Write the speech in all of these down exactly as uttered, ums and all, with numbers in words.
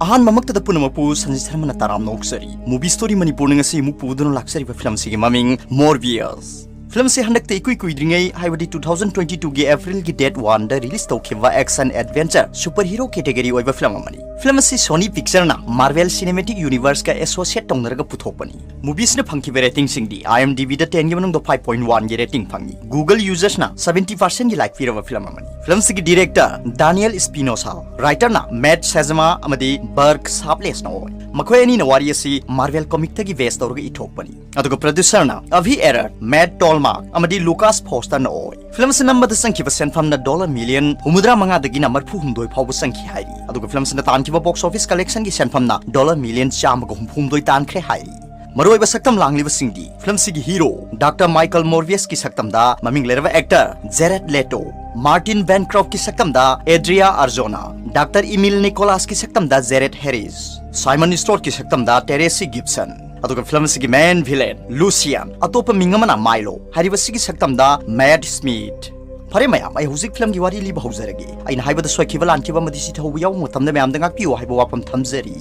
ꯑꯍꯥꯟꯕꯃꯛꯇꯗ ꯄꯨꯝꯅꯃꯛꯄꯨ ꯁꯟꯖꯤꯠ ꯁꯔꯃꯅ ꯇꯔꯥꯝꯅ ꯑꯣꯛꯆꯔꯤ꯫ Movie Story ꯃꯅꯤꯄꯨꯔꯅ ꯉꯁꯤ ꯑꯃꯨꯛ ꯄꯨꯗꯨꯅ ꯂꯥꯛꯆꯔꯤꯕ ꯐꯤꯂꯝꯁꯤꯒꯤ ꯃꯃꯤꯡ Morbius꯫ ꯐꯤꯂꯝꯁꯤ ꯍꯟꯗꯛꯇ ꯏꯀꯨꯏ ꯀꯨꯏꯗ꯭ꯔꯤꯉꯩ, ꯍꯥꯏꯕꯗꯤ two thousand twenty-two ꯒꯤ April ꯒꯤ date one ꯗ release ꯇꯧꯈꯤꯕ action adventure super hero category ꯑꯣꯏꯕ ꯐꯤꯂꯝ ꯑꯃꯅꯤ꯫ ꯐꯤꯂꯝ ꯑꯁꯤ Sony Picture ꯅ Marvel Cinematic Universe ꯀ associate ꯇꯧꯅꯔꯒ ꯄꯨꯊꯣꯛꯄꯅꯤ꯫ Movie ꯁꯤꯅ ꯐꯪꯈꯤꯕ rating ꯁꯤꯡꯗꯤ IMDb ꯗ ten ꯒꯤ ꯃꯅꯨꯡꯗ five point one ꯒꯤ rating ꯐꯪꯉꯤ꯫ Google users ꯅ seventy percent ꯒꯤ like ꯄꯤꯔꯕ ꯐꯤꯂꯝ ꯑꯃꯅꯤ꯫ ꯐꯤꯂꯝ ꯑꯁꯤꯒꯤ director Daniel Espinosa, writer ꯅ Matt Shadzama ꯑꯃꯗꯤ Burke Sharpless ꯅ ꯑꯣꯏ꯫ ꯃꯈꯣꯏ ꯑꯅꯤꯅ ꯋꯥꯔꯤ ꯑꯁꯤ Marvel comic ꯇꯒꯤ base ꯇꯧꯔꯒ ꯏꯊꯣꯛꯄꯅꯤ꯫ ꯑꯗꯨꯒ producer ꯅ Avi Arad, Matt Tolmach ꯑꯃꯗꯤ Lukas Foster ꯅ ꯑꯣꯏ꯫ ꯐꯤꯂꯝ ꯑꯁꯤ ꯅꯝꯕꯗ ꯆꯪꯈꯤꯕ ꯁꯦꯟꯐꯝꯅ dollar million ꯍꯨꯝꯐꯨꯇꯔꯥ ꯃꯉꯥꯗꯒꯤꯅ ꯃꯔꯤꯐꯨ ꯍꯨꯝꯗꯣꯏ ꯐꯥꯎꯕ ꯆꯪꯈꯤ ꯍꯥꯏꯔꯤ꯫ ꯑꯗꯨꯒ ꯐꯤꯂꯝ ꯑꯁꯤꯅ ꯇꯥꯟꯈꯤꯕ box office collection ꯒꯤ ꯁꯦꯟꯐꯝꯅ dollar million ꯆꯥꯝꯃꯒ ꯍꯨꯝꯐꯨ ꯍꯨꯝꯗꯣꯏ ꯇꯥꯟꯈ꯭ꯔꯦ ꯍꯥꯏꯔꯤ꯫ ꯃꯔꯨꯑꯣꯏꯕ ꯁꯛꯇꯝ ꯂꯥꯡꯂꯤꯕꯁꯤꯡꯗꯤ, ꯐꯤꯂꯝꯁꯤꯒꯤ hero Doctor Michael Morbius ꯀꯤ ꯁꯛꯇꯝꯗ ꯃꯃꯤꯡ ꯂꯩꯔꯕ actor Jared Leto, Martin Bancroft ꯀꯤ ꯁꯛꯇꯝꯗ Adria Arjona, Doctor Emil Nicholas ꯀꯤ ꯁꯛꯇꯝꯗ Jared Harris, Simon Stone ꯀꯤ ꯁꯛꯇꯝꯗ Taraji Gibson, ꯑꯗꯨꯒ ꯐꯤꯂꯝ ꯑꯁꯤꯒꯤ main villain Lucian, ꯑꯇꯣꯞꯄ ꯃꯤꯡ ꯑꯃꯅ Milo, ꯍꯥꯏꯔꯤꯕꯁꯤꯒꯤ ꯁꯛꯇꯝꯗ Matt Smith꯫ ꯐꯔꯦ ꯃꯌꯥꯝ, ꯑꯩ ꯍꯧꯖꯤꯛ ꯐꯤꯂꯝꯒꯤ ꯋꯥꯔꯤ ꯂꯤꯕ ꯍꯧꯖꯔꯒꯦ꯫ ꯑꯩꯅ ꯍꯥꯏꯕꯗ ꯁꯣꯏꯈꯤꯕ ꯂꯥꯟꯈꯤꯕ ꯑꯃꯗꯤ ꯆꯤꯊꯍꯧꯕ ꯌꯥꯎꯕ ꯃꯇꯝꯗ ꯃꯌꯥꯝꯗ ꯉꯥꯛꯄꯤꯌꯨ ꯍꯥꯏꯕ ꯋꯥꯐꯝ ꯊꯝꯖꯔꯤ꯫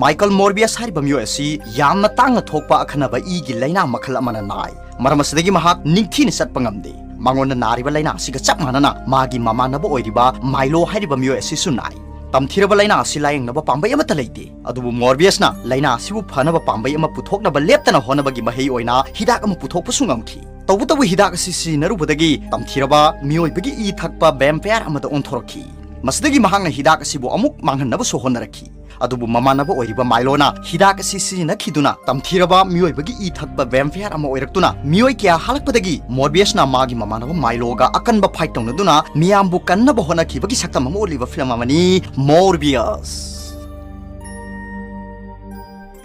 Michael Morbius ꯍꯥꯏꯔꯤꯕ ꯃꯤꯑꯣꯏ ꯑꯁꯤ ꯌꯥꯝꯅ ꯇꯥꯡꯅ ꯊꯣꯛꯄ ꯑꯈꯟꯅꯕ ꯏꯒꯤ ꯂꯥꯏꯅꯥ ꯃꯈꯜ ꯑꯃꯅ ꯅꯥꯏ꯫ ꯃꯔꯝ ꯑꯁꯤꯗꯒꯤ ꯃꯍꯥꯛ ꯅꯤꯡꯊꯤꯅ ꯆꯠꯄ ꯉꯝꯗꯦ꯫ ꯃꯉꯣꯟꯗ ꯅꯥꯔꯤꯕ ꯂꯥꯏꯅꯥ ꯑꯁꯤꯒ ꯆꯞ ꯃꯥꯟꯅꯅ ꯃꯥꯒꯤ ꯃꯃꯥꯟꯅꯕ ꯑꯣꯏꯔꯤꯕ Milo ꯍꯥꯏꯔꯤꯕ ꯃꯤꯑꯣꯏ ꯑꯁꯤꯁꯨ ꯅꯥꯏ꯫ ꯇꯝꯊꯤꯔꯕ ꯂꯥꯏꯅꯥ ꯑꯁꯤ ꯂꯥꯌꯦꯡꯅꯕ ꯄꯥꯝꯕꯩ ꯑꯃꯠꯇ ꯂꯩꯇꯦ꯫ ꯑꯗꯨꯕꯨ Morbius ꯅ ꯂꯥꯏꯅꯥ ꯑꯁꯤꯕꯨ ꯐꯅꯕ ꯄꯥꯝꯕꯩ ꯑꯃ ꯄꯨꯊꯣꯛꯅꯕ ꯂꯦꯞꯇꯅ ꯍꯣꯠꯅꯕꯒꯤ ꯃꯍꯩ ꯑꯣꯏꯅ ꯍꯤꯗꯥꯛ ꯑꯃ ꯄꯨꯊꯣꯛꯄꯁꯨ ꯉꯝꯈꯤ꯫ ꯇꯧꯕꯇꯕꯨ ꯍꯤꯗꯥꯛ ꯑꯁꯤ ꯁꯤꯖꯤꯟꯅꯔꯨꯕꯗꯒꯤ ꯇꯝꯊꯤꯔꯕ ꯃꯤꯑꯣꯏꯕꯒꯤ ꯏ ꯊꯛꯄ vampire ꯑꯃꯗ ꯑꯣꯟꯊꯣꯔꯛꯈꯤ꯫ ꯃꯁꯤꯗꯒꯤ ꯃꯍꯥꯛꯅ ꯍꯤꯗꯥꯛ ꯑꯁꯤꯕꯨ ꯑꯃꯨꯛ ꯃꯥꯡꯍꯟꯅꯕꯁꯨ ꯍꯣꯠꯅꯔꯛꯈꯤ꯫ ꯑꯗꯨꯕꯨ ꯃꯃꯥꯟꯅꯕ ꯑꯣꯏꯔꯤꯕ Milo ꯅ ꯍꯤꯗꯥꯛ ꯑꯁꯤ ꯁꯤꯖꯤꯟꯅꯈꯤꯗꯨꯅ ꯇꯝꯊꯤꯔꯕ ꯃꯤꯑꯣꯏꯕꯒꯤ ꯏ ꯊꯛꯄ vampire ꯑꯃ ꯑꯣꯏꯔꯛꯇꯨꯅ ꯃꯤꯑꯣꯏ ꯀꯌꯥ ꯍꯥꯠꯂꯛꯄꯗꯒꯤ Morbius ꯅ ꯃꯥꯒꯤ ꯃꯃꯥꯟꯅꯕ Milo ꯒ ꯑꯀꯟꯕ fight ꯇꯧꯅꯗꯨꯅ ꯃꯤꯌꯥꯝꯕꯨ ꯀꯟꯅꯕ ꯍꯣꯠꯅꯈꯤꯕꯒꯤ ꯁꯛꯇꯝ ꯑꯃ ꯎꯠꯂꯤꯕ ꯐꯤꯂꯝ ꯑꯃꯅꯤ Morbius꯫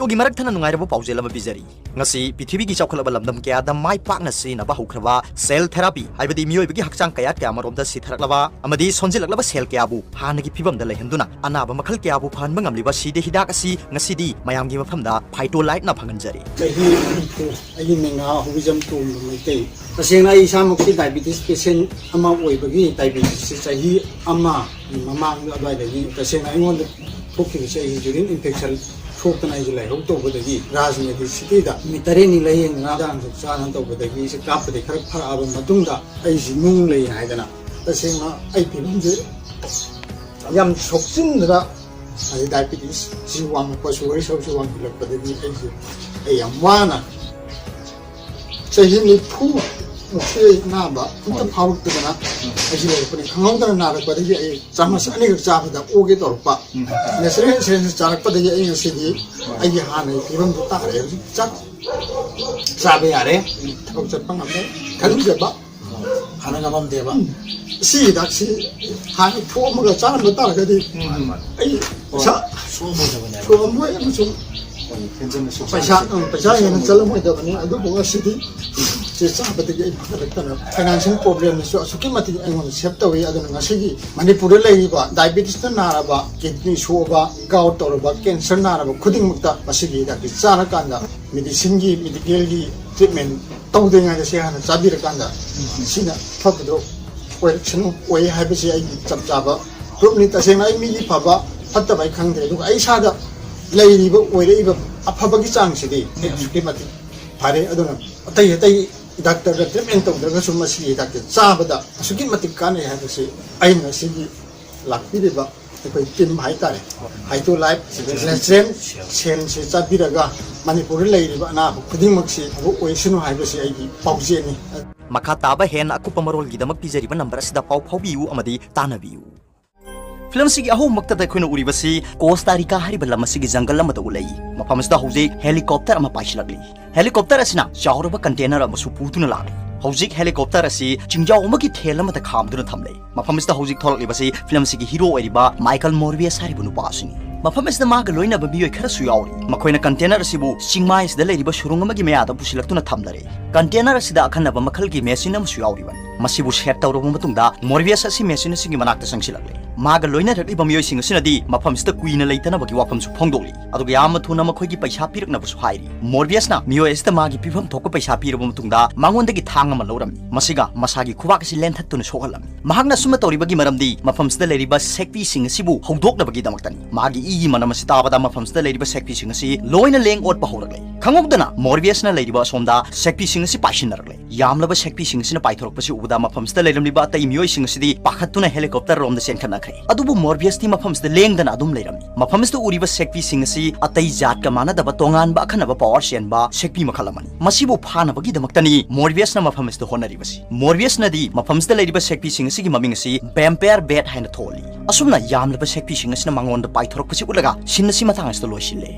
ꯌꯣꯒꯤ ꯃꯔꯛ ꯊꯠꯅ ꯅꯨꯡꯉꯥꯏꯔꯕ ꯄꯥꯎꯖꯦꯜ ꯑꯃ ꯄꯤꯖꯔꯤ꯫ ꯉꯁꯤ ꯄ꯭ꯔꯤꯊꯤꯕꯤꯒꯤ ꯆꯥꯎꯈꯠꯂꯕ ꯂꯝꯗꯝ ꯀꯌꯥꯗ ꯃꯥꯏ ꯄꯥꯛꯅ ꯁꯤꯖꯤꯟꯅꯕ ꯍꯧꯈ꯭ꯔꯕ cell therapy, ꯍꯥꯏꯕꯗꯤ ꯃꯤꯑꯣꯏꯕꯒꯤ ꯍꯛꯆꯥꯡ ꯀꯌꯥꯠ ꯀꯌꯥꯃꯔꯣꯝꯗ ꯁꯤꯊꯔꯛꯂꯕ ꯑꯃꯗꯤ ꯁꯣꯟꯖꯤꯜꯂꯛꯂꯕ cell ꯀꯌꯥꯕꯨ ꯍꯥꯟꯅꯒꯤ ꯐꯤꯕꯝꯗ ꯂꯩꯍꯟꯗꯨꯅ ꯑꯅꯥꯕ ꯃꯈꯜ ꯀꯌꯥꯕꯨ ꯐꯍꯟꯕ ꯉꯝꯂꯤꯕ ꯁꯤꯗ ꯍꯤꯗꯥꯛ ꯑꯁꯤ ꯉꯁꯤꯗꯤ ꯃꯌꯥꯝꯒꯤ ꯃꯐꯝꯗ Phytolite ꯅ ꯐꯪꯍꯟꯖꯔꯤ꯫ ꯆꯍꯤ ꯍꯨꯝꯐꯨ, ꯑꯩꯒꯤ ꯃꯤꯡꯅ ꯍꯧꯕꯤꯖꯝ ꯇꯣꯝꯕ ꯃꯩꯇꯩ꯫ ꯇꯁꯦꯡꯅ ꯑꯩ ꯏꯁꯥꯃꯛꯁꯤ diabetes patient ꯑꯃ ꯑꯣꯏꯕꯒꯤ diabetes ꯁꯤ ꯆꯍꯤ ꯑꯃꯒꯤ ꯃꯃꯥꯡꯗ ꯑꯗꯨꯋꯥꯏꯗꯒꯤ ꯇꯁꯦꯡꯅ ꯑꯩꯉꯣꯟꯗ ꯊꯣꯛꯈꯤꯕꯁꯦ ꯑꯩꯒꯤ ꯌꯨꯔꯤꯟ ꯏꯟꯐꯦꯛꯁꯟ ꯊꯣꯛꯇꯅ ꯑꯩꯁꯦ ꯂꯥꯏꯍꯧ ꯇꯧꯕꯗꯒꯤ ꯔꯥꯖꯅꯤꯇꯤ ꯁꯤꯇꯤꯗ ꯅꯨꯃꯤꯠ ꯇꯔꯦꯠꯅꯤ ꯂꯥꯏꯌꯦꯡꯗꯅ ꯍꯤꯗꯥꯛ ꯂꯥꯡꯊꯛ ꯆꯥꯗꯅ ꯇꯧꯕꯗꯒꯤ ꯑꯩꯁꯦ ꯀꯥꯞꯄꯗꯒꯤ ꯈꯔ ꯐꯔꯛꯑꯕ ꯃꯇꯨꯡꯗ ꯑꯩꯁꯦ ꯅꯨꯡ ꯂꯩ ꯍꯥꯏꯗꯅ ꯇꯁꯦꯡꯅ ꯑꯩ ꯐꯤꯕꯝꯁꯦ ꯌꯥꯝ ꯁꯣꯛꯆꯤꯟꯗꯅ, ꯑꯗꯩ ꯗꯥꯏꯕꯤꯇꯤꯁꯁꯤ ꯋꯥꯡꯉꯛꯄ, ꯁꯨꯒꯔ ꯁꯔꯨꯛꯁꯤ ꯋꯥꯡꯈꯠꯂꯛꯄꯗꯒꯤ ꯑꯩꯁꯦ ꯑꯩ ꯌꯥꯝ ꯋꯥꯅ ꯆꯍꯤ ꯅꯤꯐꯨ ꯃꯨꯛꯁꯦ ꯑꯅꯥꯕ ꯑꯝꯇ ꯐꯥꯎꯔꯛꯇꯗꯅ ꯑꯩꯁꯦ ꯂꯩꯔꯛꯄꯅꯤ꯫ ꯈꯪꯍꯧꯗꯅ ꯅꯥꯔꯛꯄꯗꯒꯤ ꯑꯩ ꯆꯥꯃꯁ ꯑꯅꯤꯈꯛ ꯆꯥꯕꯗ ꯑꯣꯒꯦ ꯇꯧꯔꯛꯄ꯫ ꯅꯦꯆꯔꯦꯜ ꯏꯟꯁꯨꯔꯦꯟꯁ ꯆꯥꯔꯛꯄꯗꯒꯤ ꯑꯩ ꯉꯁꯤꯗꯤ ꯑꯩꯒꯤ ꯍꯥꯟꯅꯒꯤ ꯐꯤꯕꯝꯗꯨ ꯇꯥꯔꯦ꯫ ꯍꯧꯖꯤꯛ ꯆꯥꯛ ꯆꯥꯕ ꯌꯥꯔꯦ, ꯊꯕꯛ ꯆꯠꯄ ꯉꯝꯃꯦ ꯈꯟꯖꯕ꯫ ꯍꯥꯟꯅ ꯉꯝꯃꯝꯗꯦꯕ꯫ ꯁꯤ ꯍꯤꯗꯥꯛꯁꯤ ꯍꯥꯟꯅ ꯊꯣꯛꯑꯝꯃꯒ ꯆꯥꯔꯝꯕ ꯇꯥꯔꯒꯗꯤ ꯑꯩ ꯄꯩꯁꯥ ꯁꯣꯛꯑꯝꯃꯣꯏꯗꯕꯅꯦꯕ꯫ ꯁꯣꯛꯑꯝꯃꯣꯏ ꯑꯃꯁꯨꯡ ꯍꯣꯏ, ꯍꯦꯟꯖꯟꯅ ꯁꯣꯛꯆꯟꯕꯁꯨ ꯄꯩꯁꯥ, ꯎꯝ, ꯄꯩꯁꯥ ꯍꯦꯟꯅ ꯆꯠꯂꯝꯃꯣꯏꯗꯕꯅꯤ꯫ ꯑꯗꯨꯕꯨ ꯉꯁꯤꯗꯤ ꯁꯤ ꯆꯥꯕꯗꯒꯤ ꯑꯩ ꯐꯒꯠꯂꯛꯇꯅ ꯐꯥꯏꯅꯥꯟꯁꯤꯌꯦꯜ ꯄ꯭ꯔꯣꯕ꯭ꯂꯦꯝꯗꯁꯨ ꯑꯁꯨꯛꯀꯤ ꯃꯇꯤꯛ ꯑꯩꯉꯣꯟꯗ ꯁꯦꯞ ꯇꯧꯏ꯫ ꯑꯗꯨꯅ ꯉꯁꯤꯒꯤ ꯃꯅꯤꯄꯨꯔꯗ ꯂꯩꯔꯤꯕ ꯗꯥꯏꯕꯤꯇꯤꯁꯅ ꯅꯥꯔꯕ, ꯀꯤꯗꯅꯤ ꯁꯣꯛꯑꯕ, ꯒꯥꯎꯠ ꯇꯧꯔꯕ, ꯀꯦꯟꯁꯔ ꯅꯥꯔꯕ ꯈꯨꯗꯤꯡꯃꯛꯇ ꯃꯁꯤꯒꯤ ꯍꯤꯗꯥꯛꯁꯤ ꯆꯥꯔꯀꯥꯟꯗ ꯃꯦꯗꯤꯁꯤꯟꯒꯤ, ꯃꯦꯗꯤꯀꯦꯜꯒꯤ ꯇ꯭ꯔꯤꯠꯃꯦꯟ ꯇꯧꯗ꯭ꯔꯤꯉꯩꯗ ꯁꯤ ꯍꯥꯟꯅ ꯆꯥꯕꯤꯔꯀꯥꯟꯗ ꯁꯤꯅ ꯐꯕꯗꯣ ꯑꯣꯏꯔꯛꯁꯅꯨ, ꯑꯣꯏ ꯍꯥꯏꯕꯁꯤ ꯑꯩꯒꯤ ꯆꯞ ꯆꯥꯕ ꯄ꯭ꯔꯨꯞꯅꯤ꯫ ꯇꯁꯦꯡꯅ ꯑꯩ ꯃꯤꯒꯤ ꯐꯕ ꯐꯠꯇꯕ ꯑꯩ ꯈꯪꯗ꯭ꯔꯦ, ꯑꯗꯨꯒ ꯑꯩ ꯏꯁꯥꯗ ꯂꯩꯔꯤꯕ, ꯑꯣꯏꯔꯛꯏꯕ ꯑꯐꯕꯒꯤ ꯆꯥꯡꯁꯤꯗꯤ ꯑꯩ ꯑꯁꯨꯛꯀꯤ ꯃꯇꯤꯛ ꯐꯔꯦ꯫ ꯑꯗꯨꯅ ꯑꯇꯩ ꯑꯇꯩ ꯗꯥꯛꯇꯔꯗ ꯇ꯭ꯔꯤꯠꯃꯦꯟ ꯇꯧꯗ꯭ꯔꯒꯁꯨ ꯃꯁꯤꯒꯤ ꯍꯤꯗꯥꯛꯁꯦ ꯆꯥꯕꯗ ꯑꯁꯨꯛꯀꯤ ꯃꯇꯤꯛ ꯀꯥꯟꯅꯩ ꯍꯥꯏꯕꯁꯤ ꯑꯩꯅ ꯉꯁꯤꯒꯤ ꯂꯥꯛꯄꯤꯔꯤꯕ ꯑꯩꯈꯣꯏ ꯇꯤꯝ ꯍꯥꯏꯇꯥꯔꯦ, ꯍꯥꯏꯗ꯭ꯔꯣ ꯂꯥꯏꯐ ꯅꯦꯆꯔꯦꯜ ꯁꯦꯟꯁꯦ ꯆꯥꯕꯤꯔꯒ ꯃꯅꯤꯄꯨꯔꯗ ꯂꯩꯔꯤꯕ ꯑꯅꯥꯕ ꯈꯨꯗꯤꯡꯃꯛꯁꯤ ꯐꯕ ꯑꯣꯏꯁꯅꯨ ꯍꯥꯏꯕꯁꯤ ꯑꯩꯒꯤ ꯄꯥꯎꯖꯦꯜꯅꯤ꯫ ꯃꯈꯥ ꯇꯥꯕ ꯍꯦꯟꯅ ꯑꯀꯨꯞꯄ ꯃꯔꯣꯜꯒꯤꯗꯃꯛ ꯄꯤꯖꯔꯤꯕ ꯅꯝꯕꯔ ꯑꯁꯤꯗ ꯄꯥꯎ ꯐꯥꯎꯕꯤꯌꯨ ꯑꯃꯗꯤ ꯇꯥꯟꯅꯕꯤꯌꯨ꯫ ꯐꯤꯂꯝꯁꯤꯒꯤ ꯑꯍꯧꯕꯃꯛꯇꯗ ꯑꯩꯈꯣꯏꯅ ꯎꯔꯤꯕꯁꯤ ꯀꯣꯁꯇꯥ ꯔꯤꯀꯥ ꯍꯥꯏꯔꯤꯕ ꯂꯝ ꯑꯁꯤꯒꯤ ꯖꯪꯒꯜ ꯑꯃꯗ ꯎꯠꯂꯛꯏ꯫ ꯃꯐꯝ ꯑꯁꯤꯗ ꯍꯧꯖꯤꯛ ꯍꯦꯂꯤꯀꯣꯞꯇꯔ ꯑꯃ ꯄꯥꯏꯁꯤꯜꯂꯛꯂꯤ꯫ ꯍꯦꯂꯤꯀꯣꯞꯇꯔ ꯑꯁꯤꯅ ꯆꯥꯎꯔꯕ ꯀꯟꯇꯦꯅꯔ ꯑꯃꯁꯨ ꯄꯨꯗꯨꯅ ꯂꯥꯛꯂꯤ꯫ ꯍꯧꯖꯤꯛ ꯍꯦꯂꯤꯀꯣꯞꯇꯔ ꯑꯁꯤ ꯆꯤꯡꯖꯥꯎ ꯑꯃꯒꯤ ꯊꯦꯜ ꯑꯃꯗ ꯈꯥꯝꯗꯨꯅ ꯊꯝꯂꯦ꯫ ꯃꯐꯝ ꯑꯁꯤꯗ ꯍꯧꯖꯤꯛ ꯊꯣꯛꯂꯛꯂꯤꯕꯁꯤ ꯐꯤꯂꯝꯁꯤꯒꯤ ꯍꯤꯔꯣ ꯑꯣꯏꯔꯤꯕ ꯃꯥꯏꯀꯜ ꯃꯣꯔꯕꯤꯌꯁ ꯍꯥꯏꯔꯤꯕ ꯅꯨꯄꯥ ꯑꯁꯤꯅꯤ꯫ ꯃꯐꯝ ꯑꯁꯤꯗ ꯃꯥꯒ ꯂꯣꯏꯅꯕ ꯃꯤꯑꯣꯏ ꯈꯔꯁꯨ ꯌꯥꯎꯔꯤ꯫ ꯃꯈꯣꯏꯅ ꯀꯟꯇꯦꯅꯔ ꯑꯁꯤꯕꯨ ꯆꯤꯡꯃꯥꯏ ꯑꯁꯤꯗ ꯂꯩꯔꯤꯕ ꯁꯨꯔꯨꯡ ꯑꯃꯒꯤ ꯃꯌꯥꯗ ꯄꯨꯁꯤꯜꯂꯛꯇꯨꯅ ꯊꯝꯂꯔꯦ꯫ ꯀꯟꯇꯦꯅꯔ ꯑꯁꯤꯗ ꯑꯈꯟꯅꯕ ꯃꯈꯜꯒꯤ ꯃꯦꯁꯤꯟ ꯑꯃꯁꯨ ꯌꯥꯎꯔꯤꯕꯅꯤ꯫ ꯃꯁꯤꯕꯨ ꯁꯦꯠ ꯇꯧꯔꯕ ꯃꯇꯨꯡꯗ ꯃꯣꯔꯕꯤꯌꯁ ꯑꯁꯤ ꯃꯦꯁꯤꯟ ꯑꯁꯤꯒꯤ ꯃꯅꯥꯛꯇ ꯆꯪꯁꯤꯜꯂꯛꯂꯦ꯫ ꯃꯥꯒ ꯂꯣꯏꯅꯔꯛꯂꯤꯕ ꯃꯤꯑꯣꯏꯁꯤꯡ ꯑꯁꯤꯅꯗꯤ ꯃꯐꯝꯁꯤꯗ ꯀꯨꯏꯅ ꯂꯩꯇꯅꯕꯒꯤ ꯋꯥꯐꯝꯁꯨ ꯐꯣꯡꯗꯣꯛꯂꯤ꯫ ꯑꯗꯨꯒ ꯌꯥꯝꯅ ꯊꯨꯅ ꯃꯈꯣꯏꯒꯤ ꯄꯩꯁꯥ ꯄꯤꯔꯛꯅꯕꯁꯨ ꯍꯥꯏꯔꯤ꯫ ꯃꯣꯔꯕꯤꯌꯁꯅ ꯃꯤꯑꯣꯏ ꯑꯁꯤꯗ ꯃꯥꯒꯤ ꯄꯤꯐꯝ ꯊꯣꯛꯄ ꯄꯩꯁꯥ ꯄꯤꯔꯕ ꯃꯇꯨꯡꯗ ꯃꯉꯣꯟꯗꯒꯤ ꯊꯥꯡ ꯑꯃ ꯂꯧꯔꯝꯃꯤ꯫ ꯃꯁꯤꯒ ꯃꯁꯥꯒꯤ ꯈꯨꯕꯥꯛ ꯑꯁꯤ ꯂꯦꯟꯊꯠꯇꯨꯅ ꯁꯣꯛꯍꯜꯂꯝꯃꯤ꯫ ꯃꯍꯥꯛꯅ ꯑꯁꯨꯝꯅ ꯇꯧꯔꯤꯕꯒꯤ ꯃꯔꯝꯗꯤ ꯃꯐꯝꯁꯤꯗ ꯂꯩꯔꯤꯕ ꯁꯦꯛꯄꯤꯁꯤꯡ ꯑꯁꯤꯕꯨ ꯍꯧꯗꯣꯛꯅꯕꯒꯤꯗꯃꯛꯇꯅꯤ꯫ ꯃꯥꯒꯤ ꯏꯒꯤ ꯃꯅꯝ ꯑꯁꯤ ꯇꯥꯕꯗ ꯃꯐꯝꯁꯤꯗ ꯂꯩꯔꯤꯕ ꯁꯦꯛꯄꯤꯁꯤꯡ ꯑꯁꯤ ꯂꯣꯏꯅ ꯂꯦꯡ ꯑꯣꯠꯄ ꯍꯧꯔꯛꯂꯦ꯫ ꯈꯪꯍꯧꯗꯅ ꯃꯣꯔꯕꯤꯌꯁꯅ ꯂꯩꯔꯤꯕ ꯑꯁꯣꯝꯗ ꯁꯦꯛꯄꯤꯁꯤꯡ ꯑꯁꯤ ꯄꯥꯏꯁꯤꯟꯅꯔꯛꯂꯦ꯫ ꯌꯥꯝꯂꯕ ꯁꯦꯛꯄꯤꯁꯤꯡ ꯑꯁꯤꯅ ꯄꯥꯏꯊꯣꯔꯛꯄꯁꯤ ꯎꯕꯗ ꯃꯐꯝꯁꯤꯗ ꯂꯩꯔꯝꯂꯤꯕ ꯑꯇꯩ ꯃꯤꯑꯣꯏꯁꯤꯡ ꯑꯁꯤꯗꯤ ꯄꯥꯈꯠꯇꯨꯅ ꯍꯦꯂꯤꯀꯣꯞꯇꯔ ꯔꯣꯝꯗ ꯆꯦꯟꯈꯠꯅꯈ꯭ꯔꯦ꯫ ꯑꯗꯨꯕꯨ ꯃꯣꯔꯕꯤꯌꯁꯇꯤ ꯃꯐꯝꯁꯤꯗ ꯂꯦꯡꯗꯅ ꯑꯗꯨꯝ ꯂꯩꯔꯝꯃꯤ꯫ ꯃꯐꯝꯁꯤꯗ ꯎꯔꯤꯕ ꯁꯦꯛꯄꯤꯁꯤꯡ ꯑꯁꯤ ꯑꯇꯩ ꯖꯥꯠꯀ ꯃꯥꯟꯅꯗꯕ ꯇꯣꯉꯥꯟꯕ ꯑꯈꯟꯅꯕ ꯄꯋꯥꯔ ꯆꯦꯟꯕ ꯁꯦꯛꯄꯤ ꯃꯈꯜ ꯑꯃꯅꯤ꯫ ꯃꯁꯤꯕꯨ ꯐꯥꯅꯕꯒꯤꯗꯃꯛꯇꯅꯤ ꯃꯣꯔꯕꯤꯌꯁꯅ ꯃꯐꯝ ꯑꯁꯤꯗ ꯍꯣꯠꯅꯔꯤꯕꯁꯤ꯫ ꯃꯣꯔꯕꯤꯌꯁꯅꯗꯤ ꯃꯐꯝꯁꯤꯗ ꯂꯩꯔꯤꯕ ꯁꯦꯛꯄꯤꯁꯤꯡ ꯑꯁꯤꯒꯤ ꯃꯃꯤꯡ ꯑꯁꯤ ꯚꯦꯝꯄꯌꯔ ꯕꯦꯠ ꯍꯥꯏꯅ ꯊꯣꯜꯂꯤ꯫ ꯑꯁꯨꯝꯅ ꯌꯥꯝꯂꯕ ꯁꯦꯛꯄꯤꯁꯤꯡ ꯑꯁꯤꯅ ꯃꯉꯣꯟꯗ ꯄꯥꯏꯊꯣꯔꯛꯄꯁꯤ ꯎꯠꯂꯒ ꯁꯤꯟ ꯑꯁꯤ ꯃꯇꯥꯡ ꯑꯁꯤꯗ ꯂꯣꯏꯁꯤꯜꯂꯦ꯫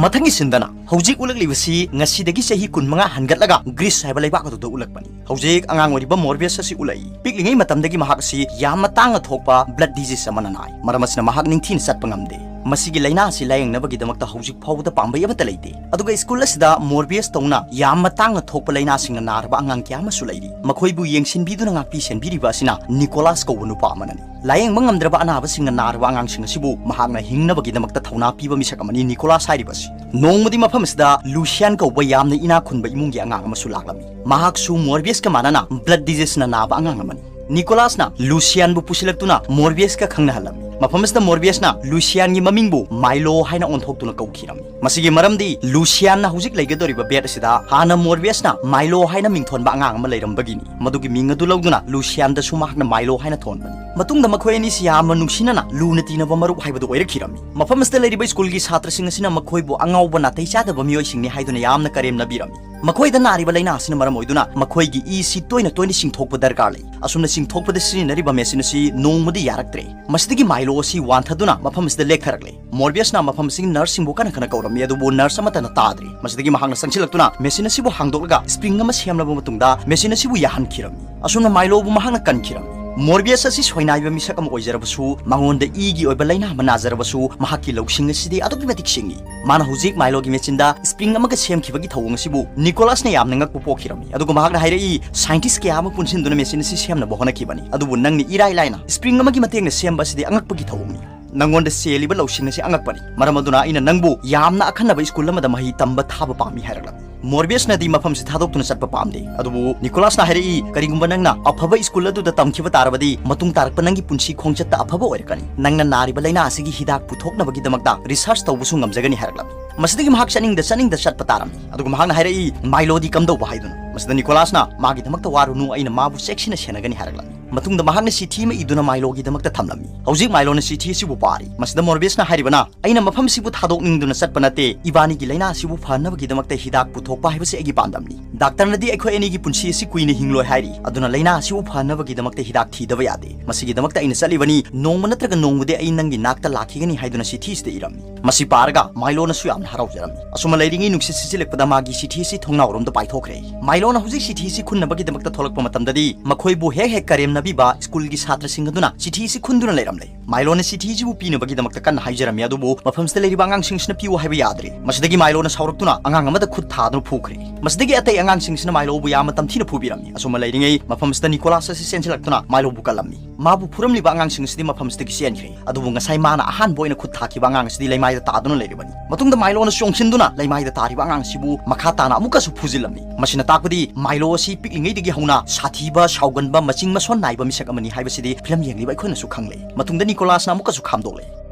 ꯃꯊꯪꯒꯤ ꯁꯤꯟꯗꯅ ꯍꯧꯖꯤꯛ ꯎꯠꯂꯛꯂꯤꯕꯁꯤ ꯉꯁꯤꯗꯒꯤ ꯆꯍꯤ ꯀꯨꯟꯃꯉꯥ ꯍꯟꯒꯠꯂꯒ ꯒ꯭ꯔꯤꯁ ꯍꯥꯏꯕ ꯂꯩꯕꯥꯛ ꯑꯗꯨꯗ ꯎꯠꯂꯛꯄꯅꯤ꯫ ꯍꯧꯖꯤꯛ ꯑꯉꯥꯡ ꯑꯣꯏꯔꯤꯕ ꯃꯣꯔꯕꯤꯌꯁ ꯑꯁꯤ ꯎꯠꯂꯛꯏ꯫ ꯄꯤꯛꯂꯤꯉꯩ ꯃꯇꯝꯗꯒꯤ ꯃꯍꯥꯛ ꯑꯁꯤ ꯌꯥꯝꯅ ꯇꯥꯡꯅ ꯊꯣꯛꯄ ꯕ꯭ꯂꯗ ꯗꯤꯖꯤꯁ ꯑꯃꯅ ꯅꯥꯏ꯫ ꯃꯔꯝ ꯑꯁꯤꯅ ꯃꯍꯥꯛ ꯅꯤꯡꯊꯤꯅ ꯆꯠꯄ ꯉꯝꯗꯦ꯫ ꯃꯁꯤꯒꯤ ꯂꯥꯏꯅꯥ ꯑꯁꯤ ꯂꯥꯌꯦꯡꯅꯕꯒꯤꯗꯃꯛꯇ ꯍꯧꯖꯤꯛ ꯐꯥꯎꯕꯗ ꯄꯥꯝꯕꯩ ꯑꯃꯠꯇ ꯂꯩꯇꯦ꯫ ꯑꯗꯨꯒ ꯁ꯭ꯀꯨꯜ ꯑꯁꯤꯗ ꯃꯣꯔꯕꯤꯌꯁ ꯇꯧꯅ ꯌꯥꯝꯅ ꯇꯥꯡꯅ ꯊꯣꯛꯄ ꯂꯥꯏꯅꯥꯁꯤꯡꯅ ꯅꯥꯔꯕ ꯑꯉꯥꯡ ꯀꯌꯥ ꯑꯃꯁꯨ ꯂꯩꯔꯤ꯫ ꯃꯈꯣꯏꯕꯨ ꯌꯦꯡꯁꯤꯟꯕꯤꯗꯨꯅ ꯉꯥꯛꯄꯤ ꯁꯦꯟꯕꯤꯔꯤꯕ ꯑꯁꯤꯅ ꯅꯤꯀꯣꯂꯥꯁ ꯀꯧꯕ ꯅꯨꯄꯥ ꯑꯃꯅꯅꯤ꯫ ꯂꯥꯌꯦꯡꯕ ꯉꯝꯗ꯭ꯔꯕ ꯑꯅꯥꯕꯁꯤꯡꯅ ꯅꯥꯔꯕ ꯑꯉꯥꯡꯁꯤꯡ ꯑꯁꯤꯕꯨ ꯃꯍꯥꯛꯅ ꯍꯤꯡꯅꯕꯒꯤꯗꯃꯛꯇ ꯊꯧꯅꯥ ꯄꯤꯕ ꯃꯤꯁꯛ ꯑꯃꯅꯤ ꯅꯤꯀꯣꯂꯥꯁ ꯍꯥꯏꯔꯤꯕ ꯑꯁꯤ꯫ ꯅꯣꯡꯃꯗꯤ ꯃꯐꯝ ꯑꯁꯤꯗ ꯂꯨꯁꯤꯌꯥꯟ ꯀꯧꯕ ꯌꯥꯝꯅ ꯏꯅꯥꯛ ꯈꯨꯟꯕ ꯏꯃꯨꯡꯒꯤ ꯑꯉꯥꯡ ꯑꯃꯁꯨ ꯂꯥꯛꯂꯝꯃꯤ꯫ ꯃꯍꯥꯛꯁꯨ ꯃꯣꯔꯕꯤꯌꯁꯀ ꯃꯥꯟꯅꯅ ꯕ꯭ꯂꯗ ꯗꯤꯖꯤꯁꯅ ꯅꯥꯕ ꯑꯉꯥꯡ ꯑꯃꯅꯤ꯫ ꯅꯤꯀꯣꯂꯥꯁꯅ ꯂꯨꯁꯤꯌꯥꯟꯕꯨ ꯄꯨꯁꯤꯜꯂꯛꯇꯨꯅ ꯃꯣꯔꯕꯤꯌꯁꯀ ꯈꯪꯅꯍꯜꯂꯝꯃꯤ꯫ ꯃꯐꯝ ꯑꯁꯤꯗ ꯃꯣꯔꯕꯤꯌꯁꯅ ꯂꯨꯁꯤꯌꯥꯟꯒꯤ ꯃꯃꯤꯡꯕꯨ ꯃꯥꯏꯂꯣ ꯍꯥꯏꯅ ꯑꯣꯟꯊꯣꯛꯇꯨꯅ ꯀꯧꯈꯤꯔꯝꯃꯤ꯫ ꯃꯁꯤꯒꯤ ꯃꯔꯝꯗꯤ ꯂꯨꯁꯤꯌꯥꯟꯅ ꯍꯧꯖꯤꯛ ꯂꯩꯒꯗꯧꯔꯤꯕ ꯕꯦꯠ ꯑꯁꯤꯗ ꯍꯥꯟꯅ ꯃꯣꯔꯕꯤꯌꯁꯅ ꯃꯥꯏꯂꯣ ꯍꯥꯏꯅ ꯃꯤꯡꯊꯣꯟꯕ ꯑꯉꯥꯡ ꯑꯃ ꯂꯩꯔꯝꯕꯒꯤꯅꯤ꯫ ꯃꯗꯨꯒꯤ ꯃꯤꯡ ꯑꯗꯨ ꯂꯧꯗꯨꯅ ꯂꯨꯁꯤꯌꯥꯟꯗꯁꯨ ꯃꯍꯥꯛꯅ ꯃꯥꯏꯂꯣ ꯍꯥꯏꯅ ꯊꯣꯟꯕꯅꯤ꯫ ꯃꯇꯨꯡꯗ ꯃꯈꯣꯏ ꯑꯅꯤꯁꯤ ꯌꯥꯝꯅ ꯅꯨꯡꯁꯤꯅꯅ ꯂꯨꯅ ꯇꯤꯟꯅꯕ ꯃꯔꯨꯞ ꯍꯥꯏꯕꯗꯨ ꯑꯣꯏꯔꯛꯈꯤꯔꯝꯃꯤ꯫ ꯃꯐꯝ ꯑꯁꯤꯗ ꯂꯩꯔꯤꯕ ꯁ꯭ꯀꯨꯜꯒꯤ ꯁꯥꯇ꯭ꯔꯁꯤꯡ ꯑꯁꯤꯅ ꯃꯈꯣꯏꯕꯨ ꯑꯉꯥꯎꯕ ꯅꯥꯇꯩ ꯆꯥꯗꯕ ꯃꯤꯑꯣꯏꯁꯤꯡꯅꯤ ꯍꯥꯏꯗꯨꯅ ꯌꯥꯝꯅ ꯀꯔꯦꯝꯅꯕꯤꯔꯝꯃꯤ꯫ ꯃꯈꯣꯏꯗ ꯅꯥꯔꯤꯕ ꯂꯥꯏꯅꯥ ꯑꯁꯤꯅ ꯃꯔꯝ ꯑꯣꯏꯗꯨꯅ ꯃꯈꯣꯏꯒꯤ ꯏ ꯑꯁꯤ ꯇꯣꯏꯅ ꯇꯣꯏꯅ ꯆꯤꯡꯊꯣꯛꯄ ꯗꯔꯀꯥꯔ ꯂꯩ꯫ ꯑꯁꯨꯝꯅ ꯆꯤꯡꯊꯣꯛꯄꯗ ꯁꯤꯖꯤꯟꯅꯔꯤꯕ ꯃꯦꯁꯤꯟ ꯑꯁꯤ ꯅꯣꯡꯃꯗꯤ ꯌꯥꯔꯛꯇ꯭ꯔꯦ꯫ ꯃꯁꯤꯗꯒꯤ ꯃꯥꯏꯂꯣ ꯑꯁꯤ ꯋꯥꯟꯊꯗꯨꯅ ꯃꯐꯝ ꯑꯁꯤꯗ ꯂꯦꯛꯊꯔꯛꯂꯦ꯫ ꯃꯣꯔꯕꯤꯌꯁꯅ ꯃꯐꯝ ꯑꯁꯤꯒꯤ ꯅꯔꯁꯁꯤꯡꯕꯨ ꯀꯟꯅ ꯀꯟꯅ ꯀꯧꯔꯝꯃꯤ, ꯑꯗꯨꯕꯨ ꯅꯔꯁ ꯑꯃꯠꯇꯅ ꯇꯥꯗ꯭ꯔꯦ꯫ ꯃꯁꯤꯗꯒꯤ ꯃꯍꯥꯛꯅ ꯆꯪꯁꯤꯜꯂꯛꯇꯨꯅ ꯃꯦꯁꯤꯟ ꯑꯁꯤꯕꯨ ꯍꯥꯡꯗꯣꯛꯂꯒ ꯁ꯭ꯄ꯭ꯔꯤꯡ ꯑꯃ ꯁꯦꯝꯂꯕ ꯃꯇꯨꯡꯗ ꯃꯦꯁꯤꯟ ꯑꯁꯤꯕꯨ ꯌꯥꯍꯟꯈꯤꯔꯝꯃꯤ꯫ ꯑꯁꯨꯝꯅ ꯃꯥꯏꯂꯣꯕꯨ ꯃꯍꯥꯛꯅ ꯀꯟꯈꯤꯔꯝꯃꯤ꯫ ꯃꯣꯔꯕꯤꯌꯁ ꯑꯁꯤ ꯁꯣꯏꯅꯥꯏꯕ ꯃꯤꯁꯛ ꯑꯃ ꯑꯣꯏꯖꯔꯕꯁꯨ, ꯃꯉꯣꯟꯗ ꯏꯒꯤ ꯑꯣꯏꯕ ꯂꯥꯏꯅꯥ ꯑꯃ ꯅꯥꯖꯔꯕꯁꯨ, ꯃꯍꯥꯛꯀꯤ ꯂꯧꯁꯤꯡ ꯑꯁꯤꯗꯤ ꯑꯗꯨꯛꯀꯤ ꯃꯇꯤꯛ ꯁꯤꯡꯏ꯫ ꯃꯥꯅ ꯍꯧꯖꯤꯛ ꯃꯥꯏꯂꯣꯒꯤ ꯃꯦꯆꯤꯟꯗ ꯁ꯭ꯄ꯭ꯔꯤꯡ ꯑꯃꯒ ꯁꯦꯝꯈꯤꯕꯒꯤ ꯊꯧꯑꯣꯡ ꯑꯁꯤꯕꯨ ꯅꯤꯀꯣꯂꯥꯁꯅ ꯌꯥꯝꯅ ꯉꯛꯄ ꯄꯣꯛꯈꯤꯔꯝꯃꯤ꯫ ꯑꯗꯨꯒ ꯃꯍꯥꯛꯅ ꯍꯥꯏꯔꯛꯏ, "ꯁꯥꯏꯟꯇꯤꯁ꯭ꯠ ꯀꯌꯥ ꯑꯃ ꯄꯨꯟꯁꯤꯟꯗꯨꯅ ꯃꯦꯆꯤꯟ ꯑꯁꯤ ꯁꯦꯝꯅꯕ ꯍꯣꯠꯅꯈꯤꯕꯅꯤ, ꯑꯗꯨꯕꯨ ꯅꯪꯅ ꯏꯔꯥꯏ ꯂꯥꯏꯅ ꯁ꯭ꯄ꯭ꯔꯤꯡ ꯑꯃꯒꯤ ꯃꯇꯦꯡꯅ ꯁꯦꯝꯕ ꯑꯁꯤꯗꯤ ꯑꯉꯛꯄꯒꯤ ꯊꯧꯑꯣꯡꯅꯤ꯫ ꯅꯪꯉꯣꯟꯗ ꯆꯦꯜꯂꯤꯕ ꯂꯧꯁꯤꯡ ꯑꯁꯤ ꯑꯉꯛꯄꯅꯤ꯫ ꯃꯔꯝ ꯑꯗꯨꯅ ꯑꯩꯅ ꯅꯪꯕꯨ ꯌꯥꯝꯅ ꯑꯈꯟꯅꯕ ꯁ꯭ꯀꯨꯜ ꯑꯃꯗ ꯃꯍꯩ ꯇꯝꯕ ꯊꯥꯕ ꯄꯥꯝꯃꯤ" ꯍꯥꯏꯔꯛꯂꯝꯃꯤ꯫ ꯃꯣꯔꯕꯤꯌꯁꯅꯗꯤ ꯃꯐꯝꯁꯤ ꯊꯥꯗꯣꯛꯇꯨꯅ ꯆꯠꯄ ꯄꯥꯝꯗꯦ꯫ ꯑꯗꯨꯕꯨ ꯅꯤꯀꯣꯂꯥꯁꯅ ꯍꯥꯏꯔꯛꯏ, "ꯀꯔꯤꯒꯨꯝꯕ ꯅꯪꯅ ꯑꯐꯕ ꯁ꯭ꯀꯨꯜ ꯑꯗꯨꯗ ꯇꯝꯈꯤꯕ ꯇꯥꯔꯕꯗꯤ, ꯃꯇꯨꯡ ꯇꯥꯔꯛꯄ ꯅꯪꯒꯤ ꯄꯨꯟꯁꯤ ꯈꯣꯡꯆꯠꯇ ꯑꯐꯕ ꯑꯣꯏꯔꯛꯀꯅꯤ꯫ ꯅꯪꯅ ꯅꯥꯔꯤꯕ ꯂꯥꯏꯅꯥ ꯑꯁꯤꯒꯤ ꯍꯤꯗꯥꯛ ꯄꯨꯊꯣꯛꯅꯕꯒꯤꯗꯃꯛꯇ ꯔꯤꯁꯔꯆ ꯇꯧꯕꯁꯨ ꯉꯝꯖꯒꯅꯤ" ꯍꯥꯏꯔꯛꯂꯝꯃꯤ꯫ ꯃꯁꯤꯗꯒꯤ ꯃꯍꯥꯛ ꯆꯠꯅꯤꯡꯗ ꯆꯠꯅꯤꯡꯗ ꯆꯠꯄ ꯇꯥꯔꯝꯃꯤ꯫ ꯑꯗꯨꯒ ꯃꯍꯥꯛꯅ ꯍꯥꯏꯔꯛꯏ, "ꯃꯥꯏꯂꯣꯗꯤ ꯀꯝꯗꯧꯕ ꯍꯥꯏꯗꯨꯅ?" ꯃꯁꯤꯗ ꯅꯤꯀꯣꯂꯥꯁꯅ, "ꯃꯥꯒꯤꯗꯃꯛꯇ ꯋꯥꯔꯨꯅꯨ, ꯑꯩꯅ ꯃꯥꯕꯨ ꯆꯦꯛꯁꯤꯟꯅ ꯁꯦꯟꯅꯒꯅꯤ" ꯍꯥꯏꯔꯛꯂꯝꯃꯤ꯫ ꯃꯇꯨꯡꯗ ꯃꯍꯥꯛꯅ ꯆꯤꯊꯤ ꯑꯃ ꯏꯗꯨꯅ ꯃꯥꯏꯂꯣꯒꯤꯗꯃꯛꯇ ꯊꯝꯂꯝꯃꯤ꯫ ꯍꯧꯖꯤꯛ ꯃꯥꯏꯂꯣꯅ ꯆꯤꯊꯤ ꯑꯁꯤꯕꯨ ꯄꯥꯔꯤ꯫ ꯃꯁꯤꯗ ꯃꯣꯔꯕꯤꯌꯁꯅ ꯍꯥꯏꯔꯤꯕꯅ, "ꯑꯩꯅ ꯃꯐꯝꯁꯤꯕꯨ ꯊꯥꯗꯣꯛꯅꯤꯡꯗꯨꯅ ꯆꯠꯄ ꯅꯠꯇꯦ꯫ ꯏꯕꯥꯅꯤꯒꯤ ꯂꯥꯏꯅꯥ ꯑꯁꯤꯕꯨ ꯐꯍꯟꯅꯕꯒꯤꯗꯃꯛꯇ ꯍꯤꯗꯥꯛ ꯄꯨꯊꯣꯛꯄ ꯍꯥꯏꯕꯁꯤ ꯑꯩꯒꯤ ꯄꯥꯟꯗꯝꯅꯤ꯫ ꯗꯥꯛꯇꯔꯅꯗꯤ ꯑꯩꯈꯣꯏ ꯑꯅꯤꯒꯤ ꯄꯨꯟꯁꯤ ꯑꯁꯤ ꯀꯨꯏꯅ ꯍꯤꯡꯂꯣꯏ ꯍꯥꯏꯔꯤ꯫ ꯑꯗꯨꯅ ꯂꯥꯏꯅꯥ ꯑꯁꯤꯕꯨ ꯐꯍꯟꯅꯕꯒꯤꯗꯃꯛꯇ ꯍꯤꯗꯥꯛ ꯊꯤꯗꯕ ꯌꯥꯗꯦ꯫ ꯃꯁꯤꯒꯤꯗꯃꯛꯇ ꯑꯩꯅ ꯆꯠꯂꯤꯕꯅꯤ꯫ ꯅꯣꯡꯃ ꯅꯠꯇ꯭ꯔꯒ ꯅꯣꯡꯃꯗꯤ ꯑꯩ ꯅꯪꯒꯤ ꯅꯥꯛꯇ ꯂꯥꯛꯈꯤꯒꯅꯤ" ꯍꯥꯏꯗꯨꯅ ꯆꯤꯊꯤꯁꯤꯗ ꯏꯔꯝꯃꯤ꯫ ꯃꯁꯤ ꯄꯥꯔꯒ ꯃꯥꯏꯂꯣꯅꯁꯨ ꯌꯥꯝꯅ ꯍꯔꯥꯎꯖꯔꯝꯃꯤ꯫ ꯑꯁꯨꯝꯅ ꯂꯩꯔꯤꯉꯩ ꯅꯨꯡꯁꯤꯠ ꯁꯤꯠꯆꯤꯜꯂꯛꯄꯗ ꯃꯥꯒꯤ ꯆꯤꯊꯤ ꯑꯁꯤ ꯊꯣꯡꯅꯥꯎꯔꯣꯝꯗ ꯄꯥꯏꯊꯣꯛꯈ꯭ꯔꯦ꯫ ꯃꯥꯏꯂꯣꯅ ꯍꯧꯖꯤꯛ ꯆꯤꯊꯤ ꯑꯁꯤ ꯈꯨꯟꯅꯕꯒꯤꯗꯃꯛꯇ ꯊꯣꯛꯂꯛꯄ ꯃꯇꯝꯗꯗꯤ ꯃꯈꯣꯏꯕꯨ ꯍꯦꯛ ꯍꯦꯛ ꯀꯔꯦꯝꯅꯕꯤꯕ ꯁ꯭ꯀꯨꯜꯒꯤ ꯁꯥꯇ꯭ꯔꯁꯤꯡ ꯑꯗꯨꯅ ꯆꯤꯊꯤ ꯑꯁꯤ ꯈꯨꯟꯗꯨꯅ ꯂꯩꯔꯝꯂꯦ꯫ ꯃꯥꯏꯂꯣꯅ ꯆꯤꯊꯤ ꯑꯁꯤꯕꯨ ꯄꯤꯅꯕꯒꯤꯗꯃꯛꯇ ꯀꯟꯅ ꯍꯥꯏꯖꯔꯝꯃꯤ, ꯑꯗꯨꯕꯨ ꯃꯐꯝꯁꯤꯗ ꯂꯩꯔꯤꯕ ꯑꯉꯥꯡꯁꯤꯡꯁꯤꯅ ꯄꯤꯌꯨ ꯍꯥꯏꯕ ꯌꯥꯗ꯭ꯔꯦ꯫ ꯃꯁꯤꯗꯒꯤ ꯃꯥꯏꯂꯣꯅ ꯁꯥꯎꯔꯛꯇꯨꯅ ꯑꯉꯥꯡ ꯑꯃꯗ ꯈꯨꯠ ꯊꯥꯗꯨꯅ ꯐꯨꯈ꯭ꯔꯦ꯫ ꯃꯁꯤꯗꯒꯤ ꯑꯇꯩ ꯑꯉꯥꯡꯁꯤꯡꯁꯤꯅ ꯃꯥꯏꯂꯣꯕꯨ ꯌꯥꯝꯅ ꯇꯝꯊꯤꯅ ꯐꯨꯕꯤꯔꯝꯃꯤ꯫ ꯑꯁꯨꯝꯅ ꯂꯩꯔꯤꯉꯩ ꯃꯐꯝꯁꯤꯗ ꯅꯤꯀꯣꯂꯥꯁ ꯑꯁꯤ ꯆꯦꯟꯁꯤꯜꯂꯛꯇꯨꯅ ꯃꯥꯏꯂꯣꯕꯨ ꯀꯜꯂꯝꯃꯤ꯫ ꯃꯥꯕꯨ ꯐꯨꯔꯝꯂꯤꯕ ꯑꯉꯥꯡꯁꯤꯡ ꯑꯁꯤꯗꯤ ꯃꯐꯝꯁꯤꯗꯒꯤ ꯆꯦꯟꯈ꯭ꯔꯦ꯫ ꯑꯗꯨꯕꯨ ꯉꯁꯥꯏ ꯃꯥꯅ ꯑꯍꯥꯟꯕ ꯑꯣꯏꯅ ꯈꯨꯠ ꯊꯥꯈꯤꯕ ꯑꯉꯥꯡ ꯑꯁꯤꯗꯤ ꯂꯩꯃꯥꯏꯗ ꯇꯥꯗꯨꯅ ꯂꯩꯔꯤꯕꯅꯤ꯫ ꯃꯇꯨꯡꯗ ꯃꯥꯏꯂꯣꯅ ꯆꯣꯡꯁꯤꯟꯗꯨꯅ ꯂꯩꯃꯥꯏꯗ ꯇꯥꯔꯤꯕ ꯑꯉꯥꯡ ꯑꯁꯤꯕꯨ ꯃꯈꯥ ꯇꯥꯅ ꯑꯃꯨꯛꯀꯁꯨ ꯐꯨꯖꯤꯜꯂꯝꯃꯤ꯫ ꯃꯁꯤꯅ ꯇꯥꯛꯄꯗꯤ ꯃꯥꯏꯂꯣ ꯑꯁꯤ ꯄꯤꯛꯂꯤꯉꯩꯗꯒꯤ ꯍꯧꯅ ꯁꯥꯊꯤꯕ, ꯁꯥꯎꯒꯟꯕ, ꯃꯆꯤꯡ ꯃꯁꯣꯟ ꯅꯥꯏꯕ ꯃꯤꯁꯛ ꯑꯃꯅꯤ ꯍꯥꯏꯕꯁꯤꯗꯤ ꯐꯤꯂꯝ ꯌꯦꯡꯂꯤꯕ ꯑꯩꯈꯣꯏꯅꯁꯨ ꯈꯪꯂꯦ꯫ ꯃꯇꯨꯡꯗ ꯅꯤꯀꯣꯂꯥꯁꯅ ꯑꯃꯨꯛꯀꯁꯨ ꯈꯥꯝꯗꯣꯛꯂꯦ꯫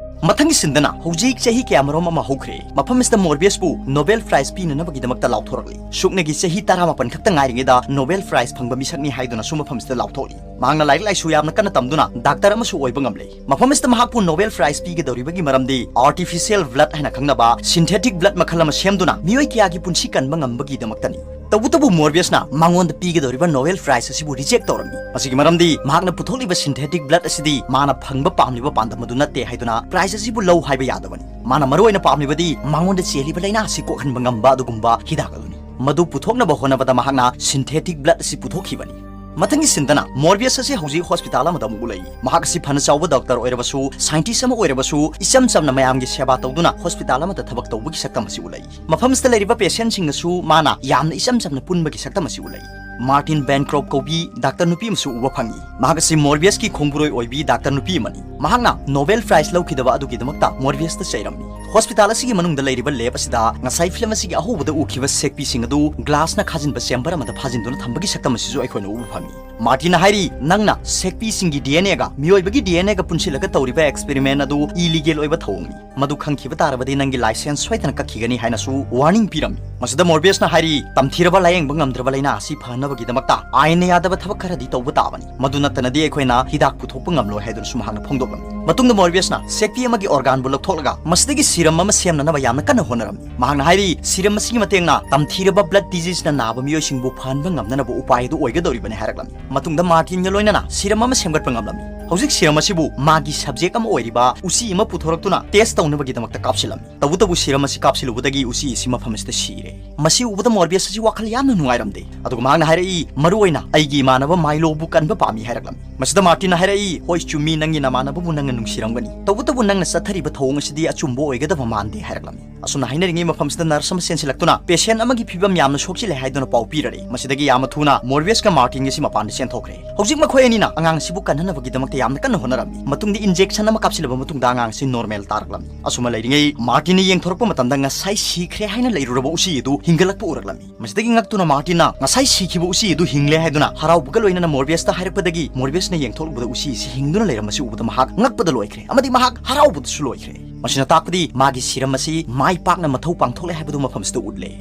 ꯃꯊꯪꯒꯤ ꯁꯤꯟꯗꯅ ꯍꯧꯖꯤꯛ ꯆꯍꯤ ꯀꯌꯥꯃꯔꯣꯝ ꯑꯃ ꯍꯧꯈ꯭ꯔꯦ꯫ ꯃꯐꯝ ꯑꯁꯤꯗ ꯃꯣꯔꯕꯤꯌꯁꯄꯨ ꯅꯣꯕꯦꯜ ꯄ꯭ꯔꯥꯏꯖ ꯄꯤꯅꯅꯕꯒꯤꯗꯃꯛꯇ ꯂꯥꯎꯊꯣꯔꯛꯂꯤ꯫ ꯁꯨꯞꯅꯒꯤ ꯆꯍꯤ ꯇꯔꯥꯃꯥꯄꯟ ꯈꯛꯇ ꯉꯥꯏꯔꯤꯉꯩꯗ ꯅꯣꯕꯦꯜ ꯄ꯭ꯔꯥꯏꯖ ꯐꯪꯕ ꯃꯤꯁꯛꯅꯤ ꯍꯥꯏꯗꯨꯅꯁꯨ ꯃꯐꯝꯁꯤꯗ ꯂꯥꯎꯊꯣꯛꯂꯤ꯫ ꯃꯍꯥꯛꯅ ꯂꯥꯏꯔꯤꯛ ꯂꯥꯏꯁꯨ ꯌꯥꯝꯅ ꯀꯟꯅ ꯇꯝꯗꯨꯅ ꯗꯥꯛꯇꯔ ꯑꯃꯁꯨ ꯑꯣꯏꯕ ꯉꯝꯂꯦ꯫ ꯃꯐꯝ ꯑꯁꯤꯗ ꯃꯍꯥꯛꯄꯨ ꯅꯣꯕꯦꯜ ꯄ꯭ꯔꯥꯏꯖ ꯄꯤꯒꯗꯧꯔꯤꯕꯒꯤ ꯃꯔꯝꯗꯤ ꯑꯥꯔꯇꯤꯐꯤꯁꯤꯌꯦꯜ ꯕ꯭ꯂꯗ ꯍꯥꯏꯅ ꯈꯪꯅꯕ ꯁꯤꯟꯊꯦꯇꯤꯛ ꯕ꯭ꯂꯗ ꯃꯈꯜ ꯑꯃ ꯁꯦꯝꯗꯨꯅ ꯃꯤꯑꯣꯏ ꯀꯌꯥꯒꯤ ꯄꯨꯟꯁꯤ ꯀꯟꯕ ꯉꯝꯕꯒꯤꯗꯃꯛꯇꯅꯤ꯫ ꯇꯧꯕꯇꯕꯨ ꯃꯣꯔꯕꯤꯌꯁꯅ ꯃꯉꯣꯟꯗ ꯄꯤꯒꯗꯧꯔꯤꯕ ꯅꯣꯕꯦꯜ ꯄ꯭ꯔꯥꯏꯖ ꯑꯁꯤꯕꯨ ꯔꯤꯖꯦꯛ ꯇꯧꯔꯝꯃꯤ꯫ ꯃꯁꯤꯒꯤ ꯃꯔꯝꯗꯤ ꯃꯍꯥꯛꯅ ꯄꯨꯊꯣꯛꯂꯤꯕ ꯁꯤꯟꯊꯦꯇꯤꯛ ꯕ꯭ꯂꯗ ꯑꯁꯤꯗꯤ ꯃꯥꯅ ꯐꯪꯕ ꯄꯥꯝꯂꯤꯕ ꯄꯥꯟꯗꯝ ꯑꯗꯨ ꯅꯠꯇꯦ ꯍꯥꯏꯗꯨꯅ ꯄ꯭ꯔꯥꯏꯖ ꯑꯁꯤꯕꯨ ꯂꯧ ꯍꯥꯏꯕ ꯌꯥꯗꯕꯅꯤ꯫ ꯃꯥꯅ ꯃꯔꯨꯑꯣꯏꯅ ꯄꯥꯝꯂꯤꯕꯗꯤ ꯃꯉꯣꯟꯗ ꯆꯦꯜꯂꯤꯕ ꯂꯥꯏꯅꯥ ꯑꯁꯤ ꯀꯣꯛꯍꯟꯕ ꯉꯝꯕ ꯑꯗꯨꯒꯨꯝꯕ ꯍꯤꯗꯥꯛ ꯑꯗꯨꯅꯤ꯫ ꯃꯗꯨ ꯄꯨꯊꯣꯛꯅꯕ ꯍꯣꯠꯅꯕꯗ ꯃꯍꯥꯛꯅ ꯁꯤꯟꯊꯦꯇꯤꯛ ꯕ꯭ꯂꯗ ꯑꯁꯤ ꯄꯨꯊꯣꯛꯈꯤꯕꯅꯤ꯫ ꯃꯊꯪꯒꯤ ꯁꯤꯟꯗꯅ ꯃꯣꯔꯕꯤꯌꯁ ꯑꯁꯤ ꯍꯧꯖꯤꯛ ꯍꯣꯁꯄꯤꯇꯥꯜ ꯑꯃꯗ ꯑꯃꯨꯛ ꯎꯠꯂꯛꯏ꯫ ꯃꯍꯥꯛ ꯑꯁꯤ ꯐꯅ ꯆꯥꯎꯕ ꯗꯣꯛꯇꯔ ꯑꯣꯏꯔꯕꯁꯨ, ꯁꯥꯏꯟꯇꯤꯁ ꯑꯃ ꯑꯣꯏꯔꯕꯁꯨ, ꯏꯆꯝ ꯆꯝꯅ ꯃꯌꯥꯝꯒꯤ ꯁꯦꯕꯥ ꯇꯧꯗꯨꯅ ꯍꯣꯁꯄꯤꯇꯥꯜ ꯑꯃꯗ ꯊꯕꯛ ꯇꯧꯕꯒꯤ ꯁꯛꯇꯝ ꯑꯁꯤ ꯎꯠꯂꯛꯏ꯫ ꯃꯐꯝꯁꯤꯗ ꯂꯩꯔꯤꯕ ꯄꯦꯁꯦꯟꯁꯤꯡꯒꯁꯨ ꯃꯥꯅ ꯌꯥꯝꯅ ꯏꯆꯝ ꯆꯝꯅ ꯄꯨꯟꯕꯒꯤ ꯁꯛꯇꯝ ꯑꯁꯤ ꯎꯠꯂꯛꯏ꯫ ꯃꯥꯔꯇꯤꯟ ꯕꯦꯟꯀ꯭ꯔꯣꯞ ꯀꯧꯕꯤ ꯗꯥꯛꯇꯔ ꯅꯨꯄꯤ ꯑꯃꯁꯨ ꯎꯕ ꯐꯪꯏ꯫ ꯃꯍꯥꯛ ꯑꯁꯤ ꯃꯣꯔꯕꯤꯌꯁꯀꯤ ꯈꯣꯡꯕꯨꯔꯣꯏ ꯑꯣꯏꯕꯤ ꯗꯥꯛꯇꯔ ꯅꯨꯄꯤ ꯑꯃꯅꯤ꯫ ꯃꯍꯥꯛꯅ ꯅꯣꯕꯦꯜ ꯄ꯭ꯔꯥꯏꯖ ꯂꯧꯈꯤꯗꯕ ꯑꯗꯨꯒꯤꯗꯃꯛꯇ ꯃꯣꯔꯕꯤꯌꯁꯇ ꯆꯩꯔꯝꯃꯤ꯫ ꯍꯣꯁꯄꯤꯇꯥꯜ ꯑꯁꯤꯒꯤ ꯃꯅꯨꯡꯗ ꯂꯩꯔꯤꯕ ꯂꯦꯕ ꯑꯁꯤꯗ ꯉꯁꯥꯏ ꯐꯤꯂꯝ ꯑꯁꯤꯒꯤ ꯑꯍꯧꯕꯗ ꯎꯈꯤꯕ ꯁꯦꯛꯄꯤꯁꯤꯡ ꯑꯗꯨ ꯒ꯭ꯂꯥꯁꯅ ꯈꯥꯖꯤꯟꯕ ꯆꯦꯝꯕꯔ ꯑꯃꯗ ꯐꯥꯖꯤꯟꯗꯨꯅ ꯊꯝꯕꯒꯤ ꯁꯛꯇꯝ ꯑꯁꯤꯁꯨ ꯑꯩꯈꯣꯏꯅ ꯎꯕ ꯐꯪꯏ꯫ ꯃꯥꯔꯇꯤꯟꯅ ꯍꯥꯏꯔꯤ, "ꯅꯪꯅ ꯁꯦꯛꯄꯤꯁꯤꯡꯒꯤ ꯗꯤ ꯑꯦꯟ ꯑꯦꯒ ꯃꯤꯑꯣꯏꯕꯒꯤ ꯗꯤ ꯑꯦꯟ ꯑꯦꯒ ꯄꯨꯟꯁꯤꯜꯂꯒ ꯇꯧꯔꯤꯕ ꯑꯦꯛꯁꯄꯦꯔꯤꯃꯦꯟ ꯑꯗꯨ ꯏꯂꯤꯒꯦꯜ ꯑꯣꯏꯕ ꯊꯧꯑꯣꯡꯅꯤ꯫ ꯃꯗꯨ ꯈꯪꯈꯤꯕ ꯇꯥꯔꯕꯗꯤ ꯅꯪꯒꯤ ꯂꯥꯏꯁꯦꯟꯁ ꯁꯣꯏꯗꯅ ꯀꯛꯈꯤꯒꯅꯤ" ꯍꯥꯏꯅꯁꯨ ꯋꯥꯔꯅꯤꯡ ꯄꯤꯔꯝꯃꯤ꯫ ꯃꯁꯤꯗ ꯃꯣꯔꯕꯤꯌꯁꯅ ꯍꯥꯏꯔꯤ, "ꯇꯝꯊꯤꯔꯕ ꯂꯥꯌꯦꯡꯕ ꯉꯝꯗ꯭ꯔꯕ ꯂꯥꯏꯅꯥ ꯑꯁꯤ ꯐꯅꯕꯒꯤꯗꯃꯛꯇ ꯑꯥꯏꯟꯅ ꯌꯥꯗꯕ ꯊꯕꯛ ꯈꯔꯗꯤ ꯇꯧꯕ ꯇꯥꯕꯅꯤ꯫ ꯃꯗꯨ ꯅꯠꯇꯅꯗꯤ ꯑꯩꯈꯣꯏꯅ ꯍꯤꯗꯥꯛ ꯄꯨꯊꯣꯛꯄ ꯉꯝꯂꯣꯏ" ꯍꯥꯏꯗꯨꯅꯁꯨ ꯃꯍꯥꯛꯅ ꯐꯣꯡꯗꯣꯛꯂꯝꯃꯤ꯫ ꯃꯇꯨꯡꯗ ꯃꯣꯔꯕꯤꯌꯁꯅ ꯁꯦꯛꯄꯤ ꯑꯃꯒꯤ ꯑꯣꯔꯒꯥꯟꯕꯨ ꯂꯧꯊꯣꯛꯂꯒ ꯃꯁꯤꯗꯒꯤ ꯁꯤꯔꯝ ꯑꯃ ꯁꯦꯝꯅꯅꯕ ꯌꯥꯝꯅ ꯀꯟꯅ ꯍꯣꯠꯅꯔꯝꯃꯤ꯫ ꯃꯍꯥꯛꯅ ꯍꯥꯏꯔꯤ, "ꯁꯤꯔꯝ ꯑꯁꯤꯒꯤ ꯃꯇꯦꯡꯅ ꯇꯝꯊꯤꯔꯕ ꯕ꯭ꯂꯗ ꯗꯤꯖꯤꯖꯅ ꯅꯥꯕ ꯃꯤꯑꯣꯏꯁꯤꯡꯕꯨ ꯐꯍꯟꯕ ꯉꯝꯅꯅꯕ ꯎꯄꯥꯏ ꯑꯗꯨ ꯑꯣꯏꯒꯗꯧꯔꯤꯕꯅꯤ" ꯍꯥꯏꯔꯛꯂꯝꯃꯤ꯫ ꯃꯇꯨꯡꯗ ꯃꯥꯔꯇꯤꯟꯒ ꯂꯣꯏꯅꯅ ꯁꯤꯔꯝ ꯑꯃ ꯁꯦꯝꯒꯠꯄ ꯉꯝꯂꯝꯃꯤ꯫ ꯍꯧꯖꯤꯛ ꯁꯤꯔꯝ ꯑꯁꯤꯕꯨ ꯃꯥꯒꯤ ꯁꯕꯖꯦꯛ ꯑꯃ ꯑꯣꯏꯔꯤꯕ ꯎꯆꯤ ꯑꯃ ꯄꯨꯊꯣꯔꯛꯇꯨꯅ ꯇꯦꯁ ꯇꯧꯅꯕꯒꯤꯗꯃꯛꯇ ꯀꯥꯞꯁꯤꯜꯂꯝꯃꯤ꯫ ꯇꯧꯕꯇꯕꯨ ꯁꯤꯔꯝ ꯑꯁꯤ ꯀꯥꯞꯁꯤꯜꯂꯨꯕꯗꯒꯤ ꯎꯆꯤ ꯑꯁꯤ ꯃꯐꯝ ꯑꯁꯤꯗ ꯁꯤꯔꯦ꯫ ꯃꯁꯤ ꯎꯕꯗ ꯃꯣꯔꯕꯤꯌꯁ ꯑꯁꯤ ꯋꯥꯈꯜ ꯌꯥꯝꯅ ꯅꯨꯡꯉꯥꯏꯔꯝꯗꯦ꯫ ꯑꯗꯨꯒ ꯃꯍꯥꯛꯅ ꯍꯥꯏꯔꯛꯏ, "ꯃꯔꯨꯑꯣꯏꯅ ꯑꯩꯒꯤ ꯏꯃꯥꯟꯅꯕ ꯃꯥꯏꯂꯣꯕꯨ ꯀꯟꯕ ꯄꯥꯝꯃꯤ" ꯍꯥꯏꯔꯛꯂꯝꯃꯤ꯫ ꯃꯁꯤꯗ ꯃꯥꯔꯇꯤꯟꯅ ꯍꯥꯏꯔꯛꯏ, "ꯍꯣꯏ, ꯆꯨꯝꯃꯤ, ꯅꯪꯒꯤ ꯅꯃꯥꯟꯅꯕꯕꯨ ꯅꯪꯅ ꯅꯨꯡꯁꯤꯔꯝꯒꯅꯤ꯫ ꯇꯧꯕꯇꯕꯨ ꯅꯪꯅ ꯆꯠꯊꯔꯤꯕ ꯊꯧꯑꯣꯡ ꯑꯁꯤꯗꯤ ꯑꯆꯨꯝꯕ ꯑꯣꯏꯒꯗꯕ ꯃꯥꯟꯗꯦ" ꯍꯥꯏꯔꯛꯂꯝꯃꯤ꯫ ꯑꯁꯨꯝꯅ ꯍꯥꯏꯅꯔꯤꯉꯩ ꯃꯐꯝꯁꯤꯗ ꯅꯔꯁ ꯑꯃ ꯆꯦꯟꯁꯤꯜꯂꯛꯇꯨꯅ ꯄꯦꯁꯦꯟ ꯑꯃꯒꯤ ꯐꯤꯕꯝ ꯌꯥꯝꯅ ꯁꯣꯛꯆꯤꯜꯂꯦ ꯍꯥꯏꯗꯨꯅ ꯄꯥꯎ ꯄꯤꯔꯔꯦ꯫ ꯃꯁꯤꯗꯒꯤ ꯌꯥꯝꯅ ꯊꯨꯅ ꯃꯣꯔꯕꯤꯌꯁꯀ ꯃꯥꯔꯇꯤꯟꯒꯁꯤ ꯃꯄꯥꯟꯗ ꯆꯦꯟꯊꯣꯛꯈ꯭ꯔꯦ꯫ ꯍꯧꯖꯤꯛ ꯃꯈꯣꯏ ꯑꯅꯤꯅ ꯑꯉꯥꯡꯁꯤꯕꯨ ꯀꯟꯅꯅꯕꯒꯤꯗꯃꯛꯇ ꯌꯥꯝꯅ ꯀꯟꯅ ꯍꯣꯠꯅꯔꯝꯃꯤ꯫ ꯃꯇꯨꯡꯗ ꯏꯟꯖꯦꯛꯁꯟ ꯑꯃ ꯀꯥꯞꯁꯤꯜꯂꯕ ꯃꯇꯨꯡꯗ ꯑꯉꯥꯡꯁꯤ ꯅꯣꯔꯃꯦꯜ ꯇꯥꯔꯛꯂꯝꯃꯤ꯫ ꯑꯁꯨꯝꯅ ꯂꯩꯔꯤꯉꯩ ꯃꯥꯔꯇꯤꯟꯅ ꯌꯦꯡꯊꯣꯔꯛꯄ ꯃꯇꯝꯗ ꯉꯁꯥꯏ ꯁꯤꯈ꯭ꯔꯦ ꯍꯥꯏꯅ ꯂꯩꯔꯨꯔꯕ ꯎꯆꯤ ꯑꯗꯨ ꯍꯤꯡꯒꯠꯂꯛꯄ ꯎꯔꯛꯂꯝꯃꯤ꯫ ꯃꯁꯤꯗꯒꯤ ꯉꯛꯇꯨꯅ ꯃꯥꯔꯇꯤꯟꯅ ꯉꯁꯥꯏ ꯁꯤꯈꯤꯕ ꯎꯆꯤ ꯑꯗꯨ ꯍꯤꯡꯂꯦ ꯍꯥꯏꯗꯨꯅ ꯍꯔꯥꯎꯕꯒ ꯂꯣꯏꯅꯅ ꯃꯣꯔꯕꯤꯌꯁꯇ ꯍꯥꯏꯔꯛꯄꯗꯒꯤ ꯃꯣꯔꯕꯤꯌꯁꯅ ꯌꯦꯡꯊꯣꯛꯂꯨꯕꯗ ꯎꯆꯤ ꯑꯁꯤ ꯍꯤꯡꯗꯨꯅ ꯂꯩꯔꯝꯕꯁꯤ ꯎꯕꯗ ꯃꯍꯥꯛ ꯉꯛꯄꯗ ꯂꯣꯏꯈ꯭ꯔꯦ ꯑꯃꯗꯤ ꯃꯍꯥꯛ ꯍꯔꯥꯎꯕꯗꯁꯨ ꯂꯣꯏꯈ꯭ꯔꯦ꯫ ꯃꯁꯤꯅ ꯇꯥꯛꯄꯗꯤ ꯃꯥꯒꯤ ꯁꯤꯔꯝ ꯑꯁꯤ ꯃꯥꯏ ꯄꯥꯛꯅ ꯃꯊꯧ ꯄꯥꯡꯊꯣꯛꯂꯦ ꯍꯥꯏꯕꯗꯨ ꯃꯐꯝꯁꯤꯗ ꯎꯠꯂꯦ꯫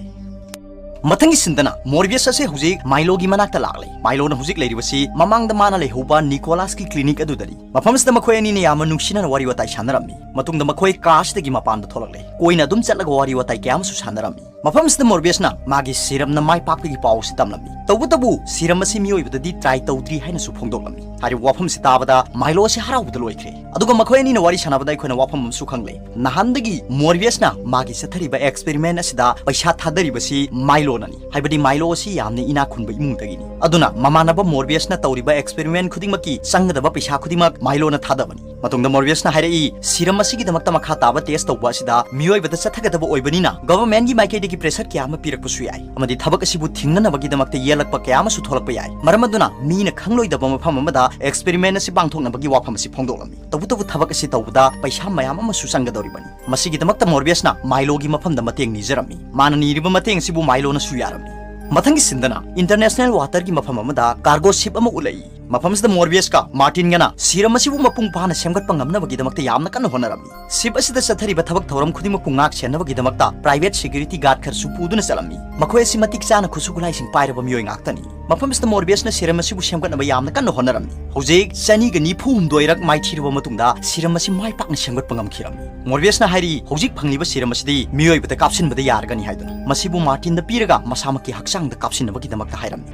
ꯃꯊꯪꯒꯤ ꯁꯤꯟꯗꯅ ꯃꯣꯔꯕꯤꯌꯁ ꯑꯁꯤ ꯍꯧꯖꯤꯛ ꯃꯥꯏꯂꯣꯒꯤ ꯃꯅꯥꯛꯇ ꯂꯥꯛꯂꯦ꯫ ꯃꯥꯏꯂꯣꯅ ꯍꯧꯖꯤꯛ ꯂꯩꯔꯤꯕꯁꯤ ꯃꯃꯥꯡꯗ ꯃꯥꯅ ꯂꯩꯍꯧꯕ ꯅꯤꯀꯣꯂꯥꯁꯀꯤ ꯀ꯭ꯂꯤꯅꯤꯛ ꯑꯗꯨꯗꯅꯤ꯫ ꯃꯐꯝꯁꯤꯗ ꯃꯈꯣꯏ ꯑꯅꯤꯅ ꯌꯥꯝꯅ ꯅꯨꯡꯁꯤꯅꯅ ꯋꯥꯔꯤ ꯋꯥꯇꯥꯏ ꯁꯥꯟꯅꯔꯝꯃꯤ꯫ ꯃꯇꯨꯡꯗ ꯃꯈꯣꯏ ꯀꯥ ꯑꯁꯤꯗꯒꯤ ꯃꯄꯥꯟꯗ ꯊꯣꯛꯂꯛꯂꯦ꯫ ꯀꯣꯏꯅ ꯑꯗꯨꯝ ꯆꯠꯂꯒ ꯋꯥꯔꯤ ꯋꯥꯇꯥꯏ ꯀꯌꯥ ꯑꯃꯁꯨ ꯁꯥꯟꯅꯔꯝꯃꯤ꯫ ꯃꯐꯝ ꯑꯁꯤꯗ ꯃꯣꯔꯕꯤꯌꯁꯅ ꯃꯥꯒꯤ ꯁꯤꯔꯝꯅ ꯃꯥꯏ ꯄꯥꯛꯄꯒꯤ ꯄꯥꯎ ꯑꯁꯤ ꯇꯝꯂꯝꯃꯤ꯫ ꯇꯧꯕꯇꯕꯨ ꯁꯤꯔꯝ ꯑꯁꯤ ꯃꯤꯑꯣꯏꯕꯗꯗꯤ ꯇ꯭ꯔꯥꯏ ꯇꯧꯗ꯭ꯔꯤ ꯍꯥꯏꯅꯁꯨ ꯐꯣꯡꯗꯣꯛꯂꯝꯃꯤ꯫ ꯍꯥꯏꯔꯤꯕ ꯋꯥꯐꯝ ꯑꯁꯤ ꯇꯥꯕꯗ ꯃꯥꯏꯂꯣ ꯑꯁꯤ ꯍꯔꯥꯎꯕꯗ ꯂꯣꯏꯈ꯭ꯔꯦ꯫ ꯑꯗꯨꯒ ꯃꯈꯣꯏ ꯑꯅꯤꯅ ꯋꯥꯔꯤ ꯁꯥꯟꯅꯕꯗ ꯑꯩꯈꯣꯏꯅ ꯋꯥꯐꯝ ꯑꯃꯁꯨ ꯈꯪꯂꯦ꯫ ꯅꯍꯥꯟꯗꯒꯤ ꯃꯣꯔꯕꯤꯌꯁꯅ ꯃꯥꯒꯤ ꯆꯠꯊꯔꯤꯕ ꯑꯦꯛꯁꯄꯦꯔꯤꯃꯦꯟ ꯑꯁꯤꯗ ꯄꯩꯁꯥ ꯊꯥꯗꯔꯤꯕꯁꯤ ꯃꯥꯏꯂꯣꯅꯅꯤ꯫ ꯍꯥꯏꯕꯗꯤ ꯃꯥꯏꯂꯣ ꯑꯁꯤ ꯌꯥꯝꯅ ꯏꯅꯥꯛ ꯈꯨꯟꯕ ꯏꯃꯨꯡꯗꯒꯤꯅꯤ꯫ ꯑꯗꯨꯅ ꯃꯃꯥꯟꯅꯕ ꯃꯣꯔꯕꯤꯌꯁꯅ ꯇꯧꯔꯤꯕ ꯑꯦꯛꯁꯄꯦꯔꯤꯃꯦꯟ ꯈꯨꯗꯤꯡꯃꯛꯀꯤ ꯆꯪꯒꯗꯕ ꯄꯩꯁꯥ ꯈꯨꯗꯤꯡꯃꯛ ꯃꯥꯏꯂꯣꯅ ꯊꯥꯗꯕꯅꯤ꯫ ꯃꯇꯨꯡꯗ ꯃꯣꯔꯕꯤꯌꯁꯅ ꯍꯥꯏꯔꯛꯏ, ꯁꯤꯔꯝ ꯑꯁꯤꯒꯤꯗꯃꯛꯇ ꯃꯈꯥ ꯇꯥꯕ ꯇꯦꯁ ꯇꯧꯕ ꯑꯁꯤꯗ ꯃꯤꯑꯣꯏꯕꯗ ꯆꯠꯊꯒꯗꯕ ꯑꯣꯏꯕꯅꯤꯅ ꯒꯚꯔꯟꯃꯦꯟꯠꯀꯤ ꯃꯥꯏꯀꯩꯗꯒꯤ ꯄ꯭ꯔꯦꯁꯔ ꯀꯌꯥ ꯑꯃ ꯄꯤꯔꯛꯄꯁꯨ ꯌꯥꯏ, ꯑꯃꯗꯤ ꯊꯕꯛ ꯑꯁꯤꯕꯨ ꯊꯤꯡꯅꯅꯕꯒꯤꯗꯃꯛꯇ ꯌꯦꯜꯂꯛꯄ ꯀꯌꯥ ꯑꯃꯁꯨ ꯊꯣꯛꯂꯛꯄ ꯌꯥꯏ꯫ ꯃꯔꯝ ꯑꯗꯨꯅ ꯃꯤꯅ ꯈꯪꯂꯣꯏꯗꯕ ꯃꯐꯝ ꯑꯃꯗ ꯑꯦꯛꯁꯄꯦꯔꯤꯃꯦꯟ ꯑꯁꯤ ꯄꯥꯡꯊꯣꯛꯅꯕꯒꯤ ꯋꯥꯐꯝ ꯑꯁꯤ ꯐꯣꯡꯗꯣꯛꯂꯝꯃꯤ꯫ ꯇꯧꯕꯇꯕꯨ ꯊꯕꯛ ꯑꯁꯤ ꯇꯧꯕꯗ ꯄꯩꯁꯥ ꯃꯌꯥꯝ ꯑꯃꯁꯨ ꯆꯪꯒꯗꯧꯔꯤꯕꯅꯤ꯫ ꯃꯁꯤꯒꯤꯗꯃꯛꯇ ꯃꯣꯔꯕꯤꯌꯁꯅ ꯃꯥꯏꯂꯣꯒꯤ ꯃꯐꯝꯗ ꯃꯇꯦꯡ ꯅꯤꯖꯔꯝꯃꯤ꯫ ꯃꯥꯅ ꯅꯤꯔꯤꯕ ꯃꯇꯦꯡ ꯑꯁꯤꯕꯨ ꯃꯥꯏꯂꯣꯅꯁꯨ ꯌꯥꯔꯝꯃꯤ꯫ ꯃꯊꯪꯒꯤ ꯁꯤꯟꯗꯅ ꯏꯟꯇꯔꯅꯦꯁꯅꯦꯜ ꯋꯥꯇꯔꯒꯤ ꯃꯐꯝ ꯑꯃꯗ ꯀꯥꯔꯒꯣ ꯁꯤꯞ ꯑꯃ ꯎꯠꯂꯛꯏ꯫ ꯃꯐꯝꯁꯤꯗ ꯃꯣꯔꯕꯤꯌꯁꯀ ꯃꯥꯔꯇꯤꯟꯒꯅ ꯁꯤꯔꯝ ꯑꯁꯤꯕꯨ ꯃꯄꯨꯡ ꯐꯥꯅ ꯁꯦꯝꯒꯠꯄ ꯉꯝꯅꯕꯒꯤꯗꯃꯛꯇ ꯌꯥꯝꯅ ꯀꯟꯅ ꯍꯣꯠꯅꯔꯝꯃꯤ꯫ ꯁꯤꯞ ꯑꯁꯤꯗ ꯆꯠꯊꯔꯤꯕ ꯊꯕꯛ ꯊꯧꯔꯝ ꯈꯨꯗꯤꯡꯃꯛꯄꯨ ꯉꯥꯛ ꯁꯦꯟꯅꯕꯒꯤꯗꯃꯛꯇ ꯄ꯭ꯔꯥꯏꯚꯦꯠ ꯁꯦꯀ꯭ꯌꯨꯔꯤꯇꯤ ꯒꯥꯔꯗ ꯈꯔꯁꯨ ꯄꯨꯗꯨꯅ ꯆꯠꯂꯝꯃꯤ꯫ ꯃꯈꯣꯏ ꯑꯁꯤ ꯃꯇꯤꯛ ꯆꯥꯅ ꯈꯨꯠꯁꯨ ꯈꯨꯠꯂꯥꯏꯁꯤꯡ ꯄꯥꯏꯔꯕ ꯃꯤꯑꯣꯏ ꯉꯥꯛꯇꯅꯤ꯫ ꯃꯐꯝ ꯑꯁꯤꯗ ꯃꯣꯔꯕꯤꯌꯁꯅ ꯁꯤꯔꯝ ꯑꯁꯤꯕꯨ ꯁꯦꯝꯒꯠꯅꯕ ꯌꯥꯝꯅ ꯀꯟꯅ ꯍꯣꯠꯅꯔꯝꯃꯤ꯫ ꯍꯧꯖꯤꯛ ꯆꯅꯤꯒ ꯅꯤꯐꯨ ꯍꯨꯝꯗꯣꯏꯔꯛ ꯃꯥꯏꯊꯤꯔꯕ ꯃꯇꯨꯡꯗ ꯁꯤꯔꯝ ꯑꯁꯤ ꯃꯥꯏ ꯄꯥꯛꯅ ꯁꯦꯝꯒꯠꯄ ꯉꯝꯈꯤꯔꯝꯃꯤ꯫ ꯃꯣꯔꯕꯤꯌꯁꯅ ꯍꯥꯏꯔꯤ, ꯍꯧꯖꯤꯛ ꯐꯪꯂꯤꯕ ꯁꯤꯔꯝ ꯑꯁꯤꯗꯤ ꯃꯤꯑꯣꯏꯕꯗ ꯀꯥꯞꯁꯤꯟꯕꯗ ꯌꯥꯔꯒꯅꯤ ꯍꯥꯏꯗꯨꯅ꯫ ꯃꯁꯤꯕꯨ ꯃꯥꯔꯇꯤꯟꯗ ꯄꯤꯔꯒ ꯃꯁꯥꯃꯛꯀꯤ ꯍꯛꯆꯥꯡꯗ ꯀꯥꯞꯁꯤꯟꯅꯕꯒꯤꯗꯃꯛꯇ ꯍꯥꯏꯔꯝꯃꯤ꯫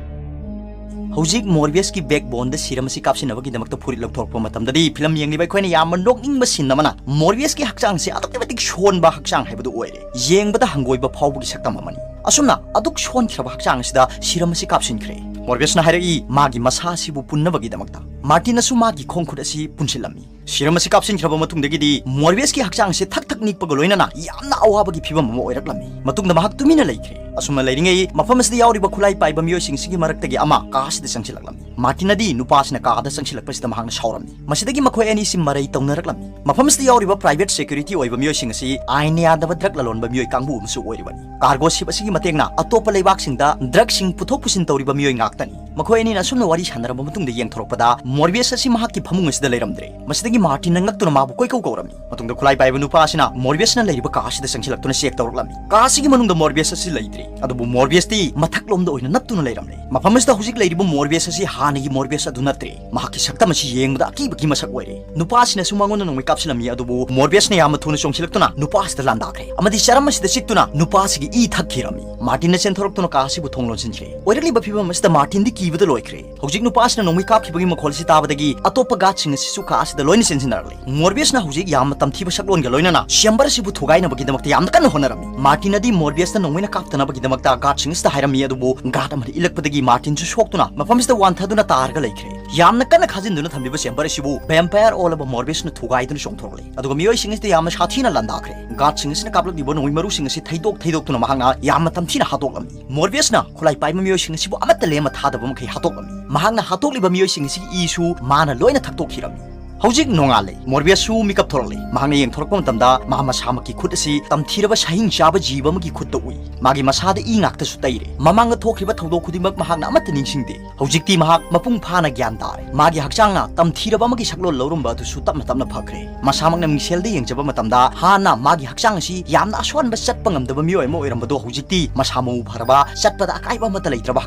ꯍꯧꯖꯤꯛ ꯃꯣꯔꯕꯤꯌꯁꯀꯤ ꯕꯦꯛꯕꯣꯟꯗ ꯁꯤꯔꯝ ꯑꯁꯤ ꯀꯥꯞꯁꯤꯟꯅꯕꯒꯤꯗꯃꯛꯇ ꯐꯨꯔꯤꯠ ꯂꯧꯊꯣꯔꯛꯄ ꯃꯇꯝꯗꯗꯤ ꯐꯤꯂꯝ ꯌꯦꯡꯂꯤꯕ ꯑꯩꯈꯣꯏꯅ ꯌꯥꯝꯅ ꯅꯣꯛꯅꯤꯡꯕ ꯁꯤꯟ ꯑꯃꯅ ꯃꯣꯔꯕꯤꯌꯁꯀꯤ ꯍꯛꯆꯥꯡꯁꯦ ꯑꯗꯨꯛꯀꯤ ꯃꯇꯤꯛ ꯁꯣꯟꯕ ꯍꯛꯆꯥꯡ ꯍꯥꯏꯕꯗꯨ ꯑꯣꯏꯔꯦ꯫ ꯌꯦꯡꯕꯗ ꯍꯪꯒꯣꯏꯕ ꯐꯥꯎꯕꯒꯤ ꯁꯛꯇꯝ ꯑꯃꯅꯤ꯫ ꯑꯁꯨꯝꯅ ꯑꯗꯨꯛ ꯁꯣꯟꯈ꯭ꯔꯕ ꯍꯛꯆꯥꯡ ꯑꯁꯤꯗ ꯁꯤꯔꯝ ꯑꯁꯤ ꯀꯥꯞꯁꯤꯟꯈ꯭ꯔꯦ꯫ ꯃꯣꯔꯕꯤꯌꯁꯅ ꯍꯥꯏꯔꯛꯏ, ꯃꯥꯒꯤ ꯃꯁꯥ ꯑꯁꯤꯕꯨ ꯄꯨꯟꯅꯕꯒꯤꯗꯃꯛꯇ꯫ ꯃꯥꯔꯇꯤꯟꯅꯁꯨ ꯃꯥꯒꯤ ꯈꯣꯡ ꯈꯨꯠ ꯑꯁꯤ ꯄꯨꯟꯁꯤꯜꯂꯝꯃꯤ꯫ ꯁꯤꯔꯝ ꯑꯁꯤ ꯀꯥꯞꯁꯤꯟꯈ꯭ꯔꯕ ꯃꯇꯨꯡꯗꯒꯤꯗꯤ ꯃꯣꯔꯕꯤꯌꯁꯀꯤ ꯍꯛꯆꯥꯡ ꯑꯁꯤ ꯊꯛ ꯊꯛ ꯅꯤꯛꯄꯒ ꯂꯣꯏꯅꯅ ꯌꯥꯝꯅ ꯑꯋꯥꯕꯒꯤ ꯐꯤꯕꯝ ꯑꯃ ꯑꯣꯏꯔꯛꯂꯝꯃꯤ꯫ ꯃꯇꯨꯡꯗ ꯃꯍꯥꯛ ꯇꯨꯃꯤꯟꯅ ꯂꯩꯈ꯭ꯔꯦ꯫ ꯑꯁꯨꯝꯅ ꯂꯩꯔꯤꯉꯩ ꯃꯐꯝ ꯑꯁꯤꯗ ꯌꯥꯎꯔꯤꯕ ꯈꯨꯠꯂꯥꯏ ꯄꯥꯏꯕ ꯃꯤꯑꯣꯏꯁꯤꯡꯁꯤꯒꯤ ꯃꯔꯛꯇꯒꯤ ꯑꯃ ꯀꯥ ꯑꯁꯤꯗ ꯆꯪꯁꯤꯜꯂꯛꯂꯝꯃꯤ꯫ ꯃꯥꯔꯇꯤꯟꯅꯗꯤ ꯅꯨꯄꯥ ꯑꯁꯤꯅ ꯀꯥ ꯑꯗ ꯆꯪꯁꯤꯜꯂꯛꯄꯁꯤꯗ ꯃꯍꯥꯛꯅ ꯁꯥꯎꯔꯝꯃꯤ꯫ ꯃꯁꯤꯗꯒꯤ ꯃꯈꯣꯏ ꯑꯅꯤꯁꯤ ꯃꯔꯩ ꯇꯧꯅꯔꯛꯂꯝꯃꯤ꯫ ꯃꯐꯝ ꯑꯁꯤꯗ ꯌꯥꯎꯔꯤꯕ ꯄ꯭ꯔꯥꯏꯚꯦꯠ ꯁꯦꯀ꯭ꯌꯨꯔꯤꯇꯤ ꯑꯣꯏꯕ ꯃꯤꯑꯣꯏꯁꯤꯡ ꯑꯁꯤ ꯑꯥꯏꯟꯅ ꯌꯥꯗꯕ ꯗ꯭ꯔꯒ ꯂꯂꯣꯟꯕ ꯃꯤꯑꯣꯏ ꯀꯥꯡꯕꯨ ꯑꯃꯁꯨ ꯑꯣꯏꯔꯤꯕꯅꯤ꯫ ꯀꯥꯔꯒꯣ ꯁꯤꯞ ꯑꯁꯤꯒꯤ ꯃꯇꯦꯡꯅ ꯑꯇꯣꯞꯄ ꯂꯩꯕꯥꯛꯁꯤꯡꯗ ꯗ꯭ꯔꯒꯁꯤꯡ ꯄꯨꯊꯣꯛ ꯄꯨꯁꯤꯟ ꯇꯧꯔꯤꯕ ꯃꯤꯑꯣꯏ ꯉꯥꯛꯇꯅꯤ꯫ ꯃꯈꯣꯏ ꯑꯅꯤꯅ ꯑꯁꯨꯝꯅ ꯋꯥꯔꯤ ꯁꯥꯟꯅꯔꯕ ꯃꯇꯨꯡꯗ ꯌꯦꯡꯊꯣꯔꯛꯄꯗ ꯃꯣꯔꯕꯤꯌꯁ ꯑꯁꯤ ꯃꯍꯥꯛꯀꯤ ꯐꯃꯨꯡ ꯑꯁꯤꯗ ꯂꯩꯔꯝꯗ꯭ꯔꯦ꯫ ꯃꯁꯤꯗꯒꯤ ꯃꯥꯔꯇꯤꯟꯅ ꯉꯛꯇꯨꯅ ꯃꯥꯕꯨ ꯀꯣꯏꯀꯧ ꯀꯧꯔꯝꯃꯤ꯫ ꯃꯇꯨꯡꯗ ꯈꯨꯠꯂꯥꯏ ꯄꯥꯏꯕ ꯅꯨꯄꯥ ꯑꯁꯤꯅ ꯃꯣꯔꯕꯤꯌꯁꯅ ꯂꯩꯔꯤꯕ ꯀꯥ ꯑꯁꯤꯗ ꯆꯪꯁꯤꯜꯂꯛꯇꯨꯅ ꯆꯦꯛ ꯇꯧꯔꯛꯂꯝꯃꯤ꯫ ꯀꯥ ꯑꯁꯤꯒꯤ ꯃꯅꯨꯡꯗ ꯃꯣꯔꯕꯤꯌꯁ ꯑꯁꯤ ꯂꯩꯇ꯭ꯔꯦ꯫ ꯑꯗꯨꯕꯨ ꯃꯣꯔꯕꯤꯌꯁꯇꯤ ꯃꯊꯛꯂꯣꯝꯗ ꯑꯣꯏꯅ ꯅꯞꯇꯨꯅ ꯂꯩꯔꯝꯂꯦ꯫ ꯃꯐꯝ ꯑꯁꯤꯗ ꯍꯧꯖꯤꯛ ꯂꯩꯔꯤꯕ ꯃꯣꯔꯕꯤꯌꯁ ꯑꯁꯤ ꯍꯥꯟꯅꯒꯤ ꯃꯣꯔꯕꯤꯌꯁ ꯑꯗꯨ ꯅꯠꯇ꯭ꯔꯦ꯫ ꯃꯍꯥꯛꯀꯤ ꯁꯛꯇꯝ ꯑꯁꯤ ꯌꯦꯡꯕꯗ ꯑꯀꯤꯕꯒꯤ ꯃꯁꯛ ꯑꯣꯏꯔꯦ꯫ ꯅꯨꯄꯥꯁꯤꯅꯁꯨ ꯃꯉꯣꯟꯗ ꯅꯣꯡꯃꯩ ꯀꯥꯞꯁꯤꯜꯂꯝꯃꯤ, ꯑꯗꯨꯕꯨ ꯃꯣꯔꯕꯤꯌꯁꯅ ꯌꯥꯝꯅ ꯊꯨꯅ ꯆꯣꯡꯁꯤꯜꯂꯛꯇꯨꯅ ꯅꯨꯄꯥꯁꯤꯗ ꯂꯥꯟꯗꯥꯈ꯭ꯔꯦ ꯑꯃꯗꯤ ꯆꯔꯝ ꯑꯁꯤꯗ ꯆꯤꯛꯇꯨꯅ ꯅꯨꯄꯥꯁꯤꯒꯤ ꯏ ꯊꯛꯈꯤꯔꯝꯃꯤ꯫ ꯃꯥꯔꯇꯤꯟꯅ ꯆꯦꯟꯊꯣꯔꯛꯇꯨꯅ ꯀꯥ ꯑꯁꯤꯕꯨ ꯊꯣꯡ ꯂꯣꯟꯁꯤꯟꯈ꯭ꯔꯦ꯫ ꯑꯣꯏꯔꯛꯂꯤꯕ ꯐꯤꯕꯝ ꯑꯁꯤꯗ ꯃꯥꯔꯇꯤꯟꯗꯤ ꯀꯤꯕꯗ ꯂꯣꯏꯈ꯭ꯔꯦ꯫ ꯍꯧꯖꯤꯛ ꯅꯨꯄꯥꯁꯤꯅ ꯅꯣꯡꯃꯩ ꯀꯥꯞꯈꯤꯕꯒꯤ ꯃꯈꯣꯜ ꯑꯁꯤ ꯇꯥꯕꯗꯒꯤ ꯑꯇꯣꯞꯄ ꯒꯥꯔꯗꯁꯤꯡ ꯑꯁꯤꯁꯨ ꯀꯥ ꯑꯁꯤꯗ ꯂꯣꯏꯅ ꯆꯦꯟꯁꯤꯟꯅꯔꯛꯂꯦ꯫ ꯃꯣꯔꯕꯤꯌꯁꯅ ꯍꯧꯖꯤꯛ ꯌꯥꯝꯅ ꯇꯝꯊꯤꯕ ꯁꯛꯂꯣꯟꯒ ꯂꯣꯏꯅꯅ ꯆꯦꯝꯕꯔ ꯑꯁꯤꯕꯨ ꯊꯨꯒꯥꯏꯅꯕꯒꯤꯗꯃꯛꯇ ꯌꯥꯝꯅ ꯀꯟꯅ ꯍꯣꯠꯅꯔꯝꯃꯤ꯫ ꯃꯥꯔꯇꯤꯟꯅꯗꯤ ꯃꯣꯔꯕꯤꯌꯁꯅ ꯅꯣꯡꯃꯩꯅ ꯀꯥꯞꯇꯅꯕꯒꯤꯗꯃꯛꯇ ꯒꯥꯔꯗꯁꯤꯡ ꯑꯁꯤꯗ ꯍꯥꯏꯔꯝꯃꯤ, ꯑꯗꯨꯕꯨ ꯒꯥꯔꯗ ꯑꯃꯅ ꯏꯜꯂꯛꯄꯗꯒꯤ ꯃꯥꯔꯇꯤꯟꯁꯨ ꯁꯣꯛꯇꯨꯅ ꯃꯐꯝꯁꯤꯗ ꯋꯥꯟꯊꯗꯨꯅ ꯇꯥꯔꯒ ꯂꯩꯈ꯭ꯔꯦ꯫ ꯌꯥꯝꯅ ꯀꯟꯅ ꯈꯥꯖꯤꯟꯗꯨꯅ ꯊꯝꯂꯤꯕ ꯆꯦꯝꯕꯔ ꯑꯁꯤꯕꯨ ꯚꯦꯝꯄꯥꯌꯔ ꯑꯣꯜꯂꯕ ꯃꯣꯔꯕꯤꯌꯁꯅ ꯊꯨꯒꯥꯏꯗꯨꯅ ꯆꯣꯡꯊꯣꯔꯛꯂꯦ꯫ ꯑꯗꯨꯒ ꯃꯤꯑꯣꯏꯁꯤꯡ ꯑꯁꯤꯗ ꯌꯥꯝꯅ ꯁꯥꯊꯤꯅ ꯂꯥꯟꯗꯥꯈ꯭ꯔꯦ꯫ ꯒꯥꯔꯗꯁꯤꯡ ꯑꯁꯤꯅ ꯀꯥꯞꯂꯛꯂꯤꯕ ꯅꯣꯡꯃꯩ ꯃꯔꯨꯁꯤꯡ ꯑꯁꯤ ꯊꯩꯗꯣꯛ ꯊꯩꯗꯣꯛꯇꯨꯅ ꯃꯍꯥꯛꯅ ꯌꯥꯝꯅ ꯇꯝꯊꯤꯅ ꯍꯥꯠꯇꯣꯛꯂꯝꯃꯤ꯫ ꯃꯣꯔꯕꯤꯌꯁꯅ ꯈꯨꯠꯂꯥꯏ ꯄꯥꯏꯕ ꯃꯤꯑꯣꯏꯁꯤꯡ ꯑꯁꯤꯕꯨ ꯑꯃꯠꯇ ꯂꯦꯝꯅ ꯊꯥꯗꯕ ꯃꯈꯩ ꯍꯥꯠꯇꯣꯛꯂꯝꯃꯤ꯫ ꯃꯍꯥꯛꯅ ꯍꯥꯠꯇꯣꯛꯂꯤꯕ ꯃꯤꯑꯣꯏꯁꯤꯡ ꯑꯁꯤꯒꯤ ꯏꯁꯨ ꯃꯥꯅ ꯂꯣꯏꯅ ꯊꯛꯇꯣꯛꯈꯤꯔꯝꯃꯤ꯫ ꯍꯧꯖꯤꯛ ꯅꯣꯡꯉꯥꯜꯂꯦ꯫ ꯃꯣꯔꯕꯤꯌꯁꯁꯨ ꯃꯤꯀꯞ ꯊꯣꯔꯛꯂꯦ꯫ ꯃꯍꯥꯛꯅ ꯌꯦꯡꯊꯣꯔꯛꯄ ꯃꯇꯝꯗ ꯃꯍꯥꯛ ꯃꯁꯥꯃꯛꯀꯤ ꯈꯨꯠ ꯑꯁꯤ ꯇꯝꯊꯤꯔꯕ ꯁꯥꯍꯤꯡ ꯆꯥꯕ ꯖꯤꯕ ꯑꯃꯒꯤ ꯈꯨꯠꯇ ꯎꯏ꯫ ꯃꯥꯒꯤ ꯃꯁꯥꯗ ꯏ ꯉꯥꯛꯇꯁꯨ ꯇꯩꯔꯦ꯫ ꯃꯃꯥꯡꯗ ꯊꯣꯛꯈꯤꯕ ꯊꯧꯗꯣꯛ ꯈꯨꯗꯤꯡꯃꯛ ꯃꯍꯥꯛꯅ ꯑꯃꯠꯇ ꯅꯤꯡꯁꯤꯡꯗꯦ꯫ ꯍꯧꯖꯤꯛꯇꯤ ꯃꯍꯥꯛ ꯃꯄꯨꯡ ꯐꯥꯅ ꯒ꯭ꯌꯥꯟ ꯇꯥꯔꯦ꯫ ꯃꯥꯒꯤ ꯍꯛꯆꯥꯡꯅ ꯇꯝꯊꯤꯔꯕ ꯑꯃꯒꯤ ꯁꯛꯂꯣꯟ ꯂꯧꯔꯝꯕ ꯑꯗꯨꯁꯨ ꯇꯞꯅ ꯇꯞꯅ ꯐꯈ꯭ꯔꯦ꯫ ꯃꯁꯥꯃꯛꯅ ꯃꯤꯡꯁꯦꯜꯗ ꯌꯦꯡꯖꯕ ꯃꯇꯝꯗ ꯍꯥꯟꯅ ꯃꯥꯒꯤ ꯍꯛꯆꯥꯡ ꯑꯁꯤ ꯌꯥꯝꯅ ꯑꯁꯣꯟꯕ, ꯆꯠꯄ ꯉꯝꯗꯕ ꯃꯤꯑꯣꯏ ꯑꯃ ꯑꯣꯏꯔꯝꯕꯗꯣ ꯍꯧꯖꯤꯛꯇꯤ ꯃꯁꯥ ꯃꯎ ꯐꯔꯕ, ꯆꯠꯄꯗ ꯑꯀꯥꯏꯕ ꯑꯃꯠꯇ ꯂꯩꯇ꯭ꯔꯕ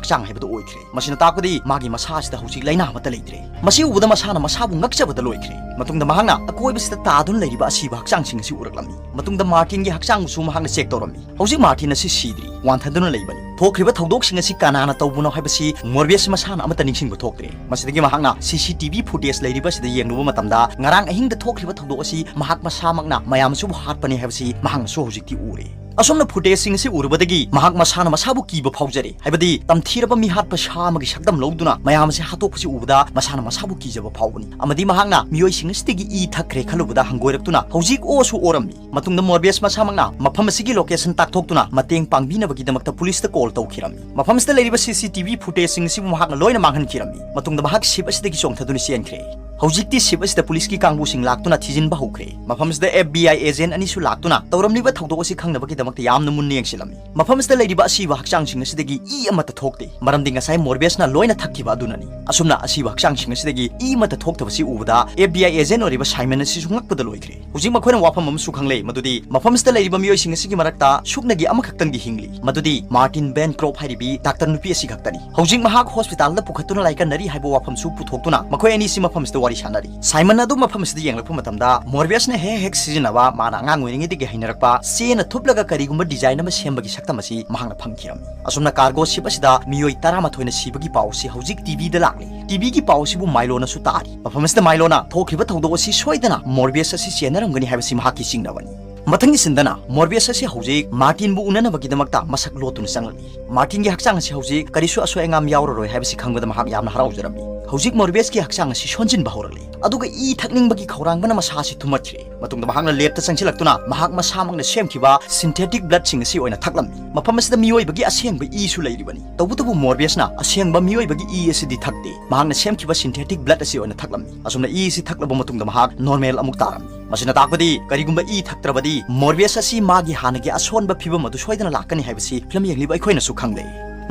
ꯍꯛꯆꯥꯡ ꯍꯥꯏꯕꯗꯨ ꯑꯣꯏꯈ꯭ꯔꯦ꯫ ꯃꯁꯤꯅ ꯇꯥꯛꯄꯗꯤ ꯃꯥꯒꯤ ꯃꯁꯥ ꯑꯁꯤꯗ ꯍꯧꯖꯤꯛ ꯂꯥꯏꯅꯥ ꯑꯃꯠꯇ ꯂꯩꯇ꯭ꯔꯦ꯫ ꯃꯁꯤ ꯎꯕꯗ ꯃꯁꯥꯅ ꯃꯁꯥꯕꯨ ꯉꯛꯆꯕꯗ ꯂꯣꯏꯈ꯭ꯔꯦ꯫ ꯃꯇꯨꯡꯗ ꯃꯍꯥꯛꯅ ꯑꯀꯣꯏꯕꯁꯤꯗ ꯇꯥꯗꯨꯅ ꯂꯩꯔꯤꯕ ꯑꯁꯤꯕ ꯍꯛꯆꯥꯡꯁꯤꯡ ꯑꯁꯤ ꯎꯔꯛꯂꯝꯃꯤ꯫ ꯃꯇꯨꯡꯗ ꯃꯥꯔꯇꯤꯟꯒꯤ ꯍꯛꯆꯥꯡꯕꯨꯁꯨ ꯃꯍꯥꯛꯅ ꯆꯦꯛ ꯇꯧꯔꯝꯃꯤ꯫ ꯍꯧꯖꯤꯛ ꯃꯥꯔꯇꯤꯟ ꯑꯁꯤ ꯁꯤꯗ꯭ꯔꯤ, ꯋꯥꯟꯊꯗꯨꯅ ꯂꯩꯕꯅꯤ꯫ ꯊꯣꯛꯈ꯭ꯔꯤꯕ ꯊꯧꯗꯣꯛꯁꯤꯡ ꯑꯁꯤ ꯀꯅꯥꯅ ꯇꯧꯕꯅꯣ ꯍꯥꯏꯕꯁꯤ ꯃꯣꯔꯕꯤꯌꯁ ꯃꯁꯥꯅ ꯑꯃꯠꯇ ꯅꯤꯡꯁꯤꯡꯕ ꯊꯣꯛꯇ꯭ꯔꯦ꯫ ꯃꯁꯤꯗꯒꯤ ꯃꯍꯥꯛꯅ ꯁꯤ ꯁꯤ ꯇꯤ ꯚꯤ ꯐꯨꯇꯦꯖ ꯂꯩꯔꯤꯕ ꯑꯁꯤꯗ ꯌꯦꯡꯂꯨꯕ ꯃꯇꯝꯗ ꯉꯔꯥꯡ ꯑꯍꯤꯡꯗ ꯊꯣꯛꯈ꯭ꯔꯤꯕ ꯊꯧꯗꯣꯛ ꯑꯁꯤ ꯃꯍꯥꯛ ꯃꯁꯥꯃꯛꯅ ꯃꯌꯥꯝ ꯑꯁꯤꯕꯨ ꯍꯥꯠꯄꯅꯤ ꯍꯥꯏꯕꯁꯤ ꯃꯍꯥꯛꯅꯁꯨ ꯍꯧꯖꯤꯛꯇꯤ ꯎꯔꯦ꯫ ꯑꯁꯨꯝꯅ ꯐꯨꯇꯦꯖꯁꯤꯡ ꯑꯁꯤ ꯎꯔꯨꯕꯗꯒꯤ ꯃꯍꯥꯛ ꯃꯁꯥꯅ ꯃꯁꯥꯕꯨ ꯀꯤꯕ ꯐꯥꯎꯖꯔꯦ꯫ ꯍꯥꯏꯕꯗꯤ ꯇꯝꯊꯤꯔꯕ ꯃꯤꯍꯥꯠꯄ ꯁꯥ ꯑꯃꯒꯤ ꯁꯛꯇꯝ ꯂꯧꯗꯨꯅ ꯃꯌꯥꯝ ꯑꯁꯤ ꯍꯥꯠꯇꯣꯛꯄꯁꯤ ꯎꯕꯗ ꯃꯁꯥꯅ ꯃꯁꯥꯕꯨ ꯀꯤꯖꯕ ꯐꯥꯎꯕꯅꯤ꯫ ꯑꯃꯗꯤ ꯃꯍꯥꯛꯅ ꯃꯤꯑꯣꯏꯁꯤꯡ ꯑꯁꯤꯗꯒꯤ ꯏ ꯊꯛꯈ꯭ꯔꯦ ꯈꯜꯂꯨꯕꯗ ꯍꯪꯒꯣꯏꯔꯛꯇꯨꯅ ꯍꯧꯖꯤꯛ ꯑꯣꯁꯨ ꯑꯣꯔꯝꯃꯤ꯫ ꯃꯇꯨꯡꯗ ꯃꯣꯔꯕꯤꯌꯁ ꯃꯁꯥꯃꯛꯅ ꯃꯐꯝ ꯑꯁꯤꯒꯤ ꯂꯣꯀꯦꯁꯟ ꯇꯥꯛꯊꯣꯛꯇꯨꯅ ꯃꯇꯦꯡ ꯄꯥꯡꯕꯤꯅꯕꯒꯤꯗꯃꯛꯇ ꯄꯨꯂꯤꯁꯇ ꯀꯣꯜ ꯇꯧꯈꯤꯔꯝꯃꯤ꯫ ꯃꯐꯝꯁꯤꯗ ꯂꯩꯔꯤꯕ ꯁꯤ ꯁꯤ ꯇꯤ ꯚꯤ ꯐꯨꯇꯦꯖꯁꯤꯡ ꯑꯁꯤꯕꯨ ꯃꯍꯥꯛꯅ ꯂꯣꯏꯅ ꯃꯥꯡꯍꯟꯈꯤꯔꯝꯃꯤ꯫ ꯃꯇꯨꯡꯗ ꯃꯍꯥꯛ ꯁꯤꯞ ꯑꯁꯤꯗꯒꯤ ꯆꯣꯡꯊꯗꯨꯅ ꯆꯦꯟꯈ꯭ꯔꯦ꯫ ꯍꯧꯖꯤꯛꯇꯤ ship ꯑꯁꯤꯗ ꯄꯨꯂꯤꯁꯀꯤ ꯀꯥꯡꯕꯨꯁꯤꯡ ꯂꯥꯛꯇꯨꯅ ꯊꯤꯖꯤꯟꯕ ꯍꯧꯈ꯭ꯔꯦ꯫ ꯃꯐꯝꯁꯤꯗ F B I agent ꯑꯅꯤꯁꯨ ꯂꯥꯛꯇꯨꯅ ꯇꯧꯔꯝꯂꯤꯕ ꯊꯧꯗꯣꯛ ꯑꯁꯤ ꯈꯪꯅꯕꯒꯤꯗꯃꯛꯇ ꯌꯥꯝꯅ ꯃꯨꯟꯅ ꯌꯦꯡꯁꯤꯜꯂꯝꯃꯤ꯫ ꯃꯐꯝ ꯑꯁꯤꯗ ꯂꯩꯔꯤꯕ ꯑꯁꯤꯕ ꯍꯛꯆꯥꯡꯁꯤꯡ ꯑꯁꯤꯗꯒꯤ ꯏ ꯑꯃꯠꯇ ꯊꯣꯛꯇꯦ, ꯃꯔꯝꯗꯤ ꯉꯁꯥꯏ ꯃꯣꯔꯕꯤꯌꯁꯅ ꯂꯣꯏꯅ ꯊꯛꯈꯤꯕ ꯑꯗꯨꯅꯅꯤ꯫ ꯑꯁꯨꯝꯅ ꯑꯁꯤꯕ ꯍꯛꯆꯥꯡꯁꯤꯡ ꯑꯁꯤꯗꯒꯤ ꯏ ꯑꯃꯠꯇ ꯊꯣꯛꯇꯕꯁꯤ ꯎꯕꯗ F B I agent ꯑꯣꯏꯔꯤꯕ ꯁꯥꯏꯃꯟ ꯑꯁꯤꯁꯨ ꯉꯛꯄꯗ ꯂꯣꯏꯈ꯭ꯔꯦ꯫ ꯍꯧꯖꯤꯛ ꯃꯈꯣꯏꯅ ꯋꯥꯐꯝ ꯑꯃꯁꯨ ꯈꯪꯂꯦ, ꯃꯗꯨꯗꯤ ꯃꯐꯝ ꯑꯁꯤꯗ ꯂꯩꯔꯤꯕ ꯃꯤꯑꯣꯏꯁꯤꯡ ꯑꯁꯤꯒꯤ ꯃꯔꯛꯇ ꯁꯨꯞꯅꯒꯤ ꯑꯃꯈꯛꯇꯪꯗꯤ ꯍꯤꯡꯂꯤ, ꯃꯗꯨꯗꯤ ꯃꯥꯔꯇꯤꯟ ꯕꯦꯟ ꯀ꯭ꯔꯣꯞ ꯍꯥꯏꯔꯤꯕꯤ ꯗꯥꯛꯇꯔ ꯅꯨꯄꯤ ꯑꯁꯤ ꯈꯛꯇꯅꯤ꯫ ꯍꯧꯖꯤꯛ ꯃꯍꯥꯛ ꯍꯣꯁꯄꯤꯇꯥꯜꯗ ꯄꯨꯈꯠꯇꯨꯅ ꯂꯥꯏꯀꯠꯅꯔꯤ ꯍꯥꯏꯕ ꯋꯥꯐꯝꯁꯨ ꯄꯨꯊꯣꯛꯇꯨꯅ ꯃꯈꯣꯏ ꯑꯅꯤꯁꯤ ꯃꯐꯝ ꯑꯁꯤꯗ ꯋꯥꯔꯤ ꯁꯥꯟꯅꯔꯤ꯫ ꯁꯥꯏꯃꯟ ꯑꯗꯨ ꯃꯐꯝ ꯑꯁꯤꯗ ꯌꯦꯡꯂꯛꯄ ꯃꯇꯝꯗ ꯃꯣꯔꯕꯤꯌꯁꯅ ꯍꯦꯛ ꯍꯦꯛ ꯁꯤꯖꯤꯟꯅꯕ, ꯃꯥꯅ ꯑꯉꯥꯡ ꯑꯣꯏꯔꯤꯉꯩꯗꯒꯤ ꯍꯩꯅꯔꯛꯄ ꯆꯦꯅ ꯊꯨꯞꯂꯒ ꯀꯔꯤꯒꯨꯝꯕ design ꯑꯃ ꯁꯦꯝꯕꯒꯤ ꯁꯛꯇꯝ ꯑꯁꯤ ꯃꯍꯥꯛꯅ ꯐꯪꯈꯤꯔꯝꯃꯤ꯫ ꯑꯁꯨꯝꯅ cargo ship ꯑꯁꯤꯗ ꯃꯤꯑꯣꯏ ꯇꯔꯥꯃꯥꯊꯣꯏꯅ ꯁꯤꯕꯒꯤ ꯄꯥꯎ ꯑꯁꯤ ꯍꯧꯖꯤꯛ T V ꯗ ꯂꯥꯛꯂꯤ꯫ T V ꯒꯤ ꯄꯥꯎ ꯑꯁꯤꯕꯨ ꯃꯥꯏꯂꯣꯅꯁꯨ ꯇꯥꯔꯤ꯫ ꯃꯐꯝ ꯑꯁꯤꯗ ꯃꯥꯏꯂꯣꯅ ꯊꯣꯛꯈꯤꯕ ꯊꯧꯗꯣꯛ ꯑꯁꯤ ꯁꯣꯏꯗꯅ ꯃꯣꯔꯕꯤꯌꯁ ꯑꯁꯤ ꯆꯦꯟꯅꯔꯝꯒꯅꯤ ꯍꯥꯏꯕꯁꯤ ꯃꯍꯥꯛꯀꯤ ꯆꯤꯡꯅꯕꯅꯤ꯫ ꯃꯊꯪꯒꯤ ꯁꯤꯟꯗꯅ ꯃꯣꯔꯕꯤꯌꯁ ꯑꯁꯤ ꯍꯧꯖꯤꯛ ꯃꯥꯔꯇꯤꯟꯕꯨ ꯎꯅꯅꯕꯒꯤꯗꯃꯛꯇ ꯃꯁꯛ ꯂꯣꯠꯇꯨꯅ ꯆꯪꯂꯛꯂꯤ꯫ ꯃꯥꯔꯇꯤꯟꯒꯤ ꯍꯛꯆꯥꯡ ꯑꯁꯤ ꯍꯧꯖꯤꯛ ꯀꯔꯤꯁꯨ ꯑꯁꯣꯏ ꯑꯉꯥꯝ ꯌꯥꯎꯔꯔꯣꯏ ꯍꯥꯏꯕꯁꯤ ꯈꯪꯕꯗ ꯃꯍꯥꯛ ꯌꯥꯝꯅ ꯍꯔꯥꯎꯖꯔꯝꯃꯤ꯫ ꯍꯧꯖꯤꯛ ꯃꯣꯔꯕꯤꯌꯁꯀꯤ ꯍꯛꯆꯥꯡ ꯑꯁꯤ ꯁꯣꯟꯖꯤꯟꯕ ꯍꯧꯔꯛꯂꯤ, ꯑꯗꯨꯒ ꯏ ꯊꯛꯅꯤꯡꯕꯒꯤ ꯈꯧꯔꯥꯡꯕꯅ ꯃꯁꯥ ꯑꯁꯤ ꯊꯨꯝꯃꯠꯈ꯭ꯔꯦ꯫ ꯃꯇꯨꯡꯗ ꯃꯍꯥꯛꯅ lab ꯇ ꯆꯪꯁꯤꯜꯂꯛꯇꯨꯅ ꯃꯍꯥꯛ ꯃꯁꯥꯃꯛꯅ ꯁꯦꯝꯈꯤꯕ synthetic blood ꯁꯤꯡ ꯑꯁꯤ ꯑꯣꯏꯅ ꯊꯛꯂꯝꯃꯤ꯫ ꯃꯐꯝ ꯑꯁꯤꯗ ꯃꯤꯑꯣꯏꯕꯒꯤ ꯑꯁꯦꯡꯕ ꯏꯁꯨ ꯂꯩꯔꯤꯕꯅꯤ꯫ ꯇꯧꯕꯇꯕꯨ ꯃꯣꯔꯕꯤꯌꯁꯅ ꯑꯁꯦꯡꯕ ꯃꯤꯑꯣꯏꯕꯒꯤ ꯏ ꯑꯁꯤꯗꯤ ꯊꯛꯇꯦ꯫ ꯃꯍꯥꯛꯅ ꯁꯦꯝꯈꯤꯕ synthetic blood ꯑꯁꯤ ꯑꯣꯏꯅ ꯊꯛꯂꯝꯃꯤ꯫ ꯑꯁꯨꯝꯅ ꯏ ꯑꯁꯤ ꯊꯛꯂꯕ ꯃꯇꯨꯡꯗ ꯃꯍꯥꯛ normal ꯑꯃꯨꯛ ꯇꯥꯔꯝꯃꯤ꯫ ꯃꯁꯤꯅ ꯇꯥꯛꯄꯗꯤ ꯀꯔꯤꯒꯨꯝꯕ ꯏ ꯊꯛꯇ꯭ꯔꯕꯗꯤ ꯃꯣꯔꯕꯤꯌꯁ ꯑꯁꯤ ꯃꯥꯒꯤ ꯍꯥꯟꯅꯒꯤ ꯑꯁꯣꯟꯕ ꯐꯤꯕꯝ ꯑꯗꯨ ꯁꯣꯏꯗꯅ ꯂꯥꯛꯀꯅꯤ ꯍꯥꯏꯕꯁꯤ ꯐꯤꯂꯝ ꯌꯦꯡꯂꯤꯕ ꯑꯩꯈꯣꯏꯅꯁꯨ ꯈꯪꯂꯦ꯫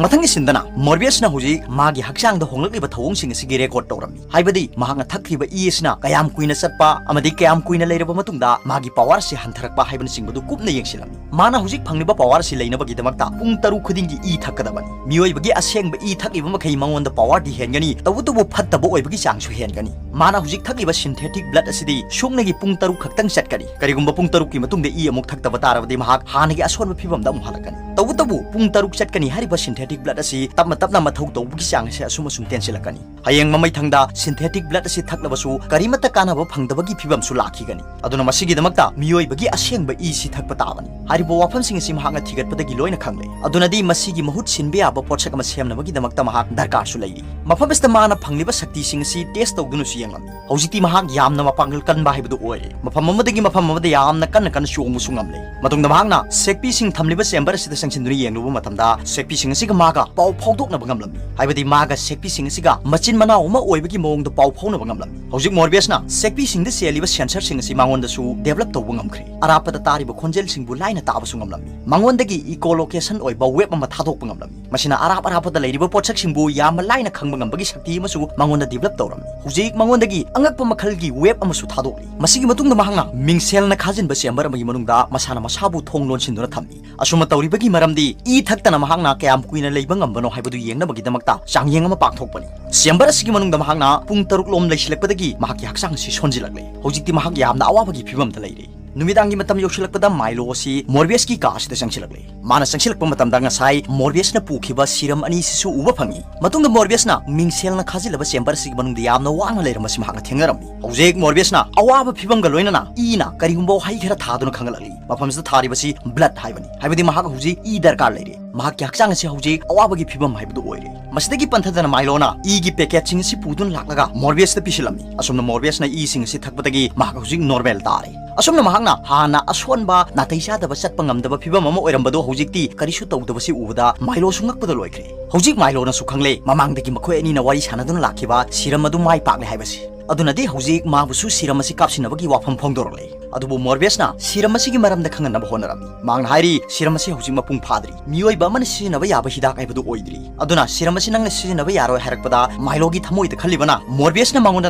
ꯃꯊꯪꯒꯤ ꯁꯤꯟꯗꯅ ꯃꯣꯔꯕꯤꯌꯁꯅ ꯍꯧꯖꯤꯛ ꯃꯥꯒꯤ ꯍꯛꯆꯥꯡꯗ ꯍꯣꯡꯂꯛꯂꯤꯕ ꯊꯧꯑꯣꯡꯁꯤꯡ ꯑꯁꯤꯒꯤ record ꯇꯧꯔꯝꯃꯤ꯫ ꯍꯥꯏꯕꯗꯤ ꯃꯍꯥꯛꯅ ꯊꯛꯈ꯭ꯔꯤꯕ ꯏ ꯑꯁꯤꯅ ꯀꯌꯥꯝ ꯀꯨꯏꯅ ꯆꯠꯄ ꯑꯃꯗꯤ ꯀꯌꯥꯝ ꯀꯨꯏꯅ ꯂꯩꯔꯕ ꯃꯇꯨꯡꯗ ꯃꯥꯒꯤ power ꯑꯁꯤ ꯍꯟꯊꯔꯛꯄ ꯍꯥꯏꯕꯅꯆꯤꯡꯕꯗꯨ ꯀꯨꯞꯅ ꯌꯦꯡꯁꯤꯜꯂꯝꯃꯤ꯫ ꯃꯥꯅ ꯍꯧꯖꯤꯛ ꯐꯪꯂꯤꯕ power ꯑꯁꯤ ꯂꯩꯅꯕꯒꯤꯗꯃꯛꯇ ꯄꯨꯡ ꯇꯔꯨꯛ ꯈꯨꯗꯤꯡꯒꯤ ꯏ ꯊꯛꯀꯗꯕꯅꯤ꯫ ꯃꯤꯑꯣꯏꯕꯒꯤ ꯑꯁꯦꯡꯕ ꯏ ꯊꯛꯂꯤꯕ ꯃꯈꯩ ꯃꯉꯣꯟꯗ power ꯗꯤ ꯍꯦꯟꯒꯅꯤ, ꯇꯧꯕꯇꯕꯨ ꯐꯠꯇꯕ ꯑꯣꯏꯕꯒꯤ ꯆꯥꯡꯁꯨ ꯍꯦꯟꯒꯅꯤ꯫ ꯃꯥꯅ ꯍꯧꯖꯤꯛ ꯊꯛꯂꯤꯕ synthetic blood ꯑꯁꯤꯗꯤ ꯁꯨꯞꯅꯒꯤ ꯄꯨꯡ ꯇꯔꯨꯛ ꯈꯛꯇꯪ ꯆꯠꯀꯅꯤ꯫ ꯀꯔꯤꯒꯨꯝꯕ ꯄꯨꯡ ꯇꯔꯨꯛꯀꯤ ꯃꯇꯨꯡꯗ ꯏ ꯑꯃꯨꯛ ꯊꯛꯇꯕ ꯇꯥꯔꯕꯗꯤ ꯃꯍꯥꯛ ꯍꯥꯟꯅꯒꯤ ꯑꯁꯣꯟꯕ ꯐꯤꯕꯝꯗ ꯑꯃꯨꯛ ꯍꯜꯂꯛꯀꯅꯤ꯫ ꯇꯧꯕꯇꯕꯨ ꯄꯨꯡ ꯇꯔꯨꯛ ꯆꯠꯀꯅꯤ ꯍꯥꯏꯔꯤꯕ synthetic blood ꯑꯁꯤ ꯇꯞꯅ ꯇꯞꯅ ꯃꯊꯧ ꯇꯧꯕꯒꯤ ꯆꯥꯡ ꯑꯁꯤ ꯑꯁꯨꯝ ꯑꯁꯨꯝ ꯇꯦꯟꯁꯤꯜꯂꯛꯀꯅꯤ꯫ ꯍꯌꯦꯡ ꯃꯃꯩ ꯊꯪꯗ synthetic blood ꯑꯁꯤ ꯊꯛꯂꯕꯁꯨ ꯀꯔꯤꯃꯠꯇ ꯀꯥꯟꯅꯕ ꯐꯪꯗꯕꯒꯤ ꯐꯤꯕꯝꯁꯨ ꯂꯥꯛꯈꯤꯒꯅꯤ꯫ ꯑꯗꯨꯅ ꯃꯁꯤꯒꯤꯗꯃꯛꯇ ꯃꯤꯑꯣꯏꯕꯒꯤ ꯑꯁꯦꯡꯕ ꯏꯁꯤ ꯊꯛꯄ ꯇꯥꯕꯅꯤ꯫ ꯍꯥꯏꯔꯤꯕ ꯋꯥꯐꯝꯁꯤꯡ ꯑꯁꯤ ꯃꯍꯥꯛꯅ ꯊꯤꯒꯠꯄꯗꯒꯤ ꯂꯣꯏꯅ ꯈꯪꯂꯦ꯫ ꯑꯗꯨꯅꯗꯤ ꯃꯁꯤꯒꯤ ꯃꯍꯨꯠ ꯁꯤꯟꯕ ꯌꯥꯕ ꯄꯣꯠꯁꯛ ꯑꯃ ꯁꯦꯝꯅꯕꯒꯤꯗꯃꯛꯇ ꯃꯍꯥꯛ ꯗꯔꯀꯥꯔꯁꯨ ꯂꯩꯔꯤ꯫ ꯃꯐꯝ ꯑꯁꯤꯗ ꯃꯥꯅ ꯐꯪꯂꯤꯕ ꯁꯛꯇꯤꯁꯤꯡ ꯑꯁꯤ test ꯇꯧꯗꯨꯅꯁꯨ ꯌꯦꯡꯂꯝꯃꯤ꯫ ꯍꯧꯖꯤꯛꯇꯤ ꯃꯍꯥꯛ ꯌꯥꯝꯅ ꯃꯄꯥꯡꯒꯜ ꯀꯟꯕ ꯍꯥꯏꯕꯗꯨ ꯑꯣꯏꯔꯦ꯫ ꯃꯐꯝ ꯑꯃꯗꯒꯤ ꯃꯐꯝ ꯑꯃꯗ ꯌꯥꯝꯅ ꯀꯟꯅ ꯀꯟꯅ ꯆꯣꯡꯕꯁꯨ ꯉꯝꯂꯦ꯫ ꯃꯇꯨꯡꯗ ꯃꯍꯥꯛꯅ ꯁꯦꯛꯄꯤꯁꯤꯡ ꯊꯝꯂꯤꯕ chamber ꯑꯁꯤꯗ ꯆꯪꯁꯤꯟꯗꯨꯅ ꯌꯦꯡꯂꯨꯕ ꯃꯇꯝꯗ ꯁꯦꯛꯄꯤꯁꯤꯡ ꯑꯁꯤ ꯃꯥꯒ ꯄꯥꯎ ꯐꯥꯎꯗꯣꯛꯅꯕ ꯉꯝꯂꯝꯃꯤ꯫ ꯍꯥꯏꯕꯗꯤ ꯃꯥꯒ ꯁꯦꯛꯄꯤꯁꯤꯡ ꯑꯁꯤꯒ ꯃꯆꯤꯟ ꯃꯅꯥꯎ ꯑꯃ ꯑꯣꯏꯕꯒꯤ ꯃꯑꯣꯡꯗ ꯄꯥꯎ ꯐꯥꯎꯅꯕ ꯉꯝꯂꯝꯃꯤ꯫ ꯍꯧꯖꯤꯛ ꯃꯣꯔꯕꯤꯌꯁꯅ ꯁꯦꯛꯄꯤꯁꯤꯡꯗ ꯆꯦꯜꯂꯤꯕ ꯁꯦꯟꯁꯔꯁꯤꯡ ꯑꯁꯤ ꯃꯉꯣꯟꯗꯁꯨ ꯗꯦꯕꯂꯞ ꯇꯧꯕ ꯉꯝꯈ꯭ꯔꯦ꯫ ꯑꯔꯥꯞꯄꯗ ꯇꯥꯔꯤꯕ ꯈꯣꯟꯖꯦꯜꯁꯤꯡꯕꯨ ꯂꯥꯏꯅ ꯇꯥꯕꯁꯨ ꯉꯝꯂꯝꯃꯤ꯫ ꯃꯉꯣꯟꯗꯒꯤ ꯏꯀꯣꯂꯣꯀꯦꯁꯟ ꯑꯣꯏꯕ ꯋꯦꯕ ꯑꯃ ꯊꯥꯗꯣꯛꯄ ꯉꯝꯂꯝꯃꯤ꯫ ꯃꯁꯤꯅ ꯑꯔꯥꯞ ꯑꯔꯥꯞꯄꯗ ꯂꯩꯔꯤꯕ ꯄꯣꯠꯁꯛꯁꯤꯡꯕꯨ ꯌꯥꯝꯅ ꯂꯥꯏꯅ ꯈꯪꯕ ꯉꯝꯕꯒꯤ ꯁꯛꯇꯤ ꯑꯃꯁꯨ ꯃꯉꯣꯟꯗ ꯗꯤꯕꯂꯞ ꯇꯧꯔꯝꯃꯤ꯫ ꯍꯧꯖꯤꯛ ꯃꯉꯣꯟꯗꯒꯤ ꯑꯉꯛꯄ ꯃꯈꯜꯒꯤ ꯋꯦꯕ ꯑꯃꯁꯨ ꯊꯥꯗꯣꯛꯂꯤ꯫ ꯃꯁꯤꯒꯤ ꯃꯇꯨꯡꯗ ꯃꯍꯥꯛꯅ ꯃꯤꯡꯁꯦꯜꯅ ꯈꯥꯖꯤꯟꯕ ꯆꯦꯝꯕꯔ ꯑꯃꯒꯤ ꯃꯅꯨꯡꯗ ꯃꯁꯥꯅ ꯃꯁꯥꯕꯨ ꯊꯣꯡ ꯂꯣꯟꯁꯤꯟꯗꯨꯅ ꯊꯝꯃꯤ꯫ ꯑꯁꯨꯝꯅ ꯇꯧꯔꯤꯕꯒꯤ ꯃꯔꯝꯗꯤ ꯏ ꯊꯛꯇꯅ ꯃꯍꯥꯛꯅ ꯀꯌꯥꯝ ꯀꯨꯏꯅ ꯂꯩꯕ ꯉꯝꯕꯅꯣ ꯍꯥꯏꯕꯗꯨ ꯌꯦꯡꯅꯕꯒꯤꯗꯃꯛꯇ ꯆꯥꯡꯌꯦꯡ ꯑꯃ ꯄꯥꯡꯊꯣꯛꯄꯅꯤ꯫ ꯆꯦꯝꯕꯔ ꯑꯁꯤꯒꯤ ꯃꯅꯨꯡꯗ ꯃꯍꯥꯛꯅ ꯄꯨꯡ ꯇꯔꯨꯛ ꯂꯣꯝ ꯂꯩꯁꯤꯜꯂꯛꯄꯗꯒꯤ ꯃꯍꯥꯛꯀꯤ ꯍꯛꯆꯥꯡ ꯑꯁꯤ ꯁꯣꯟꯖꯤꯜꯂꯛꯂꯦ꯫ ꯍꯧꯖꯤꯛꯇꯤ ꯃꯍꯥꯛ ꯌꯥꯝꯅ ꯑꯋꯥꯕꯒꯤ ꯐꯤꯕꯝꯗ ꯂꯩꯔꯦ꯫ ꯅꯨꯃꯤꯗꯥꯡꯒꯤ ꯃꯇꯝ ꯌꯧꯁꯤꯜꯂꯛꯄꯗ ꯃꯥꯏꯂꯣ ꯑꯁꯤ ꯃꯣꯔꯕꯤꯌꯁꯀꯤ ꯀꯥ ꯑꯁꯤꯗ ꯆꯪꯁꯤꯜꯂꯛꯂꯦ꯫ ꯃꯥꯅ ꯆꯪꯁꯤꯜꯂꯛꯄ ꯃꯇꯝꯗ ꯉꯁꯥꯏ ꯃꯣꯔꯕꯤꯌꯁꯅ ꯄꯨꯈꯤꯕ ꯁꯤꯔꯝ ꯑꯅꯤꯁꯤꯁꯨ ꯎꯕ ꯐꯪꯏ꯫ ꯃꯇꯨꯡꯗ ꯃꯣꯔꯕꯤꯌꯁꯅ ꯃꯤꯡꯁꯦꯜꯅ ꯈꯥꯖꯤꯜꯂꯕ ꯆꯦꯝꯕꯔ ꯑꯁꯤꯒꯤ ꯃꯅꯨꯡꯗ ꯌꯥꯝꯅ ꯋꯥꯅ ꯂꯩꯔꯝꯕꯁꯤ ꯃꯍꯥꯛꯅ ꯊꯦꯡꯅꯔꯝꯃꯤ꯫ ꯍꯧꯖꯤꯛ ꯃꯣꯔꯕꯤꯌꯁꯅ ꯑꯋꯥꯕ ꯐꯤꯕꯝꯒ ꯂꯣꯏꯅꯅ ꯏꯅ ꯀꯔꯤꯒꯨꯝꯕ ꯋꯥꯍꯩ ꯈꯔ ꯊꯥꯗꯨꯅ ꯈꯪꯍꯜꯂꯛꯂꯤ꯫ ꯃꯐꯝꯁꯤꯗ ꯊꯥꯔꯤꯕꯁꯤ ꯕ꯭ꯂꯗ ꯍꯥꯏꯕꯅꯤ꯫ ꯍꯥꯏꯕꯗꯤ ꯃꯍꯥꯛ ꯍꯧꯖꯤꯛ ꯏ ꯗꯔꯀꯥꯔ ꯂꯩꯔꯦ꯫ ꯃꯍꯥꯛꯀꯤ ꯍꯛꯆꯥꯡ ꯑꯁꯤ ꯍꯧꯖꯤꯛ ꯑꯋꯥꯕꯒꯤ ꯐꯤꯕꯝ ꯍꯥꯏꯕꯗꯨ ꯑꯣꯏꯔꯦ꯫ ꯃꯁꯤꯗꯒꯤ ꯄꯟꯊꯗꯅ ꯃꯥꯏꯂꯣꯅ ꯏꯒꯤ ꯄꯦꯀꯦꯠꯁꯤꯡ ꯑꯁꯤ ꯄꯨꯗꯨꯅ ꯂꯥꯛꯂꯒ ꯃꯣꯔꯕꯤꯌꯁꯇ ꯄꯤꯁꯤꯜꯂꯝꯃꯤ꯫ ꯑꯁꯨꯝꯅ ꯃꯣꯔꯕꯤꯌꯁꯅ ꯏꯁꯤꯡ ꯑꯁꯤ ꯊꯛꯄꯗꯒꯤ ꯃꯍꯥꯛ ꯍꯧꯖꯤꯛ ꯅꯣꯔꯃꯦꯜ ꯇꯥꯔꯦ꯫ ꯑꯁꯨꯝꯅ ꯃꯍꯥꯛꯅ ꯍꯥꯟꯅ ꯑꯁꯣꯟꯕ, ꯅꯥꯇꯩ ꯆꯥꯗꯕ, ꯆꯠꯄ ꯉꯝꯗꯕ ꯐꯤꯕꯝ ꯑꯃ ꯑꯣꯏꯔꯝꯕꯗꯨ ꯍꯧꯖꯤꯛꯇꯤ ꯀꯔꯤꯁꯨ ꯇꯧꯗꯕꯁꯤ ꯎꯕꯗ ꯃꯥꯏꯂꯣꯁꯨ ꯉꯛꯄꯗ ꯂꯣꯏꯈ꯭ꯔꯦ꯫ ꯍꯧꯖꯤꯛ ꯃꯥꯏꯂꯣꯅꯁꯨ ꯈꯪꯂꯦ, ꯃꯃꯥꯡꯗꯒꯤ ꯃꯈꯣꯏ ꯑꯅꯤꯅ ꯋꯥꯔꯤ ꯁꯥꯟꯅꯗꯨꯅ ꯂꯥꯛꯈꯤꯕ ꯁꯤꯔꯝ ꯑꯗꯨ ꯃꯥꯏ ꯄꯥꯛꯂꯦ ꯍꯥꯏꯕꯁꯤ꯫ ꯑꯗꯨꯅꯗꯤ ꯍꯧꯖꯤꯛ ꯃꯥꯕꯨꯁꯨ ꯁꯤꯔꯝ ꯑꯁꯤ ꯀꯥꯞꯁꯤꯟꯅꯕꯒꯤ ꯋꯥꯐꯝ ꯐꯣꯡꯗꯣꯔꯛꯂꯦ꯫ ꯑꯗꯨꯕꯨ ꯃꯣꯔꯕꯤꯌꯁꯅ ꯁꯤꯔꯝ ꯑꯁꯤꯒꯤ ꯃꯔꯝꯗ ꯈꯪꯍꯟꯅꯕ ꯍꯣꯠꯅꯔꯝꯃꯤ꯫ ꯃꯍꯥꯛꯅ ꯍꯥꯏꯔꯤ, ꯁꯤꯔꯝ ꯑꯁꯤ ꯍꯧꯖꯤꯛ ꯃꯄꯨꯡ ꯐꯥꯗ꯭ꯔꯤ꯫ ꯃꯤꯑꯣꯏꯕ ꯑꯃꯅ ꯁꯤꯖꯤꯟꯅꯕ ꯌꯥꯕ ꯍꯤꯗꯥꯛ ꯍꯥꯏꯕꯗꯨ ꯑꯣꯏꯗ꯭ꯔꯤ꯫ ꯑꯗꯨꯅ ꯁꯤꯔꯝ ꯑꯁꯤ ꯅꯪꯅ ꯁꯤꯖꯤꯟꯅꯕ ꯌꯥꯔꯣꯏ ꯍꯥꯏꯔꯛꯄꯗ ꯃꯥꯏꯂꯣꯒꯤ ꯊꯃꯣꯏꯗ ꯈꯜꯂꯤꯕꯅ ꯃꯣꯔꯕꯤꯌꯁꯅ ꯃꯉꯣꯟꯗ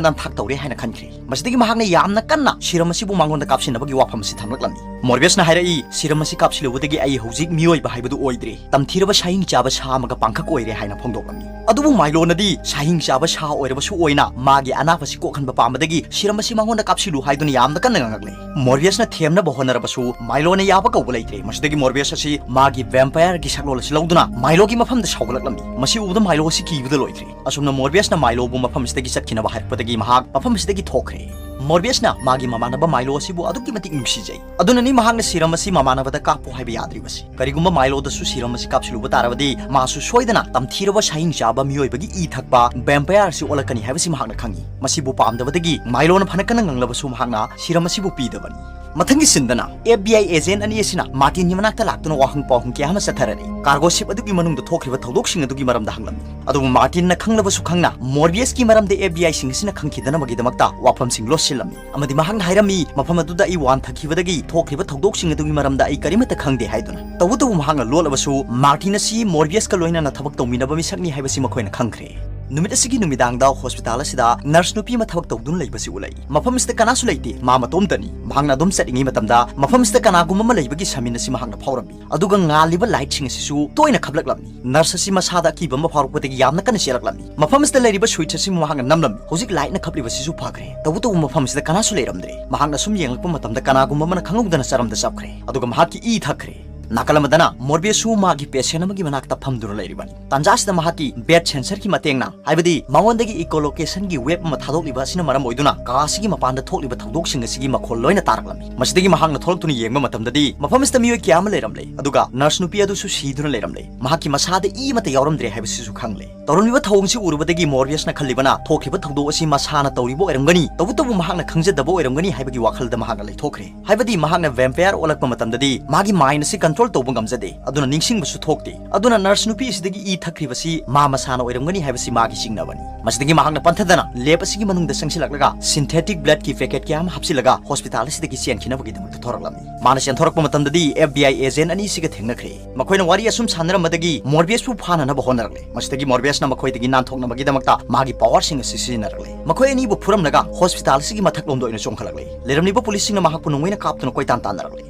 ꯅꯝꯊꯥꯛ ꯇꯧꯔꯦ ꯍꯥꯏꯅ ꯈꯟꯈ꯭ꯔꯦ꯫ ꯃꯁꯤꯗꯒꯤ ꯃꯍꯥꯛꯅ ꯌꯥꯝꯅ ꯀꯟꯅ ꯁꯤꯔꯝ ꯑꯁꯤꯕꯨ ꯃꯉꯣꯟꯗ ꯀꯥꯞꯁꯤꯟꯅꯕꯒꯤ ꯋꯥꯐꯝ ꯑꯁꯤ ꯊꯝꯂꯛꯂꯝꯃꯤ꯫ ꯃꯣꯔꯕꯤꯌꯁꯅ ꯍꯥꯏꯔꯛꯏ, ꯁꯤꯔꯝ ꯑꯁꯤ ꯀꯥꯞꯁꯤꯜꯂꯨꯕꯗꯒꯤ ꯑꯩ ꯍꯧꯖꯤꯛ ꯃꯤꯑꯣꯏꯕ ꯍꯥꯏꯕꯗꯨ ꯑꯣꯏꯗ꯭ꯔꯦ꯫ ꯇꯝꯊꯤꯔꯕ ꯁꯥꯍꯤꯡ ꯆꯥꯕ ꯁꯥ ꯑꯃꯒ ꯄꯥꯡꯈꯛ ꯑꯣꯏꯔꯦ ꯍꯥꯏꯅ ꯐꯣꯡꯗꯣꯛꯂꯝꯃꯤ꯫ ꯑꯗꯨꯕꯨ ꯃꯥꯏꯂꯣꯅꯗꯤ ꯁꯥꯍꯤꯡ ꯆꯥꯕ ꯁꯥ ꯑꯣꯏꯔꯕꯁꯨ ꯑꯣꯏꯅ ꯃꯥꯒꯤ ꯑꯅꯥꯕꯁꯤ ꯀꯣꯛꯍꯟꯕ ꯄꯥꯝꯕꯗꯒꯤ ꯁꯤꯔꯝ ꯑꯁꯤ ꯃꯉꯣꯟꯗ ꯀꯥꯞꯁꯤꯜꯂꯨ ꯍꯥꯏꯗꯨꯅ ꯌꯥꯝꯅ ꯀꯟꯅ ꯉꯥꯡꯂꯛꯂꯦ꯫ ꯃꯣꯔꯕꯤꯌꯁꯅ ꯊꯦꯝꯅꯕ ꯍꯣꯠꯅꯔꯕꯁꯨ ꯃꯥꯏꯂꯣꯅ ꯌꯥꯕ ꯀꯧꯕ ꯂꯩꯇ꯭ꯔꯦ꯫ ꯃꯁꯤꯗꯒꯤ ꯃꯣꯔꯕꯤꯌꯁ ꯑꯁꯤ ꯃꯥꯒꯤ ꯚꯦꯝꯄꯥꯌꯔꯒꯤ ꯁꯛꯂꯣꯟ ꯑꯁꯤ ꯂꯧꯗꯨꯅ ꯃꯥꯏꯂꯣꯒꯤ ꯃꯐꯝꯗ ꯁꯥꯎꯒꯠꯂꯛꯂꯝꯃꯤ꯫ ꯃꯁꯤ ꯎꯕꯗ ꯃꯥꯏꯂꯣ ꯑꯁꯤ ꯀꯤꯕꯗ ꯂꯣꯏꯈ꯭ꯔꯦ꯫ ꯑꯁꯨꯝꯅ ꯃꯣꯔꯕꯤꯌꯁꯅ ꯃꯥꯏꯂꯣꯕꯨ ꯃꯐꯝ ꯑꯁꯤꯗꯒꯤ ꯆꯠꯈꯤꯅꯕ ꯍꯥꯏꯔꯛꯄꯗꯒꯤ ꯃꯍꯥꯛ ꯃꯐꯝ ꯑꯁꯤꯗꯒꯤ ꯊꯣꯛꯈ꯭ꯔꯦ꯫ ꯃꯣꯔꯕꯤꯌꯁꯅ ꯃꯥꯒꯤ ꯃꯃꯥꯟꯅꯕ ꯃꯥꯏꯂꯣ ꯑꯁꯤꯕꯨ ꯑꯗꯨꯛꯀꯤ ꯃꯇꯤꯛ ꯅꯨꯡꯁꯤꯖꯩ꯫ ꯑꯗꯨꯅꯅꯤ ꯃꯍꯥꯛꯅ ꯁꯤꯔꯝ ꯑꯁꯤ ꯃꯃꯥꯟꯅꯕꯗ ꯀꯥꯞꯄꯨ ꯍꯥꯏꯕ ꯌꯥꯗ꯭ꯔꯤꯕꯁꯤ꯫ ꯀꯔꯤꯒꯨꯝꯕ ꯃꯥꯏꯂꯣꯗꯁꯨ ꯁꯤꯔꯝ ꯑꯁꯤ ꯀꯥꯞꯁꯤꯜꯂꯨꯕ ꯇꯥꯔꯕꯗꯤ ꯃꯥꯁꯨ ꯁꯣꯏꯗꯅ ꯇꯝꯊꯤꯔꯕ ꯁꯥꯍꯤꯡ ꯆꯥꯕ ꯃꯤꯑꯣꯏꯕꯒꯤ ꯏ ꯊꯛꯄ ꯚꯦꯝꯄꯥꯌꯔ ꯑꯁꯤ ꯑꯣꯜꯂꯛꯀꯅꯤ ꯍꯥꯏꯕꯁꯤ ꯃꯍꯥꯛꯅ ꯈꯪꯏ꯫ ꯃꯁꯤꯕꯨ ꯄꯥꯝꯗꯕꯗꯒꯤ ꯃꯥꯏꯂꯣꯅ ꯐꯅ ꯀꯟꯅ ꯉꯥꯡꯂꯕꯁꯨ ꯃꯍꯥꯛꯅ ꯁꯤꯔꯝ ꯑꯁꯤꯕꯨ ꯄꯤꯗꯕꯅꯤ꯫ ꯃꯊꯪꯒꯤ ꯁꯤꯟꯗꯅ ꯑꯦꯐ ꯕꯤ ꯑꯥꯏ ꯑꯦꯖꯦꯟ ꯑꯅꯤ ꯑꯁꯤꯅ ꯃꯥꯔꯇꯤꯟꯒꯤ ꯃꯅꯥꯛꯇ ꯂꯥꯛꯇꯨꯅ ꯋꯥꯍꯪ ꯄꯥꯎꯍꯪ ꯀꯌꯥ ꯑꯃ ꯆꯠꯊꯔꯔꯤ꯫ ꯀꯥꯔꯒꯣ ꯁꯤꯞ ꯑꯗꯨꯒꯤ ꯃꯅꯨꯡꯗ ꯊꯣꯛꯈ꯭ꯔꯤꯕ ꯊꯧꯗꯣꯛꯁꯤꯡ ꯑꯗꯨꯒꯤ ꯃꯔꯝꯗ ꯍꯪꯂꯝꯃꯤ꯫ ꯑꯗꯨꯕꯨ ꯃꯥꯔꯇꯤꯟꯅ ꯈꯪꯂꯕꯁꯨ ꯈꯪꯅ ꯃꯣꯔꯕꯤꯌꯁꯀꯤ ꯃꯔꯝꯗ ꯑꯦꯐ ꯕꯤ ꯑꯥꯏꯁꯤꯡ ꯑꯁꯤꯅ ꯈꯪꯈꯤꯗꯅꯕꯒꯤꯗꯃꯛꯇ ꯋꯥꯐꯝꯁꯤꯡ ꯂꯣꯠꯁꯤꯜꯂꯝꯃꯤ꯫ ꯑꯃꯗꯤ ꯃꯍꯥꯛꯅ ꯍꯥꯏꯔꯝꯃꯤ, ꯃꯐꯝ ꯑꯗꯨꯗ ꯑꯩ ꯋꯥꯟꯊꯈꯤꯕꯗꯒꯤ ꯊꯣꯛꯈ꯭ꯔꯤꯕ ꯊꯧꯗꯣꯛꯁꯤꯡ ꯑꯗꯨꯒꯤ ꯃꯔꯝꯗ ꯑꯩ ꯀꯔꯤꯃꯠꯇ ꯈꯪꯗꯦ ꯍꯥꯏꯗꯨꯅ꯫ ꯇꯧꯕꯇꯕꯨ ꯃꯍꯥꯛꯅ ꯂꯣꯠꯂꯕꯁꯨ ꯃꯥꯔꯇꯤꯟ ꯑꯁꯤ ꯃꯣꯔꯕꯤꯌꯁꯀ ꯂꯣꯏꯅꯅ ꯊꯕꯛ ꯇꯧꯃꯤꯟꯅꯕ ꯃꯤꯁꯛꯅꯤ ꯍꯥꯏꯕꯁꯤ ꯃꯈꯣꯏꯅ ꯈꯪꯈ꯭ꯔꯦ꯫ ꯅꯨꯃꯤꯠ ꯑꯁꯤꯒꯤ ꯅꯨꯃꯤꯗꯥꯡꯗ ꯍꯣꯁꯄꯤꯇꯥꯜ ꯑꯁꯤꯗ ꯅꯔꯁ ꯅꯨꯄꯤ ꯑꯃ ꯊꯕꯛ ꯇꯧꯗꯨꯅ ꯂꯩꯕꯁꯤ ꯎꯠꯂꯛꯏ꯫ ꯃꯐꯝ ꯑꯁꯤꯗ ꯀꯅꯥꯁꯨ ꯂꯩꯇꯦ, ꯃꯥ ꯃꯇꯣꯝꯇꯅꯤ꯫ ꯃꯍꯥꯛꯅ ꯑꯗꯨꯝ ꯆꯠꯂꯤꯉꯩ ꯃꯇꯝꯗ ꯃꯐꯝ ꯑꯁꯤꯗ ꯀꯅꯥꯒꯨꯝꯕ ꯑꯃ ꯂꯩꯕꯒꯤ ꯁꯃꯤꯟ ꯑꯁꯤ ꯃꯍꯥꯛꯅ ꯐꯥꯎꯔꯝꯃꯤ꯫ ꯑꯗꯨꯒ ꯉꯥꯜꯂꯤꯕ ꯂꯥꯏꯠꯁꯤꯡ ꯑꯁꯤꯁꯨ ꯇꯣꯏꯅ ꯈꯞꯂꯛꯂꯝꯃꯤ꯫ ꯅꯔꯁ ꯑꯁꯤ ꯃꯁꯥꯗ ꯑꯀꯤꯕ ꯑꯃ ꯐꯥꯎꯔꯛꯄꯗꯒꯤ ꯌꯥꯝꯅ ꯀꯟꯅ ꯆꯦꯜꯂꯛꯂꯝꯃꯤ꯫ ꯃꯐꯝ ꯑꯁꯤꯗ ꯂꯩꯔꯤꯕ ꯁ꯭ꯋꯤꯠꯆ ꯑꯁꯤ ꯃꯍꯥꯛꯅ ꯅꯝꯂꯝꯃꯤ꯫ ꯍꯧꯖꯤꯛ ꯂꯥꯏꯠꯅ ꯈꯞꯂꯤꯕꯁꯤꯁꯨ ꯐꯈ꯭ꯔꯦ꯫ ꯇꯧꯕꯇꯕꯨ ꯃꯐꯝ ꯑꯁꯤꯗ ꯀꯅꯥꯁꯨ ꯂꯩꯔꯝꯗ꯭ꯔꯦ꯫ ꯃꯍꯥꯛꯅ ꯁꯨꯝ ꯌꯦꯡꯂꯛꯄ ꯃꯇꯝꯗ ꯀꯅꯥꯒꯨꯝꯕ ꯑꯃꯅ ꯈꯪꯍꯧꯗꯅ ꯆꯔꯝꯗ ꯆꯞꯈ꯭ꯔꯦ꯫ ꯑꯗꯨꯒ ꯃꯍꯥꯛꯀꯤ ꯏ ꯊꯛꯈ꯭ꯔꯦ꯫ ꯅꯥꯀꯜ ꯑꯃꯗꯅ ꯃꯣꯔꯕꯤꯌꯁꯁꯨ ꯃꯥꯒꯤ ꯄꯦꯁꯦꯟ ꯑꯃꯒꯤ ꯃꯅꯥꯛꯇ ꯐꯝꯗꯨꯅ ꯂꯩꯔꯤꯕꯅꯤ꯫ ꯇꯥꯟꯖꯥ ꯑꯁꯤꯗ ꯃꯍꯥꯛꯀꯤ ꯕꯦꯠ ꯁꯦꯟꯁꯔꯒꯤ ꯃꯇꯦꯡꯅ, ꯍꯥꯏꯕꯗꯤ ꯃꯉꯣꯟꯗꯒꯤ ꯏꯀꯣꯂꯣꯀꯦꯁꯟꯒꯤ ꯋꯦꯕ ꯑꯃ ꯊꯥꯗꯣꯛꯂꯤꯕ ꯑꯁꯤꯅ ꯃꯔꯝ ꯑꯣꯏꯗꯨꯅ ꯀꯥ ꯑꯁꯤꯒꯤ ꯃꯄꯥꯟꯗ ꯊꯣꯛꯂꯤꯕ ꯊꯧꯗꯣꯛꯁꯤꯡ ꯑꯁꯤꯒꯤ ꯃꯈꯣꯜ ꯂꯣꯏꯅ ꯇꯥꯔꯛꯂꯝꯃꯤ꯫ ꯃꯁꯤꯗꯒꯤ ꯃꯍꯥꯛꯅ ꯊꯣꯛꯂꯛꯇꯨꯅ ꯌꯦꯡꯕ ꯃꯇꯝꯗꯗꯤ ꯃꯐꯝ ꯑꯁꯤꯗ ꯃꯤꯑꯣꯏ ꯀꯌꯥ ꯑꯃ ꯂꯩꯔꯝꯂꯦ, ꯑꯗꯨꯒ ꯅꯔꯁ ꯅꯨꯄꯤ ꯑꯗꯨꯁꯨ ꯁꯤꯗꯨꯅ ꯂꯩꯔꯝꯂꯦ꯫ ꯃꯍꯥꯛꯀꯤ ꯃꯁꯥꯗ ꯏ ꯑꯃꯠꯇ ꯌꯥꯎꯔꯝꯗ꯭ꯔꯦ ꯍꯥꯏꯕꯁꯤꯁꯨ ꯈꯪꯂꯦ꯫ ꯇꯧꯔꯝꯂꯤꯕ ꯊꯧꯑꯣꯡꯁꯤ ꯎꯔꯨꯕꯗꯒꯤ ꯃꯣꯔꯕꯤꯌꯁꯅ ꯈꯜꯂꯤꯕꯅ ꯊꯣꯛꯈꯤꯕ ꯊꯧꯗꯣꯛ ꯑꯁꯤ ꯃꯁꯥꯅ ꯇꯧꯔꯤꯕ ꯑꯣꯏꯔꯝꯒꯅꯤ, ꯇꯧꯕꯇꯕꯨ ꯃꯍꯥꯛꯅ ꯈꯪꯖꯗꯕ ꯑꯣꯏꯔꯝꯒꯅꯤ ꯍꯥꯏꯕꯒꯤ ꯋꯥꯈꯜꯗ ꯃꯍꯥꯛꯅ ꯂꯩꯊꯣꯛꯈ꯭ꯔꯦ꯫ ꯍꯥꯏꯕꯗꯤ ꯃꯍꯥꯛꯅ ꯚꯦꯝꯄꯌꯔ ꯑꯣꯜꯂꯛꯄ ꯃꯇꯝꯗꯗꯤ ꯃꯥꯒꯤ ꯃꯥꯏꯟ ꯑꯁꯤ ꯀꯟꯇ꯭ꯔꯣꯜ ꯇꯧꯕ ꯉꯝꯖꯗꯦ, ꯑꯗꯨꯅ ꯅꯤꯡꯁꯤꯡꯕꯁꯨ ꯊꯣꯛꯇꯦ꯫ ꯑꯗꯨꯅ ꯅꯔꯁ ꯅꯨꯄꯤ ꯑꯁꯤꯗꯒꯤ ꯏ ꯊꯛꯈ꯭ꯔꯤꯕꯁꯤ ꯃꯥ ꯃꯁꯥꯅ ꯑꯣꯏꯔꯝꯒꯅꯤ ꯍꯥꯏꯕꯁꯤ ꯃꯥꯒꯤ ꯆꯤꯡꯅꯕꯅꯤ꯫ ꯃꯁꯤꯗꯒꯤ ꯃꯍꯥꯛꯅ ꯄꯟꯊꯗꯅ ꯂꯦꯕ ꯑꯁꯤꯒꯤ ꯃꯅꯨꯡꯗ ꯆꯪꯁꯤꯜꯂꯛꯂꯒ ꯁꯤꯟꯊꯦꯇꯤꯛ ꯕ꯭ꯂꯗꯀꯤ ꯄꯦꯀꯦꯠ ꯀꯌꯥ ꯑꯃ ꯍꯥꯞꯆꯤꯜꯂꯒ ꯍꯣꯁꯄꯤꯇꯥꯜ ꯑꯁꯤꯗꯒꯤ ꯆꯦꯟꯈꯤꯅꯕꯒꯤꯗꯃꯛꯇ ꯊꯣꯔꯛꯂꯝꯃꯤ꯫ ꯃꯥꯅ ꯆꯦꯟꯊꯣꯔꯛꯄ ꯃꯇꯝꯗꯗꯤ ꯑꯦꯐ ꯕꯤ ꯑꯥꯏ ꯑꯦꯖꯦꯟ ꯑꯅꯤꯁꯤꯒ ꯊꯦꯡꯅꯈ꯭ꯔꯦ꯫ ꯃꯈꯣꯏꯅ ꯋꯥꯔꯤ ꯑꯁꯨꯝ ꯁꯥꯟꯅꯔꯝꯕꯗꯒꯤ ꯃꯣꯔꯕꯤꯌꯁꯄꯨ ꯐꯥꯅꯅꯕ ꯍꯣꯠꯅꯔꯛꯂꯦ꯫ ꯃꯁꯤꯗꯒꯤ ꯃꯣꯔꯕꯤꯌꯁꯅ ꯃꯈꯣꯏꯗꯒꯤ ꯅꯥꯟꯊꯣꯛꯅꯕꯒꯤꯗꯃꯛꯇ ꯃꯥꯒꯤ ꯄꯥꯋꯔꯁꯤꯡ ꯑꯁꯤ ꯁꯤꯖꯤꯟꯅꯔꯛꯂꯦ꯫ ꯃꯈꯣꯏ ꯑꯅꯤꯕꯨ ꯐꯨꯔꯝꯂꯒ ꯍꯣꯁꯄꯤꯇꯥꯜ ꯑꯁꯤꯒꯤ ꯃꯊꯛꯂꯣꯝꯗ ꯑꯣꯏꯅ ꯆꯣꯡꯈꯠꯂꯛꯂꯦ꯫ ꯂꯩꯔꯝꯂꯤꯕ ꯄꯨꯂꯤꯁꯁꯤꯡꯅ ꯃꯍꯥꯛꯄꯨ ꯅꯣꯡꯃꯩꯅ ꯀꯥꯞꯇꯨꯅ ꯀꯣꯏꯇꯥꯟ ꯇꯥꯟꯅꯔꯛꯂꯦ꯫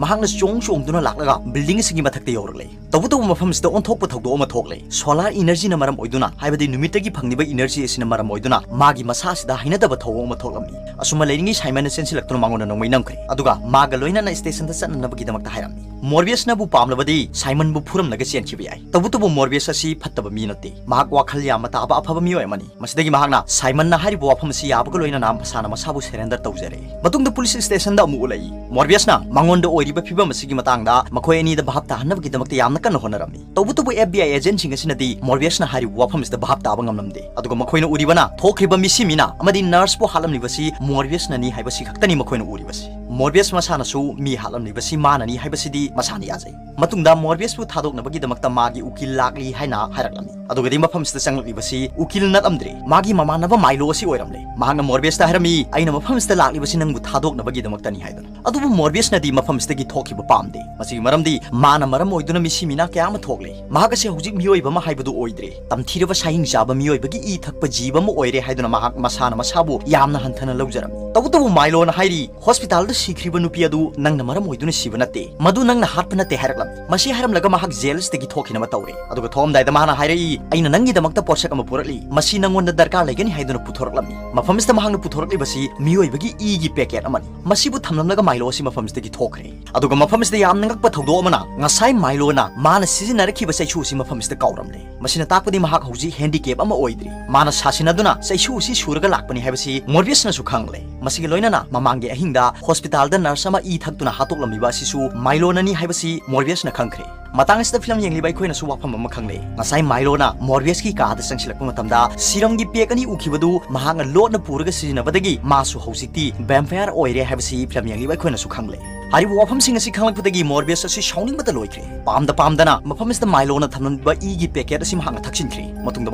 ꯃꯍꯥꯛꯅ ꯆꯣꯡ ꯆꯣꯡꯗꯨꯅ ꯂꯥꯛꯂꯒ ꯕꯤꯜꯗꯤꯡ ꯑꯁꯤꯒꯤ ꯃꯊꯛꯇ ꯌꯧꯔꯛꯂꯦ꯫ ꯇꯧꯕꯇꯕꯨ ꯃꯐꯝ ꯑꯁꯤꯗ ꯑꯣꯟꯊꯣꯛꯄ ꯊꯧꯗꯣꯛ ꯑꯃ ꯊꯣꯛꯂꯦ꯫ ꯁꯣꯂꯥꯔ ꯏꯅꯔꯖꯤꯅ ꯃꯔꯝ ꯑꯣꯏꯗꯨꯅ, ꯍꯥꯏꯕꯗꯤ ꯅꯨꯃꯤꯠꯇꯒꯤ ꯐꯪꯂꯤꯕ ꯏꯅꯔꯖꯤ ꯑꯁꯤꯅ ꯃꯔꯝ ꯑꯣꯏꯗꯨꯅ ꯃꯥꯒꯤ ꯃꯁꯥ ꯑꯁꯤꯗ ꯍꯩꯅꯗꯕ ꯊꯧꯑꯣꯡ ꯑꯃ ꯊꯣꯛꯂꯝꯃꯤ꯫ ꯑꯁꯨꯝꯅ ꯂꯩꯔꯤꯉꯩ ꯁꯥꯏꯃꯟꯅ ꯆꯦꯟꯁꯤꯜꯂꯛꯇꯨꯅ ꯃꯉꯣꯟꯗ ꯅꯣꯡꯃꯩ ꯅꯝꯈ꯭ꯔꯦ, ꯑꯗꯨꯒ ꯃꯥꯒ ꯂꯣꯏꯅꯅ ꯁ꯭ꯇꯦꯁꯟꯗ ꯆꯠꯅꯅꯕꯒꯤꯗꯃꯛꯇ ꯍꯥꯏꯔꯝꯃꯤ꯫ ꯃꯣꯔꯕꯤꯌꯁꯅꯕꯨ ꯄꯥꯝꯂꯕꯗꯤ ꯁꯥꯏꯃꯟꯕꯨ ꯐꯨꯔꯝꯂꯒ ꯆꯦꯟꯈꯤꯕ ꯌꯥꯏ꯫ ꯇꯧꯕꯇꯕꯨ ꯃꯣꯔꯕꯤꯌꯁ ꯑꯁꯤ ꯐꯠꯇꯕ ꯃꯤ ꯅꯠꯇꯦ꯫ ꯃꯍꯥꯛ ꯋꯥꯈꯜ ꯌꯥꯝꯅ ꯇꯥꯕ ꯑꯐꯕ ꯃꯤꯑꯣꯏ ꯑꯃꯅꯤ꯫ ꯃꯁꯤꯗꯒꯤ ꯃꯍꯥꯛꯅ ꯁꯥꯏꯃꯟꯅ ꯍꯥꯏꯔꯤꯕ ꯋꯥꯐꯝ ꯑꯁꯤ ꯌꯥꯕꯒ ꯂꯣꯏꯅꯅ ꯃꯁꯥꯅ ꯃꯁꯥꯕꯨ surrender ꯇꯧꯖꯔꯦ꯫ ꯃꯇꯨꯡꯗ ꯄꯨꯂꯤꯁ ꯁ꯭ꯇꯦꯁꯟꯗ ꯑꯃꯨꯛ ꯎꯠꯂꯛꯏ꯫ ꯃꯣꯔꯕꯤꯌꯁꯅ ꯃꯉꯣꯟꯗ ꯑꯣꯏꯔꯤꯕ ꯐꯤꯕꯝ ꯑꯁꯤꯒꯤ ꯃꯇꯥꯡꯗ ꯃꯈꯣꯏ ꯑꯅꯤꯗ ꯚꯥꯞ ꯇꯥꯍꯟꯅꯕꯒꯤꯗꯃꯛꯇ ꯌꯥꯝꯅ ꯀꯟꯅ ꯍꯣꯠꯅꯔꯝꯃꯤ꯫ ꯇꯧꯕꯇꯕꯨ F B I agentꯁꯤꯡ ꯑꯁꯤꯅꯗꯤ ꯃꯣꯔꯕꯤꯌꯁꯅ ꯍꯥꯏꯔꯤꯕ ꯋꯥꯐꯝ ꯑꯁꯤꯗ ꯚꯥꯞ ꯇꯥꯕ ꯉꯝꯂꯝꯗꯦ꯫ ꯑꯗꯨꯒ ꯃꯈꯣꯏꯅ ꯎꯔꯤꯕꯅ ꯊꯣꯛꯈ꯭ꯔꯤꯕ ꯃꯤꯁꯤ ꯃꯤꯅ ꯑꯃꯗꯤ nurseꯄꯨ ꯍꯥꯠꯂꯝꯂꯤꯕꯁꯤ ꯃꯣꯔꯕꯤꯌꯁꯅꯅꯤ ꯍꯥꯏꯕꯁꯤ ꯈꯛꯇꯅꯤ ꯃꯈꯣꯏꯅ ꯎꯔꯤꯕꯁꯤ꯫ ꯃꯣꯔꯕꯤꯌꯁ ꯃꯁꯥꯅꯁꯨ ꯃꯤ ꯍꯥꯠꯂꯝꯂꯤꯕꯁꯤ ꯃꯥꯅꯅꯤ ꯍꯥꯏꯕꯁꯤꯗꯤ ꯃꯁꯥꯅ ꯌꯥꯖꯩ꯫ ꯃꯇꯨꯡꯗ ꯃꯣꯔꯕꯤꯌꯁꯄꯨ ꯊꯥꯗꯣꯛꯅꯕꯒꯤꯗꯃꯛꯇ ꯃꯥꯒꯤ ꯎꯀꯤꯜ ꯂꯥꯛꯂꯤ ꯍꯥꯏꯅ ꯍꯥꯏꯔꯛꯂꯝꯃꯤ꯫ ꯑꯗꯨꯒꯗꯤ ꯃꯐꯝꯁꯤꯗ ꯆꯪꯂꯛꯂꯤꯕꯁꯤ ꯎꯀꯤꯜ ꯅꯠꯂꯝꯗ꯭ꯔꯦ, ꯃꯥꯒꯤ ꯃꯃꯥꯟꯅꯕ ꯃꯥꯏꯂꯣ ꯑꯁꯤ ꯑꯣꯏꯔꯝꯂꯦ꯫ ꯃꯍꯥꯛꯅ ꯃꯣꯔꯕꯤꯌꯁꯇ ꯍꯥꯏꯔꯝꯃꯤ, "ꯑꯩꯅ ꯃꯐꯝꯁꯤꯗ ꯂꯥꯛꯂꯤꯕꯁꯤ ꯅꯪꯕꯨ ꯊꯥꯗꯣꯛꯅꯕꯒꯤꯗꯃꯛꯇꯅꯤ" ꯍꯥꯏꯗꯨꯅ꯫ ꯑꯗꯨꯕꯨ ꯃꯣꯔꯕꯤꯌꯁꯅꯗꯤ ꯃꯐꯝꯁꯤꯗꯒꯤ ꯊꯣꯛꯈꯤꯕ ꯄꯥꯝꯗꯦ꯫ ꯃꯁꯤꯒꯤ ꯃꯔꯝꯗꯤ ꯃꯥꯅ ꯃꯔꯝ ꯑꯣꯏꯗꯨꯅ ꯃꯤꯁꯤ ꯃꯤꯅꯥ ꯀꯌꯥ ꯑꯃ ꯊꯣꯛꯂꯦ꯫ ꯃꯍꯥꯛ ꯑꯁꯤ ꯍꯧꯖꯤꯛ ꯃꯤꯑꯣꯏꯕ ꯑꯃ ꯍꯥꯏꯕꯗꯨ ꯑꯣꯏꯗ꯭ꯔꯦ꯫ ꯇꯝꯊꯤꯔꯕ ꯁꯥꯍꯤꯡ ꯆꯥꯕ ꯃꯤꯑꯣꯏꯕꯒꯤ ꯏ ꯊꯛꯄ ꯖꯤꯕ ꯑꯃ ꯑꯣꯏꯔꯦ ꯍꯥꯏꯗꯨꯅ ꯃꯍꯥꯛ ꯃꯁꯥꯅ ꯃꯁꯥꯕꯨ ꯌꯥꯝꯅ ꯍꯟꯊꯅ ꯂꯧꯖꯔꯝꯃꯤ꯫ ꯇꯧꯕꯇꯕꯨ ꯃꯥꯏꯂꯣꯅ ꯍꯥꯏꯔꯤ, "ꯍꯣꯁꯄꯤꯇꯥꯜꯗ ꯁꯤꯈ꯭ꯔꯤꯕ ꯅꯨꯄꯤ ꯑꯗꯨ ꯅꯪꯅ ꯃꯔꯝ ꯑꯣꯏꯗꯨꯅ ꯁꯤꯕ ꯅꯠꯇꯦ꯫ ꯃꯗꯨ ꯅꯪꯅ ꯍꯥꯠꯄ ꯅꯠꯇꯦ" ꯍꯥꯏꯔꯛꯂꯝꯃꯤ꯫ ꯃꯁꯤ ꯍꯥꯏꯔꯝꯂꯒ ꯃꯍꯥꯛ ꯖꯦꯜꯁꯤꯗꯒꯤ ꯊꯣꯛꯈꯤꯅꯕ ꯇꯧꯔꯦ꯫ ꯑꯗꯨꯒ ꯊꯣꯛꯑꯝꯗꯥꯏꯗ ꯃꯥꯅ ꯍꯥꯏꯔꯛꯏ, "ꯑꯩꯅ ꯅꯪꯒꯤꯗꯃꯛꯇ ꯄꯣꯠꯁꯛ ꯑꯃ ꯄꯨꯔꯛꯂꯤ꯫ ꯃꯁꯤ ꯅꯪꯉꯣꯟꯗ ꯗꯔꯀꯥꯔ ꯂꯩꯒꯅꯤ" ꯍꯥꯏꯗꯨꯅ ꯄꯨꯊꯣꯔꯛꯂꯝꯃꯤ꯫ ꯃꯐꯝꯁꯤꯗ ꯃꯍꯥꯛꯅ ꯄꯨꯊꯣꯔꯛꯂꯤꯕꯁꯤ ꯃꯤꯑꯣꯏꯕꯒꯤ ꯏꯒꯤ ꯄꯦꯀꯦꯠ ꯑꯃꯅꯤ꯫ ꯃꯁꯤꯕꯨ ꯊꯝꯂꯝꯂꯒ ꯃꯥꯏꯂꯣ ꯑꯁꯤ ꯃꯐꯝꯁꯤꯗꯒꯤ ꯊꯣꯛꯈ꯭ꯔꯦ꯫ ꯑꯗꯨꯒ ꯃꯐꯝꯁꯤꯗ ꯌꯥꯝꯅ ꯉꯛꯄ ꯊꯧꯗꯣꯛ ꯑꯃꯅ, ꯉꯁꯥꯏ ꯃꯥꯏꯂꯣꯅ ꯃꯥꯅ ꯁꯤꯖꯤꯟꯅꯔꯛꯈꯤꯕ ꯆꯩꯁꯨ ꯑꯁꯤ ꯃꯐꯝꯁꯤꯗ ꯀꯥꯎꯔꯝꯂꯦ꯫ ꯃꯁꯤꯅ ꯇꯥꯛꯄꯗꯤ ꯃꯍꯥꯛ ꯍꯧꯖꯤꯛ handicap ꯑꯃ ꯑꯣꯏꯗ꯭ꯔꯤ꯫ ꯃꯥꯅ ꯁꯥꯁꯤꯟꯅꯗꯨꯅ ꯆꯩꯁꯨ ꯑꯁꯤ ꯁꯨꯔꯒ ꯂꯥꯛꯄꯅꯤ ꯍꯥꯏꯕꯁꯤ ꯃꯣꯔꯕꯤꯌꯁꯅꯁꯨ ꯈꯪꯂꯦ꯫ ꯃꯁꯤꯒ ꯂꯣꯏꯅꯅ ꯃꯃꯥꯡꯒꯤ ꯑꯍꯤꯡꯗ ꯍꯣꯁꯄꯤꯇꯥꯜꯗ ꯅꯔꯁ ꯑꯃ ꯏ ꯊꯛꯇꯨꯅ ꯍꯥꯠꯇꯣꯛꯂꯝꯂꯤꯕ ꯑꯁꯤꯁꯨ ꯃꯥꯏꯂꯣꯅꯅꯤ ꯍꯥꯏꯕꯁꯤ ꯃꯣꯔꯕꯤꯌꯁꯅ ꯈꯪꯈ꯭ꯔꯦ꯫ ꯃꯇꯥꯡ ꯑꯁꯤꯗ ꯐꯤꯂꯝ ꯌꯦꯡꯂꯤꯕ ꯑꯩꯈꯣꯏꯅꯁꯨ ꯋꯥꯐꯝ ꯑꯃ ꯈꯪꯂꯦ꯫ ꯉꯁꯥꯏ ꯃꯥꯏꯂꯣꯅ ꯃꯣꯔꯕꯤꯌꯁꯀꯤ ꯀꯥꯗ ꯆꯪꯁꯤꯜꯂꯛꯄ ꯃꯇꯝꯗ ꯁꯤꯔꯝꯒꯤ ꯄꯦꯛ ꯑꯅꯤ ꯎꯈꯤꯕꯗꯨ ꯃꯍꯥꯛꯅ ꯂꯣꯠꯅ ꯄꯨꯔꯒ ꯁꯤꯖꯤꯟꯅꯕꯗꯒꯤ ꯃꯥꯁꯨ ꯍꯧꯖꯤꯛꯇꯤ vampire ꯑꯣꯏꯔꯦ ꯍꯥꯏꯕꯁꯤ ꯐꯤꯂꯝ ꯌꯦꯡꯂꯤꯕ ꯑꯩꯈꯣꯏꯅꯁꯨ ꯈꯪꯂꯦ꯫ ꯍꯥꯏꯔꯤꯕ ꯋꯥꯐꯝꯁꯤꯡ ꯑꯁꯤ ꯈꯪꯂꯛꯄꯗꯒꯤ ꯃꯣꯔꯕꯤꯌꯁ ꯑꯁꯤ ꯁꯥꯎꯅꯤꯡꯕꯗ ꯂꯣꯏꯈ꯭ꯔꯦ꯫ ꯄꯥꯝꯗ ꯄꯥꯝꯗꯅ ꯃꯐꯝ ꯑꯁꯤꯗ ꯃꯥꯏꯂꯣꯅ ꯊꯝꯂꯝꯕ ꯏꯒꯤ ꯄꯦꯀꯦꯠ ꯑꯁꯤ ꯃꯍꯥꯛꯅ ꯊꯛꯆꯤꯟꯈ꯭ꯔꯦ꯫ ꯃꯇꯨꯡꯗ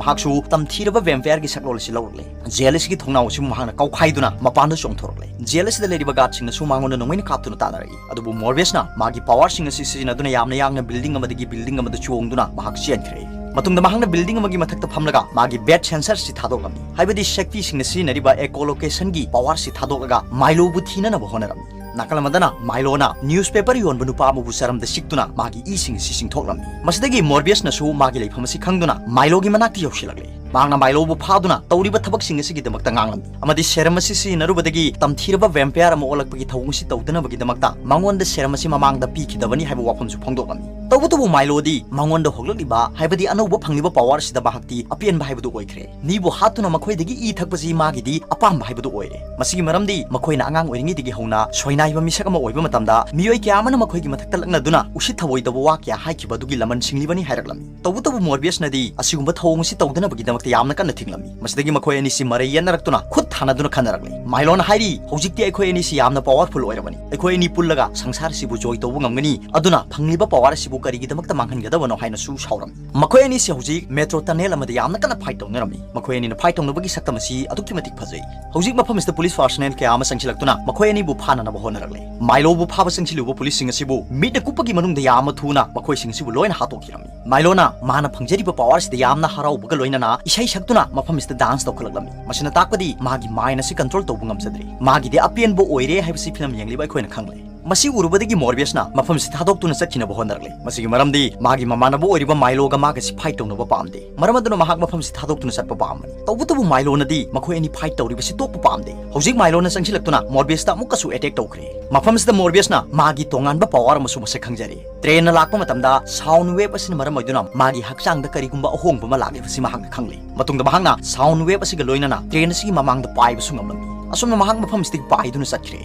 ꯃꯍꯥꯛꯁꯨ ꯇꯝꯊꯤꯔꯕ vampireꯒꯤ ꯁꯛꯂꯣꯟ ꯑꯁꯤ ꯂꯧꯔꯛꯂꯦ꯫ ꯖꯦꯜ ꯑꯁꯤꯒꯤ ꯊꯣꯡꯅꯥꯎ ꯑꯁꯤꯕꯨ ꯃꯍꯥꯛꯅ ꯀꯥꯎꯈꯥꯏꯗꯨꯅ ꯃꯄꯥꯟꯗ ꯆꯣꯡꯊꯣꯔꯛꯂꯦ꯫ ꯖꯦꯜ ꯑꯁꯤꯗ ꯂꯩꯔꯤꯕ guardꯁꯤꯡꯅꯁꯨ ꯃꯉꯣꯟꯗ ꯅꯣꯡꯃꯩꯅ ꯀꯥꯞꯇꯨꯅ ꯇꯥꯟꯅꯔꯛꯏ꯫ ꯑꯗꯨꯕꯨ ꯃꯣꯔꯕꯤꯌꯁꯅ ꯃꯥꯒꯤ powerꯁꯤꯡ ꯑꯁꯤ ꯁꯤꯖꯤꯟꯅꯗꯨꯅ ꯌꯥꯝꯅ ꯌꯥꯡꯅ building ꯑꯃꯗꯒꯤ building ꯑꯃꯗ ꯆꯣꯡꯗꯨꯅ ꯃꯍꯥꯛ ꯆꯦꯟꯈ꯭ꯔꯦ꯫ ꯃꯇꯨꯡꯗ ꯃꯍꯥꯛꯅ building ꯑꯃꯒꯤ ꯃꯊꯛꯇ ꯐꯝꯂꯒ ꯃꯥꯒꯤ bat sensorꯁꯤ ꯊꯥꯗꯣꯛꯂꯝꯃꯤ, ꯍꯥꯏꯕꯗꯤ ꯁꯛꯇꯤꯁꯤꯡꯅ ꯁꯤꯖꯤꯟꯅꯔꯤꯕ echolocationꯒꯤ powerꯁꯤ ꯊꯥꯗꯣꯛꯂꯒ ꯃꯥꯏꯂꯣꯕꯨ ꯊꯤꯅꯅꯕ ꯍꯣꯠꯅꯔꯝꯃꯤ꯫ ꯅꯥꯀꯜ ꯑꯃꯗꯅ ꯃꯥꯏꯂꯣꯅ newspaper ꯌꯣꯟꯕ ꯅꯨꯄꯥ ꯑꯃꯕꯨ ꯆꯔꯝꯗ ꯆꯤꯛꯇꯨꯅ ꯃꯥꯒꯤ ꯏꯁꯤꯡ ꯑꯁꯤ ꯆꯤꯡꯊꯣꯛꯂꯝꯃꯤ꯫ ꯃꯁꯤꯗꯒꯤ ꯃꯣꯔꯕꯤꯌꯁꯅꯁꯨ ꯃꯥꯒꯤ ꯂꯩꯐꯝ ꯑꯁꯤ ꯈꯪꯗꯨꯅ ꯃꯥꯏꯂꯣꯒꯤ ꯃꯅꯥꯛꯇ ꯌꯧꯁꯤꯜꯂꯛꯂꯦ꯫ ꯃꯍꯥꯛꯅ ꯃꯥꯏꯂꯣꯕꯨ ꯐꯥꯗꯨꯅ ꯇꯧꯔꯤꯕ ꯊꯕꯛꯁꯤꯡ ꯑꯁꯤꯒꯤꯗꯃꯛꯇ ꯉꯥꯡꯂꯝꯃꯤ ꯑꯃꯗꯤ serum ꯑꯁꯤ ꯁꯤꯖꯤꯟꯅꯔꯨꯕꯗꯒꯤ ꯇꯝꯊꯤꯔꯕ vampire ꯑꯃ ꯑꯣꯜꯂꯛꯄꯒꯤ ꯊꯧꯑꯣꯡ ꯑꯁꯤ ꯇꯧꯗꯅꯕꯒꯤꯗꯃꯛꯇ ꯃꯉꯣꯟꯗ serum ꯑꯁꯤ ꯃꯃꯥꯡꯗ ꯄꯤꯈꯤꯗꯕꯅꯤ ꯍꯥꯏꯕ ꯋꯥꯐꯝꯁꯨ ꯐꯣꯡꯗꯣꯛꯂꯝꯃꯤ꯫ ꯇꯧꯕꯇꯕꯨ ꯃꯥꯏꯂꯣꯗꯤ ꯃꯉꯣꯟꯗ ꯍꯣꯡꯂꯛꯂꯤꯕ ꯍꯥꯏꯕꯗꯤ ꯑꯅꯧꯕ ꯐꯪꯂꯤꯕ power ꯑꯁꯤꯗ ꯃꯍꯥꯛꯇꯤ ꯑꯄꯦꯟꯕ ꯍꯥꯏꯕꯗꯨ ꯑꯣꯏꯈ꯭ꯔꯦ꯫ ꯃꯤꯕꯨ ꯍꯥꯠꯇꯨꯅ ꯃꯈꯣꯏꯗꯒꯤ ꯏ ꯊꯛꯄꯁꯤ ꯃꯥꯒꯤꯗꯤ ꯑꯄꯥꯝꯕ ꯍꯥꯏꯕꯗꯨ ꯑꯣꯏꯔꯦ꯫ ꯃꯁꯤꯒꯤ ꯃꯔꯝꯗꯤ ꯃꯈꯣꯏꯅ ꯑꯉꯥꯡ ꯑꯣꯏꯔꯤꯉꯩꯗꯒꯤ ꯍꯧꯅ ꯁꯣꯏꯅꯥꯏꯕ ꯃꯤꯁꯛ ꯑꯃ ꯑꯣꯏꯕ ꯃꯇꯝꯗ ꯃꯤꯑꯣꯏ ꯀꯌꯥ ꯑꯃꯅ ꯃꯈꯣꯏꯒꯤ ꯃꯊꯛꯇ ꯂꯛꯅꯗꯨꯅ ꯎꯁꯤꯠ ꯊꯑꯣꯏꯗꯕ ꯋꯥ ꯀꯌꯥ ꯍꯥꯏꯈꯤꯕ ꯑꯗꯨꯒꯤ ꯂꯃꯟ ꯁꯤꯡꯂꯤꯕꯅꯤ ꯍꯥꯏꯔꯛꯂꯝꯃꯤ꯫ ꯇꯧꯕꯇꯕꯨ ꯃꯣꯔꯕꯤꯌꯁꯅꯗꯤ ꯑꯁꯤꯒꯨꯝꯕ ꯊꯧꯑꯣꯡ ꯑꯁꯤ ꯇꯧꯗꯅꯕꯒꯤꯗꯃꯛꯇ ꯌꯥꯝꯅ ꯀꯟꯅ ꯊꯤꯡꯂꯝꯃꯤ꯫ ꯃꯁꯤꯗꯒꯤ ꯃꯈꯣꯏ ꯑꯅꯤꯁꯤ ꯃꯔꯩ ꯌꯦꯠꯅꯔꯛꯇꯨꯅ ꯈꯨꯠ ꯊꯥꯅꯗꯨꯅ ꯈꯟꯅꯔꯛꯂꯤ꯫ ꯃꯥꯏꯂꯣꯅ ꯍꯥꯏꯔꯤ, "ꯍꯧꯖꯤꯛꯇꯤ ꯑꯩꯈꯣꯏ ꯑꯅꯤꯁꯤ ꯌꯥꯝꯅ powerful ꯑꯣꯏꯔꯕꯅꯤ꯫ ꯑꯩꯈꯣꯏ ꯑꯅꯤ ꯄꯨꯜꯂꯒ ꯁꯪꯁꯥꯔ ꯑꯁꯤꯕꯨ joy ꯇꯧꯕ ꯉꯝꯒꯅꯤ꯫ ꯑꯗꯨꯅ ꯐꯪꯂꯤꯕ power ꯑꯁꯤꯕꯨ ꯀꯔꯤꯒꯤꯗꯃꯛꯇ ꯃꯥꯡꯍꯟꯒꯗꯕꯅꯣ?" ꯍꯥꯏꯅꯁꯨ ꯁꯥꯎꯔꯝꯃꯤ꯫ ꯃꯈꯣꯏ ꯑꯅꯤꯁꯤ ꯍꯧꯖꯤꯛ metro tunnel ꯑꯃꯗ ꯌꯥꯝꯅ ꯀꯟꯅ fight ꯇꯧꯅꯔꯝꯃꯤ꯫ ꯃꯈꯣꯏ ꯑꯅꯤꯅ fight ꯇꯧꯅꯕꯒꯤ ꯁꯛꯇꯝ ꯑꯁꯤ ꯑꯗꯨꯛꯀꯤ ꯃꯇꯤꯛ ꯐꯖꯩ꯫ ꯍꯧꯖꯤꯛ ꯃꯐꯝ ꯑꯁꯤꯗ police personnel ꯀꯌꯥ ꯑꯃ ꯆꯪꯁꯤꯜꯂꯛꯇꯨꯅ ꯃꯈꯣꯏ ꯑꯅꯤꯕꯨ ꯐꯥꯅꯅꯕ ꯍꯣꯠꯅꯔꯛꯂꯦ꯫ ꯃꯥꯏꯂꯣꯕꯨ ꯐꯥꯕ ꯆꯪꯁꯤꯜꯂꯨꯕ police ꯁꯤꯡ ꯑꯁꯤꯕꯨ ꯃꯤꯠꯅ ꯀꯨꯞꯄꯒꯤ ꯃꯅꯨꯡꯗ ꯌꯥꯝꯅ ꯊꯨꯅ ꯃꯈꯣꯏꯁꯤꯡ ꯑꯁꯤꯕꯨ ꯂꯣꯏꯅ ꯍꯥꯠꯇꯣꯛꯈꯤꯔꯝꯃꯤ꯫ ꯃꯥꯏꯂꯣꯅ ꯃꯥꯅ ꯐꯪꯖꯔꯤꯕ power ꯑꯁꯤꯗ ꯌꯥꯝꯅ ꯍꯔꯥꯎꯕꯒ ꯂꯣꯏꯅꯅ ꯏꯁꯩ ꯁꯛꯇꯨꯅ ꯃꯐꯝ ꯑꯁꯤꯗ dance ꯇꯧꯈꯠꯂꯛꯂꯝꯃꯤ꯫ ꯃꯁꯤꯅ ꯇꯥꯛꯄꯗꯤ ꯃꯥꯒꯤ mind ꯑꯁꯤ control ꯇꯧꯕ ꯉꯝꯖꯗ꯭ꯔꯦ꯫ ꯃꯥꯒꯤꯗꯤ ꯑꯄꯦꯟꯕ ꯑꯣꯏꯔꯦ ꯍꯥꯏꯕꯁꯤ ꯐꯤꯂꯝ ꯌꯦꯡꯂꯤꯕ ꯑꯩꯈꯣꯏꯅ ꯈꯪꯂꯦ꯫ ꯃꯁꯤ ꯎꯔꯨꯕꯗꯒꯤ ꯃꯣꯔꯕꯤꯌꯁꯅ ꯃꯐꯝꯁꯤ ꯊꯥꯗꯣꯛꯇꯨꯅ ꯆꯠꯈꯤꯅꯕ ꯍꯣꯠꯅꯔꯛꯂꯦ꯫ ꯃꯁꯤꯒꯤ ꯃꯔꯝꯗꯤ ꯃꯥꯒꯤ ꯃꯃꯥꯟꯅꯕ ꯑꯣꯏꯔꯤꯕ ꯃꯥꯏꯂꯣꯒ ꯃꯥꯒꯁꯤ fight ꯇꯧꯅꯕ ꯄꯥꯝꯗꯦ꯫ ꯃꯔꯝ ꯑꯗꯨꯅ ꯃꯍꯥꯛ ꯃꯐꯝꯁꯤ ꯊꯥꯗꯣꯛꯇꯨꯅ ꯆꯠꯄ ꯄꯥꯝꯕꯅꯤ꯫ ꯇꯧꯕꯇꯕꯨ ꯃꯥꯏꯂꯣꯅꯗꯤ ꯃꯈꯣꯏ ꯑꯅꯤ fight ꯇꯧꯔꯤꯕꯁꯤ ꯇꯣꯛꯄ ꯄꯥꯝꯗꯦ꯫ ꯍꯧꯖꯤꯛ ꯃꯥꯏꯂꯣꯅ ꯆꯪꯁꯤꯜꯂꯛꯇꯨꯅ ꯃꯣꯔꯕꯤꯌꯁꯇ ꯑꯃꯨꯛꯀꯁꯨ attack ꯇꯧꯈ꯭ꯔꯦ꯫ ꯃꯐꯝꯁꯤꯗ ꯃꯣꯔꯕꯤꯌꯁꯅ ꯃꯥꯒꯤ ꯇꯣꯉꯥꯟꯕ power ꯑꯃꯁꯨ ꯃꯁꯛ ꯈꯪꯖꯔꯦ꯫ Train ꯅ ꯂꯥꯛꯄ ꯃꯇꯝꯗ sound wave ꯑꯁꯤꯅ ꯃꯔꯝ ꯑꯣꯏꯗꯨꯅ ꯃꯥꯒꯤ ꯍꯛꯆꯥꯡꯗ ꯀꯔꯤꯒꯨꯝꯕ ꯑꯍꯣꯡꯕ ꯑꯃ ꯂꯥꯛꯂꯤꯕꯁꯤ ꯃꯍꯥꯛꯅ ꯈꯪꯂꯦ꯫ ꯃꯇꯨꯡꯗ ꯃꯍꯥꯛꯅ sound wave ꯑꯁꯤꯒ ꯂꯣꯏꯅꯅ train ꯑꯁꯤꯒꯤ ꯃꯃꯥꯡꯗ ꯄꯥꯏꯕꯁꯨ ꯉꯝꯂꯝꯃꯤ꯫ ꯑꯁꯨꯝꯅ ꯃꯍꯥꯛ ꯃꯐꯝ ꯑꯁꯤꯗꯒꯤ ꯄꯥꯏꯗꯨꯅ ꯆꯠꯈ꯭ꯔꯦ꯫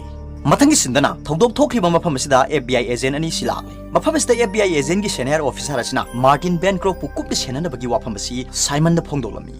ꯃꯊꯪꯒꯤ scene ꯗꯅ ꯊꯧꯗꯣꯛ ꯊꯣꯛꯈ꯭ꯔꯤꯕ ꯃꯐꯝ ꯑꯁꯤꯗ F B I agent ꯑꯅꯤ ꯁꯤ ꯂꯥꯛꯂꯦ꯫ ꯃꯐꯝ ꯑꯁꯤꯗ F B I agent ꯀꯤ senior officer ꯑꯁꯤꯅ Martin Bancroft ꯄꯨ ꯀꯨꯞꯅ ꯁꯦꯟꯅꯅꯕꯒꯤ ꯋꯥꯐꯝ ꯑꯁꯤ ꯁꯥꯏꯃꯟꯗ ꯐꯣꯡꯗꯣꯛꯂꯝꯃꯤ꯫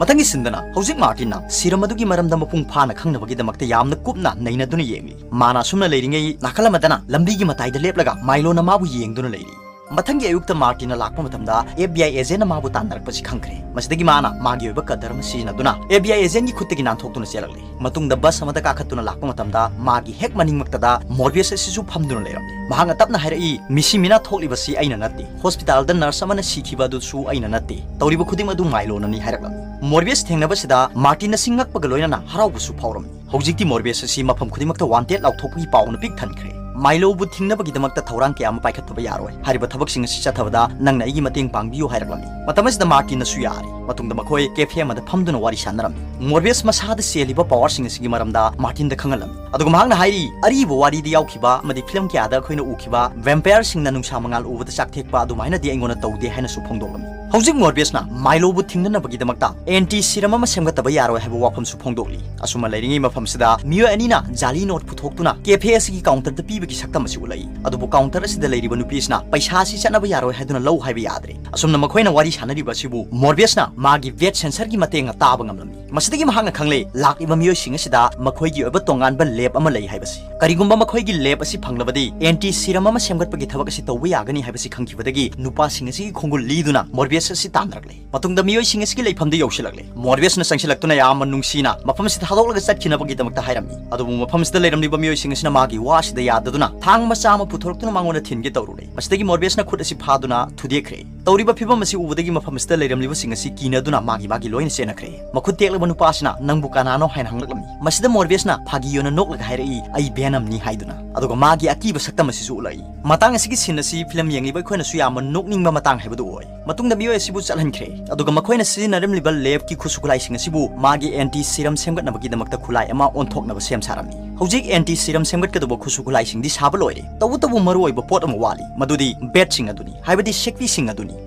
ꯃꯊꯪꯒꯤ scene ꯗꯅ ꯍꯧꯖꯤꯛ ꯃꯥꯔꯇꯤꯟꯅ serum ꯑꯗꯨꯒꯤ ꯃꯔꯝꯗ ꯃꯄꯨꯡ ꯐꯥꯅ ꯈꯪꯅꯕꯒꯤꯗꯃꯛꯇ ꯌꯥꯝꯅ ꯀꯨꯞꯅ ꯅꯩꯅꯗꯨꯅ ꯌꯦꯡꯂꯤ꯫ ꯃꯥꯅ ꯑꯁꯨꯝꯅ ꯂꯩꯔꯤꯉꯩ ꯅꯥꯀꯜ ꯑꯃꯗꯅ ꯂꯝꯕꯤꯒꯤ ꯃꯇꯥꯏꯗ ꯂꯦꯞꯂꯒ ꯃꯥꯏꯂꯣꯅ ꯃꯥꯕꯨ ꯌꯦꯡꯗꯨꯅ ꯂꯩꯔꯤ꯫ ꯃꯊꯪꯒꯤ ꯑꯌꯨꯛꯇ ꯃꯥꯔꯇꯤꯟꯅ ꯂꯥꯛꯄ ꯃꯇꯝꯗ F B I agent ꯅ ꯃꯥꯕꯨ ꯇꯥꯟꯅꯔꯛꯄꯁꯤ ꯈꯪꯈ꯭ꯔꯦ꯫ ꯃꯁꯤꯗꯒꯤ ꯃꯥꯅ ꯃꯥꯒꯤ ꯑꯣꯏꯕ ꯀꯗꯔ ꯑꯃ ꯁꯤꯖꯤꯟꯅꯗꯨꯅ F B I agent ꯀꯤ ꯈꯨꯠꯇꯒꯤ ꯅꯥꯟꯊꯣꯛꯇꯨꯅ ꯆꯦꯜꯂꯛꯂꯦ꯫ ꯃꯇꯨꯡꯗ bus ꯑꯃꯗ ꯀꯥꯈꯠꯇꯨꯅ ꯂꯥꯛꯄ ꯃꯇꯝꯗ ꯃꯥꯒꯤ ꯍꯦꯛ ꯃꯅꯤꯡꯃꯛꯇꯗ ꯃꯣꯔꯕꯤꯌꯁ ꯑꯁꯤꯁꯨ ꯐꯝꯗꯨꯅ ꯂꯩꯔꯝꯂꯦ꯫ ꯃꯍꯥꯛꯅ ꯇꯞꯅ ꯍꯥꯏꯔꯛꯏ, "ꯃꯤꯁꯤ ꯃꯤꯅꯥ ꯊꯣꯛꯂꯤꯕꯁꯤ ꯑꯩꯅ ꯅꯠꯇꯦ꯫ Hospital ꯗ nurse ꯑꯃꯅ ꯁꯤꯈꯤꯕ ꯑꯗꯨꯁꯨ ꯑꯩꯅ ꯅꯠꯇꯦ꯫ ꯇꯧꯔꯤꯕ ꯈꯨꯗꯤꯡ ꯑꯗꯨ ꯃꯥꯏꯂꯣꯅꯅꯤ" ꯍꯥꯏꯔꯛꯂꯝꯃꯤ꯫ ꯃꯣꯔꯕꯤꯌꯁ ꯊꯦꯡꯅꯕꯁꯤꯗ ꯃꯥꯔꯇꯤꯟ ꯑꯁꯤ ꯉꯛꯄꯒ ꯂꯣꯏꯅꯅ ꯍꯔꯥꯎꯕꯁꯨ ꯐꯥꯎꯔꯝꯃꯤ꯫ ꯍꯧꯖꯤꯛꯇꯤ ꯃꯣꯔꯕꯤꯌꯁ ꯑꯁꯤ ꯃꯐꯝ ꯈꯨꯗꯤꯡꯃꯛꯇ ꯋꯥꯟꯇꯦꯗ ꯂꯥꯎꯊꯣꯛꯄꯒꯤ ꯄꯥꯎꯅ ꯄꯤꯛ ꯊꯟꯈ꯭ꯔꯦ꯫ ꯃꯥꯏꯂꯣꯕꯨ ꯊꯤꯡꯅꯕꯒꯤꯗꯃꯛꯇ ꯊꯧꯔꯥꯡ ꯀꯌꯥ ꯑꯃ ꯄꯥꯏꯈꯠꯇꯕ ꯌꯥꯔꯣꯏ꯫ ꯍꯥꯏꯔꯤꯕ ꯊꯕꯛꯁꯤꯡ ꯑꯁꯤ ꯆꯠꯊꯕꯗ ꯅꯪꯅ ꯑꯩꯒꯤ ꯃꯇꯦꯡ ꯄꯥꯡꯕꯤꯌꯨ ꯍꯥꯏꯔꯛꯂꯝꯃꯤ꯫ ꯃꯇꯝ ꯑꯁꯤꯗ ꯃꯥꯔꯇꯤꯟꯅꯁꯨ ꯌꯥꯔꯤ꯫ ꯃꯇꯨꯡꯗ ꯃꯈꯣꯏ ꯀꯦꯐꯦ ꯑꯃꯗ ꯐꯝꯗꯨꯅ ꯋꯥꯔꯤ ꯁꯥꯟꯅꯔꯝꯃꯤ꯫ ꯃꯣꯔꯕꯤꯌꯁ ꯃꯁꯥꯗ ꯆꯦꯜꯂꯤꯕ ꯄꯋꯥꯔꯁꯤꯡ ꯑꯁꯤꯒꯤ ꯃꯔꯝꯗ ꯃꯥꯔꯇꯤꯟꯗ ꯈꯪꯍꯜꯂꯝꯃꯤ꯫ ꯑꯗꯨꯒ ꯃꯍꯥꯛꯅ ꯍꯥꯏꯔꯤ, ꯑꯔꯤꯕ ꯋꯥꯔꯤꯗ ꯌꯥꯎꯈꯤꯕ ꯑꯃꯗꯤ ꯐꯤꯂꯝ ꯀꯌꯥꯗ ꯑꯩꯈꯣꯏꯅ ꯎꯈꯤꯕ ꯚꯦꯝꯄꯥꯌꯔꯁꯤꯡꯅ ꯅꯨꯡꯁꯥ ꯃꯉꯥꯜ ꯎꯕꯗ ꯆꯥꯛꯊꯦꯛꯄ ꯑꯗꯨꯃꯥꯏꯅꯗꯤ ꯑꯩꯉꯣꯟꯗ ꯇꯧꯗꯦ ꯍꯥꯏꯅꯁꯨ ꯐꯣꯡꯗꯣꯛꯂꯝꯃꯤ꯫ ꯍꯧꯖꯤꯛ ꯃꯣꯔꯕꯤꯌꯁꯅ ꯃꯥꯏꯂꯣꯕꯨ ꯊꯤꯡꯅꯅꯕꯒꯤꯗꯃꯛꯇ ꯑꯦꯟꯇꯤ ꯁꯤꯔꯝ ꯑꯃ ꯁꯦꯝꯒꯠꯇꯕ ꯌꯥꯔꯣꯏ ꯍꯥꯏꯕ ꯋꯥꯐꯝꯁꯨ ꯐꯣꯡꯗꯣꯛꯂꯤ꯫ ꯑꯁꯨꯝꯅ ꯂꯩꯔꯤꯉꯩ ꯃꯐꯝꯁꯤꯗ ꯃꯤꯑꯣꯏ ꯑꯅꯤꯅ ꯖꯥꯂꯤ ꯅꯣꯠ ꯄꯨꯊꯣꯛꯇꯨꯅ ꯀꯦꯐꯦ ꯑꯁꯤꯒꯤ ꯀꯥꯎꯟꯇꯔꯗ ꯄꯤꯕꯒꯤ ꯁꯛꯇꯝ ꯑꯁꯤ ꯎꯠꯂꯛꯏ꯫ ꯑꯗꯨꯕꯨ ꯀꯥꯎꯟꯇꯔ ꯑꯁꯤꯗ ꯂꯩꯔꯤꯕ ꯅꯨꯄꯤ ꯑꯁꯤꯅ ꯄꯩꯁꯥ ꯑꯁꯤ ꯆꯠꯅꯕ ꯌꯥꯔꯣꯏ ꯍꯥꯏꯗꯨꯅ ꯂꯧ ꯍꯥꯏꯕ ꯌꯥꯗ꯭ꯔꯦ꯫ ꯑꯁꯨꯝꯅ ꯃꯈꯣꯏꯅ ꯋꯥꯔꯤ ꯁꯥꯟꯅꯔꯤꯕ ꯑꯁꯤꯕꯨ ꯃꯣꯔꯕꯤꯌꯁꯅ ꯃꯥꯒꯤ ꯕꯦꯠ ꯁꯦꯟꯁꯔꯒꯤ ꯃꯇꯦꯡꯅ ꯇꯥꯕ ꯉꯝꯂꯝꯃꯤ꯫ ꯃꯁꯤꯗꯒꯤ ꯃꯍꯥꯛꯅ ꯈꯪꯂꯦ, ꯂꯥꯛꯂꯤꯕ ꯃꯤꯑꯣꯏꯁꯤꯡ ꯑꯁꯤꯗ ꯃꯈꯣꯏꯒꯤ ꯑꯣꯏꯕ ꯇꯣꯉꯥꯟꯕ ꯂꯦꯕ ꯑꯃ ꯂꯩ ꯍꯥꯏꯕꯁꯤ꯫ ꯀꯔꯤꯒꯨꯝꯕ ꯃꯈꯣꯏꯒꯤ ꯂꯦꯕ ꯑꯁꯤ ꯐꯪꯂꯕꯗꯤ, ꯑꯦꯟꯇꯤ ꯁꯤꯔꯝ ꯑꯃ ꯁꯦꯝꯒꯠꯄꯒꯤ ꯊꯕꯛ ꯑꯁꯤ ꯇꯧꯕ ꯌꯥꯒꯅꯤ ꯍꯥꯏꯕꯁꯤ ꯈꯪꯈꯤꯕꯗꯒꯤ ꯅꯨꯄꯥꯁꯤꯡ ꯑꯁꯤꯒꯤ ꯈꯣꯡꯒꯨꯜ ꯂꯤꯗꯨꯅ ꯃꯣꯔꯕꯤꯌꯁ ꯑꯁꯤ ꯇꯥꯟꯅꯔꯛꯂꯦ꯫ ꯃꯇꯨꯡꯗ ꯃꯤꯑꯣꯏꯁꯤꯡ ꯑꯁꯤꯒꯤ ꯂꯩꯐꯝꯗ ꯌꯧꯁꯤꯜꯂꯛꯂꯦ꯫ ꯃꯣꯔꯕꯤꯌꯁꯅ ꯆꯪꯁꯤꯜꯂꯛꯇꯨꯅ ꯌꯥꯝꯅ ꯅꯨꯡꯁꯤꯅ ꯃꯐꯝ ꯑꯁꯤ ꯊꯥꯗꯣꯛꯂꯒ ꯆꯠꯈꯤꯅꯕꯒꯤꯗꯃꯛꯇ ꯍꯥꯏꯔꯝꯃꯤ꯫ ꯑꯗꯨꯕꯨ ꯃꯐꯝ ꯑꯁꯤꯗ ꯂꯩꯔꯝꯂꯤꯕ ꯃꯤꯑꯣꯏꯁꯤꯡ ꯑꯁꯤꯅ ꯃꯥꯒꯤ ꯋꯥ ꯑꯁꯤꯗ ꯌꯥꯗꯗꯨꯅ ꯊꯥꯡ ꯃꯆꯥ ꯑꯃ ꯄꯨꯊꯣꯔꯛꯇꯨꯅ ꯃꯉꯣꯟꯗ ꯊꯤꯟꯒꯦ ꯇꯧꯔꯨꯔꯦ꯫ ꯃꯁꯤꯗꯒꯤ ꯃꯣꯔꯕꯤꯌꯁꯅ ꯈꯨꯠ ꯑꯁꯤ ꯐꯥꯗꯨꯅ ꯊꯨꯗꯦꯛꯈ꯭ꯔꯦ꯫ ꯇꯧꯔꯤꯕ ꯐꯤꯕꯝ ꯑꯁꯤ ꯎꯕꯗꯒꯤ ꯃꯐꯝ ꯑꯁꯤꯗ ꯂꯩꯔꯝꯂꯤꯕꯁꯤꯡ ꯑꯁꯤ ꯀꯤꯅꯗꯨꯅ ꯃꯥꯒꯤ ꯃꯥꯒꯤ ꯂꯣꯏꯅ ꯆꯦꯟꯅꯈ꯭ꯔꯦ꯫ ꯃꯈꯨꯠ ꯇꯦꯛꯂꯕ ꯅꯨꯄꯥ ꯑꯁꯤꯅ "ꯅꯪꯕꯨ ꯀꯅꯥꯅꯣ?" ꯍꯥꯏꯅ ꯍꯪꯂꯛꯂꯝꯃꯤ꯫ ꯃꯁꯤꯗ ꯃꯣꯔꯕꯤꯌꯁꯅ ꯐꯥꯒꯤ ꯑꯣꯏꯅ ꯅꯣꯛꯂꯒ ꯍꯥꯏꯔꯛꯏ, "ꯑꯩ ꯚꯦꯅꯝꯅꯤ" ꯍꯥꯏꯗꯨꯅ꯫ ꯑꯗꯨꯒ ꯃꯥꯒꯤ ꯑꯀꯤꯕ ꯁꯛꯇꯝ ꯑꯁꯤꯁꯨ ꯎꯠꯂꯛꯏ꯫ ꯃꯇꯥꯡ ꯑꯁꯤꯒꯤ ꯁꯤꯟ ꯑꯁꯤ ꯐꯤꯂꯝ ꯌꯦꯡꯂꯤꯕ ꯑꯩꯈꯣꯏꯅꯁꯨ ꯌꯥꯝꯅ ꯅꯣꯛꯅꯤꯡꯕ ꯃꯇꯥꯡ ꯍꯥꯏꯕꯗꯨ ꯑꯣꯏ꯫ ꯃꯇꯨꯡꯗ ꯃꯤꯑꯣꯏ ꯑꯁꯤꯕꯨ ꯆꯠꯍꯟꯈ꯭ꯔꯦ꯫ ꯑꯗꯨꯒ ꯃꯈꯣꯏꯅ ꯁꯤꯖꯤꯟꯅꯔꯝꯂꯤꯕ ꯂꯦꯕꯀꯤ ꯈꯨꯠꯁꯨ ꯈꯨꯠꯂꯥꯏꯁꯤꯡ ꯑꯁꯤꯕꯨ ꯃꯥꯒꯤ ꯑꯦꯟꯇꯤ ꯁꯤꯔꯝ ꯁꯦꯝꯒꯠꯅꯕꯒꯤꯗꯃꯛꯇ ꯈꯨꯠꯂꯥꯏ ꯑꯃ ꯑꯣꯟꯊꯣꯛꯅꯕ ꯁꯦꯝ ꯁꯥꯔꯝꯃꯤ꯫ ꯍꯧꯖꯤꯛ ꯑꯦꯟꯇꯤ ꯁꯤꯔꯝ ꯁꯦꯝꯒꯠꯀꯗꯧꯕ ꯈꯨꯠꯁꯨ ꯈꯨꯠꯂꯥꯏꯁꯤꯡꯗꯤ ꯁꯥꯕ ꯂꯣꯏꯔꯦ꯫ ꯇꯧꯕꯇꯕꯨ ꯃꯔꯨꯑꯣꯏꯕ ꯄꯣꯠ ꯑꯃ ꯋꯥꯠꯂꯤ, ꯃꯗꯨꯗꯤ ꯕꯦꯠꯁꯤꯡ ꯑꯗꯨꯅꯤ, ꯍꯥꯏꯕꯗꯤ ꯁꯦꯛꯄꯤꯁꯤꯡ ꯑꯗꯨꯅꯤ꯫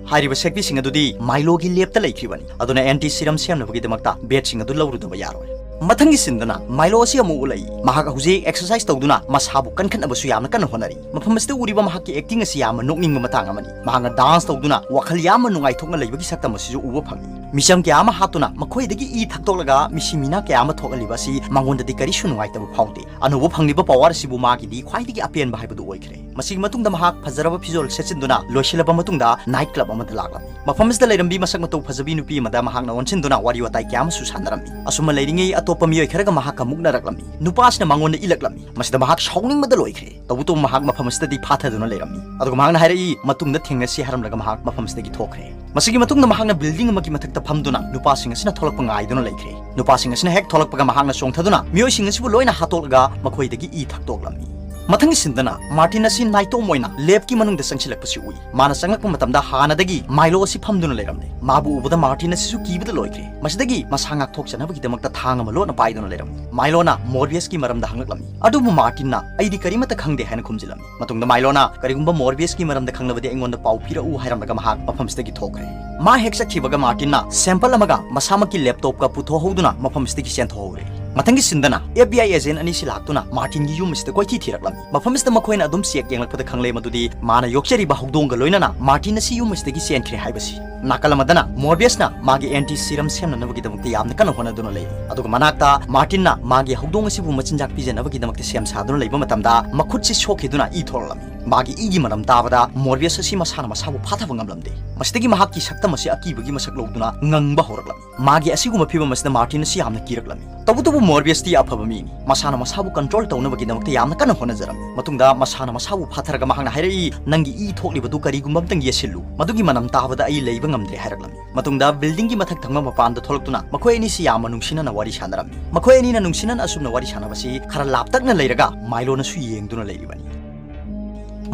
ꯍꯥꯏꯔꯤꯕ ꯁꯦꯛꯄꯤꯁꯤꯡ ꯑꯗꯨꯗꯤ ꯃꯥꯏꯂꯣꯒꯤ ꯂꯦꯕꯇ ꯂꯩꯈ꯭ꯔꯤꯕꯅꯤ꯫ ꯑꯗꯨꯅ ꯑꯦꯟꯇꯤ ꯁꯤꯔꯝ ꯁꯦꯝꯅꯕꯒꯤꯗꯃꯛꯇ ꯕꯦꯠꯁꯤꯡ ꯑꯗꯨ ꯂꯧꯔꯨꯗꯕ ꯌꯥꯔꯣꯏ꯫ ꯃꯊꯪꯒꯤ ꯁꯤꯟꯗꯅ ꯃꯥꯏꯂꯣ ꯑꯁꯤ ꯑꯃꯨꯛ ꯎꯠꯂꯛꯏ꯫ ꯃꯍꯥꯛ ꯍꯧꯖꯤꯛ ꯑꯦꯛꯁꯔꯁꯥꯏꯁ ꯇꯧꯗꯨꯅ ꯃꯁꯥꯕꯨ ꯀꯟꯈꯠꯅꯕꯁꯨ ꯌꯥꯝꯅ ꯀꯟꯅ ꯍꯣꯠꯅꯔꯤ꯫ ꯃꯐꯝ ꯑꯁꯤꯗ ꯎꯔꯤꯕ ꯃꯍꯥꯛꯀꯤ ꯑꯦꯛꯇꯤꯡ ꯑꯁꯤ ꯌꯥꯝꯅ ꯅꯣꯛꯅꯤꯡꯕ ꯃꯇꯥꯡ ꯑꯃꯅꯤ꯫ ꯃꯍꯥꯛꯅ ꯗꯥꯟꯁ ꯇꯧꯗꯨꯅ ꯋꯥꯈꯜ ꯌꯥꯝꯅ ꯅꯨꯡꯉꯥꯏꯊꯣꯛꯅ ꯂꯩꯕꯒꯤ ꯁꯛꯇꯝ ꯑꯁꯤꯁꯨ ꯎꯕ ꯐꯪꯏ꯫ ꯃꯤꯆꯝ ꯀꯌꯥ ꯑꯃ ꯍꯥꯠꯇꯨꯅ ꯃꯈꯣꯏꯗꯒꯤ ꯏ ꯊꯛꯇꯣꯛꯂꯒ ꯃꯤꯁꯤ ꯃꯤꯅꯥ ꯀꯌꯥ ꯑꯃ ꯊꯣꯛꯍꯜꯂꯤꯕ ꯑꯁꯤ ꯃꯉꯣꯟꯗꯗꯤ ꯀꯔꯤꯁꯨ ꯅꯨꯡꯉꯥꯏꯇꯕ ꯐꯥꯎꯗꯦ꯫ ꯑꯅꯧꯕ ꯐꯪꯂꯤꯕ ꯄꯋꯥꯔ ꯑꯁꯤꯕꯨ ꯃꯥꯒꯤꯗꯤ ꯈ꯭ꯋꯥꯏꯗꯒꯤ ꯑꯄꯦꯟꯕ ꯍꯥꯏꯕꯗꯨ ꯑꯣꯏꯈ꯭ꯔꯦ꯫ ꯃꯁꯤꯒꯤ ꯃꯇꯨꯡꯗ ꯃꯍꯥꯛ ꯐꯖꯔꯕ ꯐꯤꯖꯣꯜ ꯁꯦꯠꯆꯤꯟꯗꯨꯅ ꯂꯣꯏꯁꯤꯜꯂꯕ ꯃꯇꯨꯡꯗ ꯅꯥꯏꯠ ꯀ꯭ꯂꯕ ꯑꯃꯗ ꯂꯥꯛꯂꯝꯃꯤ꯫ ꯃꯐꯝ ꯑꯁꯤꯗ ꯂꯩꯔꯝꯕꯤ ꯃꯁꯛ ꯃꯇꯧ ꯐꯖꯕꯤ ꯅꯨꯄꯤ ꯑꯃꯗ ꯃꯍꯥꯛꯅ ꯑꯣꯟꯁꯤꯟꯗꯨꯅ ꯋꯥꯔꯤ ꯋꯥꯇꯥꯏ ꯀꯌꯥ ꯑꯃꯁꯨ ꯁꯥꯟꯅꯔꯝꯃꯤ꯫ ꯑꯁꯨꯝꯅ ꯂꯩꯔꯤꯉꯩ ꯑꯇꯣꯞꯄ ꯃꯤꯑꯣꯏ ꯈꯔꯒ ꯃꯍꯥꯛꯀ ꯃꯨꯛꯅꯔꯛꯂꯝꯃꯤ꯫ ꯅꯨꯄꯥꯁꯤꯅ ꯃꯉꯣꯟꯗ ꯏꯜꯂꯛꯂꯝꯃꯤ꯫ ꯃꯁꯤꯗ ꯃꯍꯥꯛ ꯁꯥꯎꯅꯤꯡꯕꯗ ꯂꯣꯏꯈ꯭ꯔꯦ꯫ ꯇꯧꯕꯇꯕꯨ ꯃꯍꯥꯛ ꯃꯐꯝ ꯑꯁꯤꯗꯗꯤ ꯐꯥꯊꯗꯨꯅ ꯂꯩꯔꯝꯃꯤ꯫ ꯑꯗꯨꯒ ꯃꯍꯥꯛꯅ ꯍꯥꯏꯔꯛꯏ, "ꯃꯇꯨꯡꯗ ꯊꯦꯡꯅꯁꯤ" ꯍꯥꯏꯔꯝꯂꯒ ꯃꯍꯥꯛ ꯃꯐꯝ ꯑꯁꯤꯗꯒꯤ ꯊꯣꯛꯈ꯭ꯔꯦ꯫ ꯃꯁꯤꯒꯤ ꯃꯇꯨꯡꯗ ꯃꯍꯥꯛꯅ building ꯑꯃꯒꯤ ꯃꯊꯛꯇ ꯐꯝꯗꯨꯅ ꯅꯨꯄꯥꯁꯤꯡ ꯑꯁꯤꯅ ꯊꯣꯛꯂꯛꯄ ꯉꯥꯏꯗꯨꯅ ꯂꯩꯈ꯭ꯔꯦ꯫ ꯅꯨꯄꯥꯁꯤꯡ ꯑꯁꯤꯅ ꯍꯦꯛ ꯊꯣꯛꯂꯛꯄꯒ ꯃꯍꯥꯛꯅ ꯆꯣꯡꯊꯗꯨꯅ ꯃꯤꯑꯣꯏꯁꯤꯡ ꯑꯁꯤꯕꯨ ꯂꯣꯏꯅ ꯍꯥꯠꯇꯣꯛꯂꯒ ꯃꯈꯣꯏꯗꯒꯤ ꯏ ꯊꯛꯇꯣꯛꯂꯝꯃꯤ꯫ ꯃꯊꯪꯒꯤ ꯁꯤꯟꯗꯅ ꯃꯥꯔꯇꯤꯟ ꯑꯁꯤ ꯅꯥꯏꯇꯣꯝ ꯑꯣꯏꯅ ꯂꯦꯞꯀꯤ ꯃꯅꯨꯡꯗ ꯆꯪꯁꯤꯜꯂꯛꯄꯁꯤ ꯎꯏ꯫ ꯃꯥꯅ ꯆꯪꯂꯛꯄ ꯃꯇꯝꯗ ꯍꯥꯟꯅꯗꯒꯤ ꯃꯥꯏꯂꯣ ꯑꯁꯤ ꯐꯝꯗꯨꯅ ꯂꯩꯔꯝꯂꯦ꯫ ꯃꯥꯕꯨ ꯎꯕꯗ ꯃꯥꯔꯇꯤꯟ ꯑꯁꯤꯁꯨ ꯀꯤꯕꯗ ꯂꯣꯏꯈ꯭ꯔꯦ꯫ ꯃꯁꯤꯗꯒꯤ ꯃꯁꯥ ꯉꯥꯛꯊꯣꯛꯆꯅꯕꯒꯤꯗꯃꯛꯇ ꯊꯥꯡ ꯑꯃ ꯂꯣꯠꯅ ꯄꯥꯏꯗꯨꯅ ꯂꯩꯔꯝꯃꯤ꯫ ꯃꯥꯏꯂꯣꯅ ꯃꯣꯔꯕꯤꯌꯁꯀꯤ ꯃꯔꯝꯗ ꯍꯪꯂꯛꯂꯝꯃꯤ꯫ ꯑꯗꯨꯕꯨ ꯃꯥꯔꯇꯤꯟꯅ, "ꯑꯩꯗꯤ ꯀꯔꯤꯃꯠꯇ ꯈꯪꯗꯦ" ꯍꯥꯏꯅ ꯈꯨꯝꯖꯤꯜꯂꯝꯃꯤ꯫ ꯃꯇꯨꯡꯗ ꯃꯥꯏꯂꯣꯅ, "ꯀꯔꯤꯒꯨꯝꯕ ꯃꯣꯔꯕꯤꯌꯁꯀꯤ ꯃꯔꯝꯗ ꯈꯪꯂꯕꯗꯤ ꯑꯩꯉꯣꯟꯗ ꯄꯥꯎ ꯄꯤꯔꯛꯎ" ꯍꯥꯏꯔꯝꯂꯒ ꯃꯍꯥꯛ ꯃꯐꯝꯁꯤꯗꯒꯤ ꯊꯣꯛꯈ꯭ꯔꯦ꯫ ꯃꯥ ꯍꯦꯛ ꯆꯠꯈꯤꯕꯒ ꯃꯥꯔꯇꯤꯟꯅ sample ꯑꯃꯒ ꯃꯁꯥꯃꯛꯀꯤ laptopꯀ ꯄꯨꯊꯣꯛꯍꯧꯗꯨꯅ ꯃꯐꯝꯁꯤꯗꯒꯤ ꯆꯦꯟꯊꯣꯛꯍꯧꯔꯦ꯫ ꯃꯊꯪꯒꯤ ꯁꯤꯟꯗꯅ F B I agent ꯑꯅꯤꯁꯤ ꯂꯥꯛꯇꯨꯅ ꯃꯥꯔꯇꯤꯟꯒꯤ ꯌꯨꯝ ꯑꯁꯤꯗ ꯀꯣꯏꯊꯤ ꯊꯤꯔꯛꯂꯝꯃꯤ꯫ ꯃꯐꯝ ꯑꯁꯤꯗ ꯃꯈꯣꯏꯅ ꯑꯗꯨꯝ check ꯌꯦꯡꯂꯛꯄꯗ ꯈꯪꯂꯦ ꯃꯗꯨꯗꯤ ꯃꯥꯅ ꯌꯣꯛꯆꯔꯤꯕ ꯍꯧꯗꯣꯡꯒ ꯂꯣꯏꯅꯅ ꯃꯥꯔꯇꯤꯟ ꯑꯁꯤ ꯌꯨꯝ ꯑꯁꯤꯗꯒꯤ ꯆꯦꯟꯈ꯭ꯔꯦ ꯍꯥꯏꯕꯁꯤ꯫ ꯅꯥꯀꯜ ꯑꯃꯗꯅ ꯃꯣꯔꯕꯤꯌꯁꯅ ꯃꯥꯒꯤ anti serum ꯁꯦꯝꯅꯅꯕꯒꯤꯗꯃꯛꯇ ꯌꯥꯝꯅ ꯀꯟꯅ ꯍꯣꯠꯅꯗꯨꯅ ꯂꯩꯔꯤ꯫ ꯑꯗꯨꯒ ꯃꯅꯥꯛꯇ ꯃꯥꯔꯇꯤꯟꯅ ꯃꯥꯒꯤ ꯍꯧꯗꯣꯡ ꯑꯁꯤꯕꯨ ꯃꯆꯤꯟꯖꯥꯛ ꯄꯤꯖꯅꯕꯒꯤꯗꯃꯛꯇ ꯁꯦꯝ ꯁꯥꯗꯨꯅ ꯂꯩꯕ ꯃꯇꯝꯗ ꯃꯈꯨꯠꯁꯤ ꯁꯣꯛꯈꯤꯗꯨꯅ ꯏ ꯊꯣꯛꯂꯛꯂꯝꯃꯤ꯫ ꯃꯥꯒꯤ ꯏꯒꯤ ꯃꯅꯝ ꯇꯥꯕꯗ ꯃꯣꯔꯕꯤꯌꯁ ꯑꯁꯤ ꯃꯁꯥꯅ ꯃꯁꯥꯕꯨ ꯐꯥꯊꯕ ꯉꯝꯂꯝꯗꯦ꯫ ꯃꯁꯤꯗꯒꯤ ꯃꯍꯥꯛꯀꯤ ꯁꯛꯇꯝ ꯑꯁꯤ ꯑꯀꯤꯕꯒꯤ ꯃꯁꯛ ꯂꯧꯗꯨꯅ ꯉꯪꯕ ꯍꯧꯔꯛꯂꯝꯃꯤ꯫ ꯃꯥꯒꯤ ꯑꯁꯤꯒꯨꯝꯕ ꯐꯤꯚꯝ ꯑꯁꯤꯗ ꯃꯥꯔꯇꯤꯟ ꯑꯁꯤ ꯌꯥꯝꯅ ꯀꯤꯔꯛꯂꯝꯃꯤ꯫ ꯇꯧꯕꯇꯕꯨ ꯃꯣꯔꯕꯤꯌꯁꯇꯤ ꯑꯐꯕ ꯃꯤꯅꯤ꯫ ꯃꯁꯥꯅ ꯃꯁꯥꯕꯨ control ꯇꯧꯅꯕꯒꯤꯗꯃꯛꯇ ꯌꯥꯝꯅ ꯀꯟꯅ ꯍꯣꯠꯅꯖꯔꯝꯃꯤ꯫ ꯃꯇꯨꯡꯗ ꯃꯁꯥꯅ ꯃꯁꯥꯕꯨ ꯐꯥꯊꯔꯒ ꯃꯍꯥꯛꯅ ꯍꯥꯏꯔꯛꯏ, "ꯅꯪꯒꯤ ꯏ ꯊꯣꯛꯂꯤꯕꯗꯨ ꯀꯔꯤꯒꯨꯝꯕ ꯑꯝꯇꯪ ꯌꯦꯠꯁꯤꯜꯂꯨ꯫ ꯃꯗꯨꯒꯤ ꯃꯅꯝ ꯇꯥꯕꯗ ꯑꯩ ꯂꯩꯕ ꯉꯝꯗ꯭ꯔꯦ" ꯍꯥꯏꯔꯛꯂꯝꯃꯤ꯫ ꯃꯇꯨꯡꯗ buildingꯒꯤ ꯃꯊꯛ ꯊꯪꯕ ꯃꯄꯥꯟꯗ ꯊꯣꯛꯂꯛꯇꯨꯅ ꯃꯈꯣꯏ ꯑꯅꯤꯁꯤ ꯌꯥꯝꯅ ꯅꯨꯡꯁꯤꯅꯅ ꯋꯥꯔꯤ ꯁꯥꯟꯅꯔꯝꯃꯤ꯫ ꯃꯈꯣꯏ ꯑꯅꯤꯅ ꯅꯨꯡꯁꯤꯅꯅ ꯑꯁꯨꯝꯅ ꯋꯥꯔꯤ ꯁꯥꯟꯅꯕꯁꯤ ꯈꯔ ꯂꯥꯞꯇꯛꯅ ꯂꯩꯔꯒ ꯃꯥꯏꯂꯣꯅꯁꯨ ꯌꯦꯡꯗꯨꯅ ꯂꯩꯔꯤꯕꯅꯤ꯫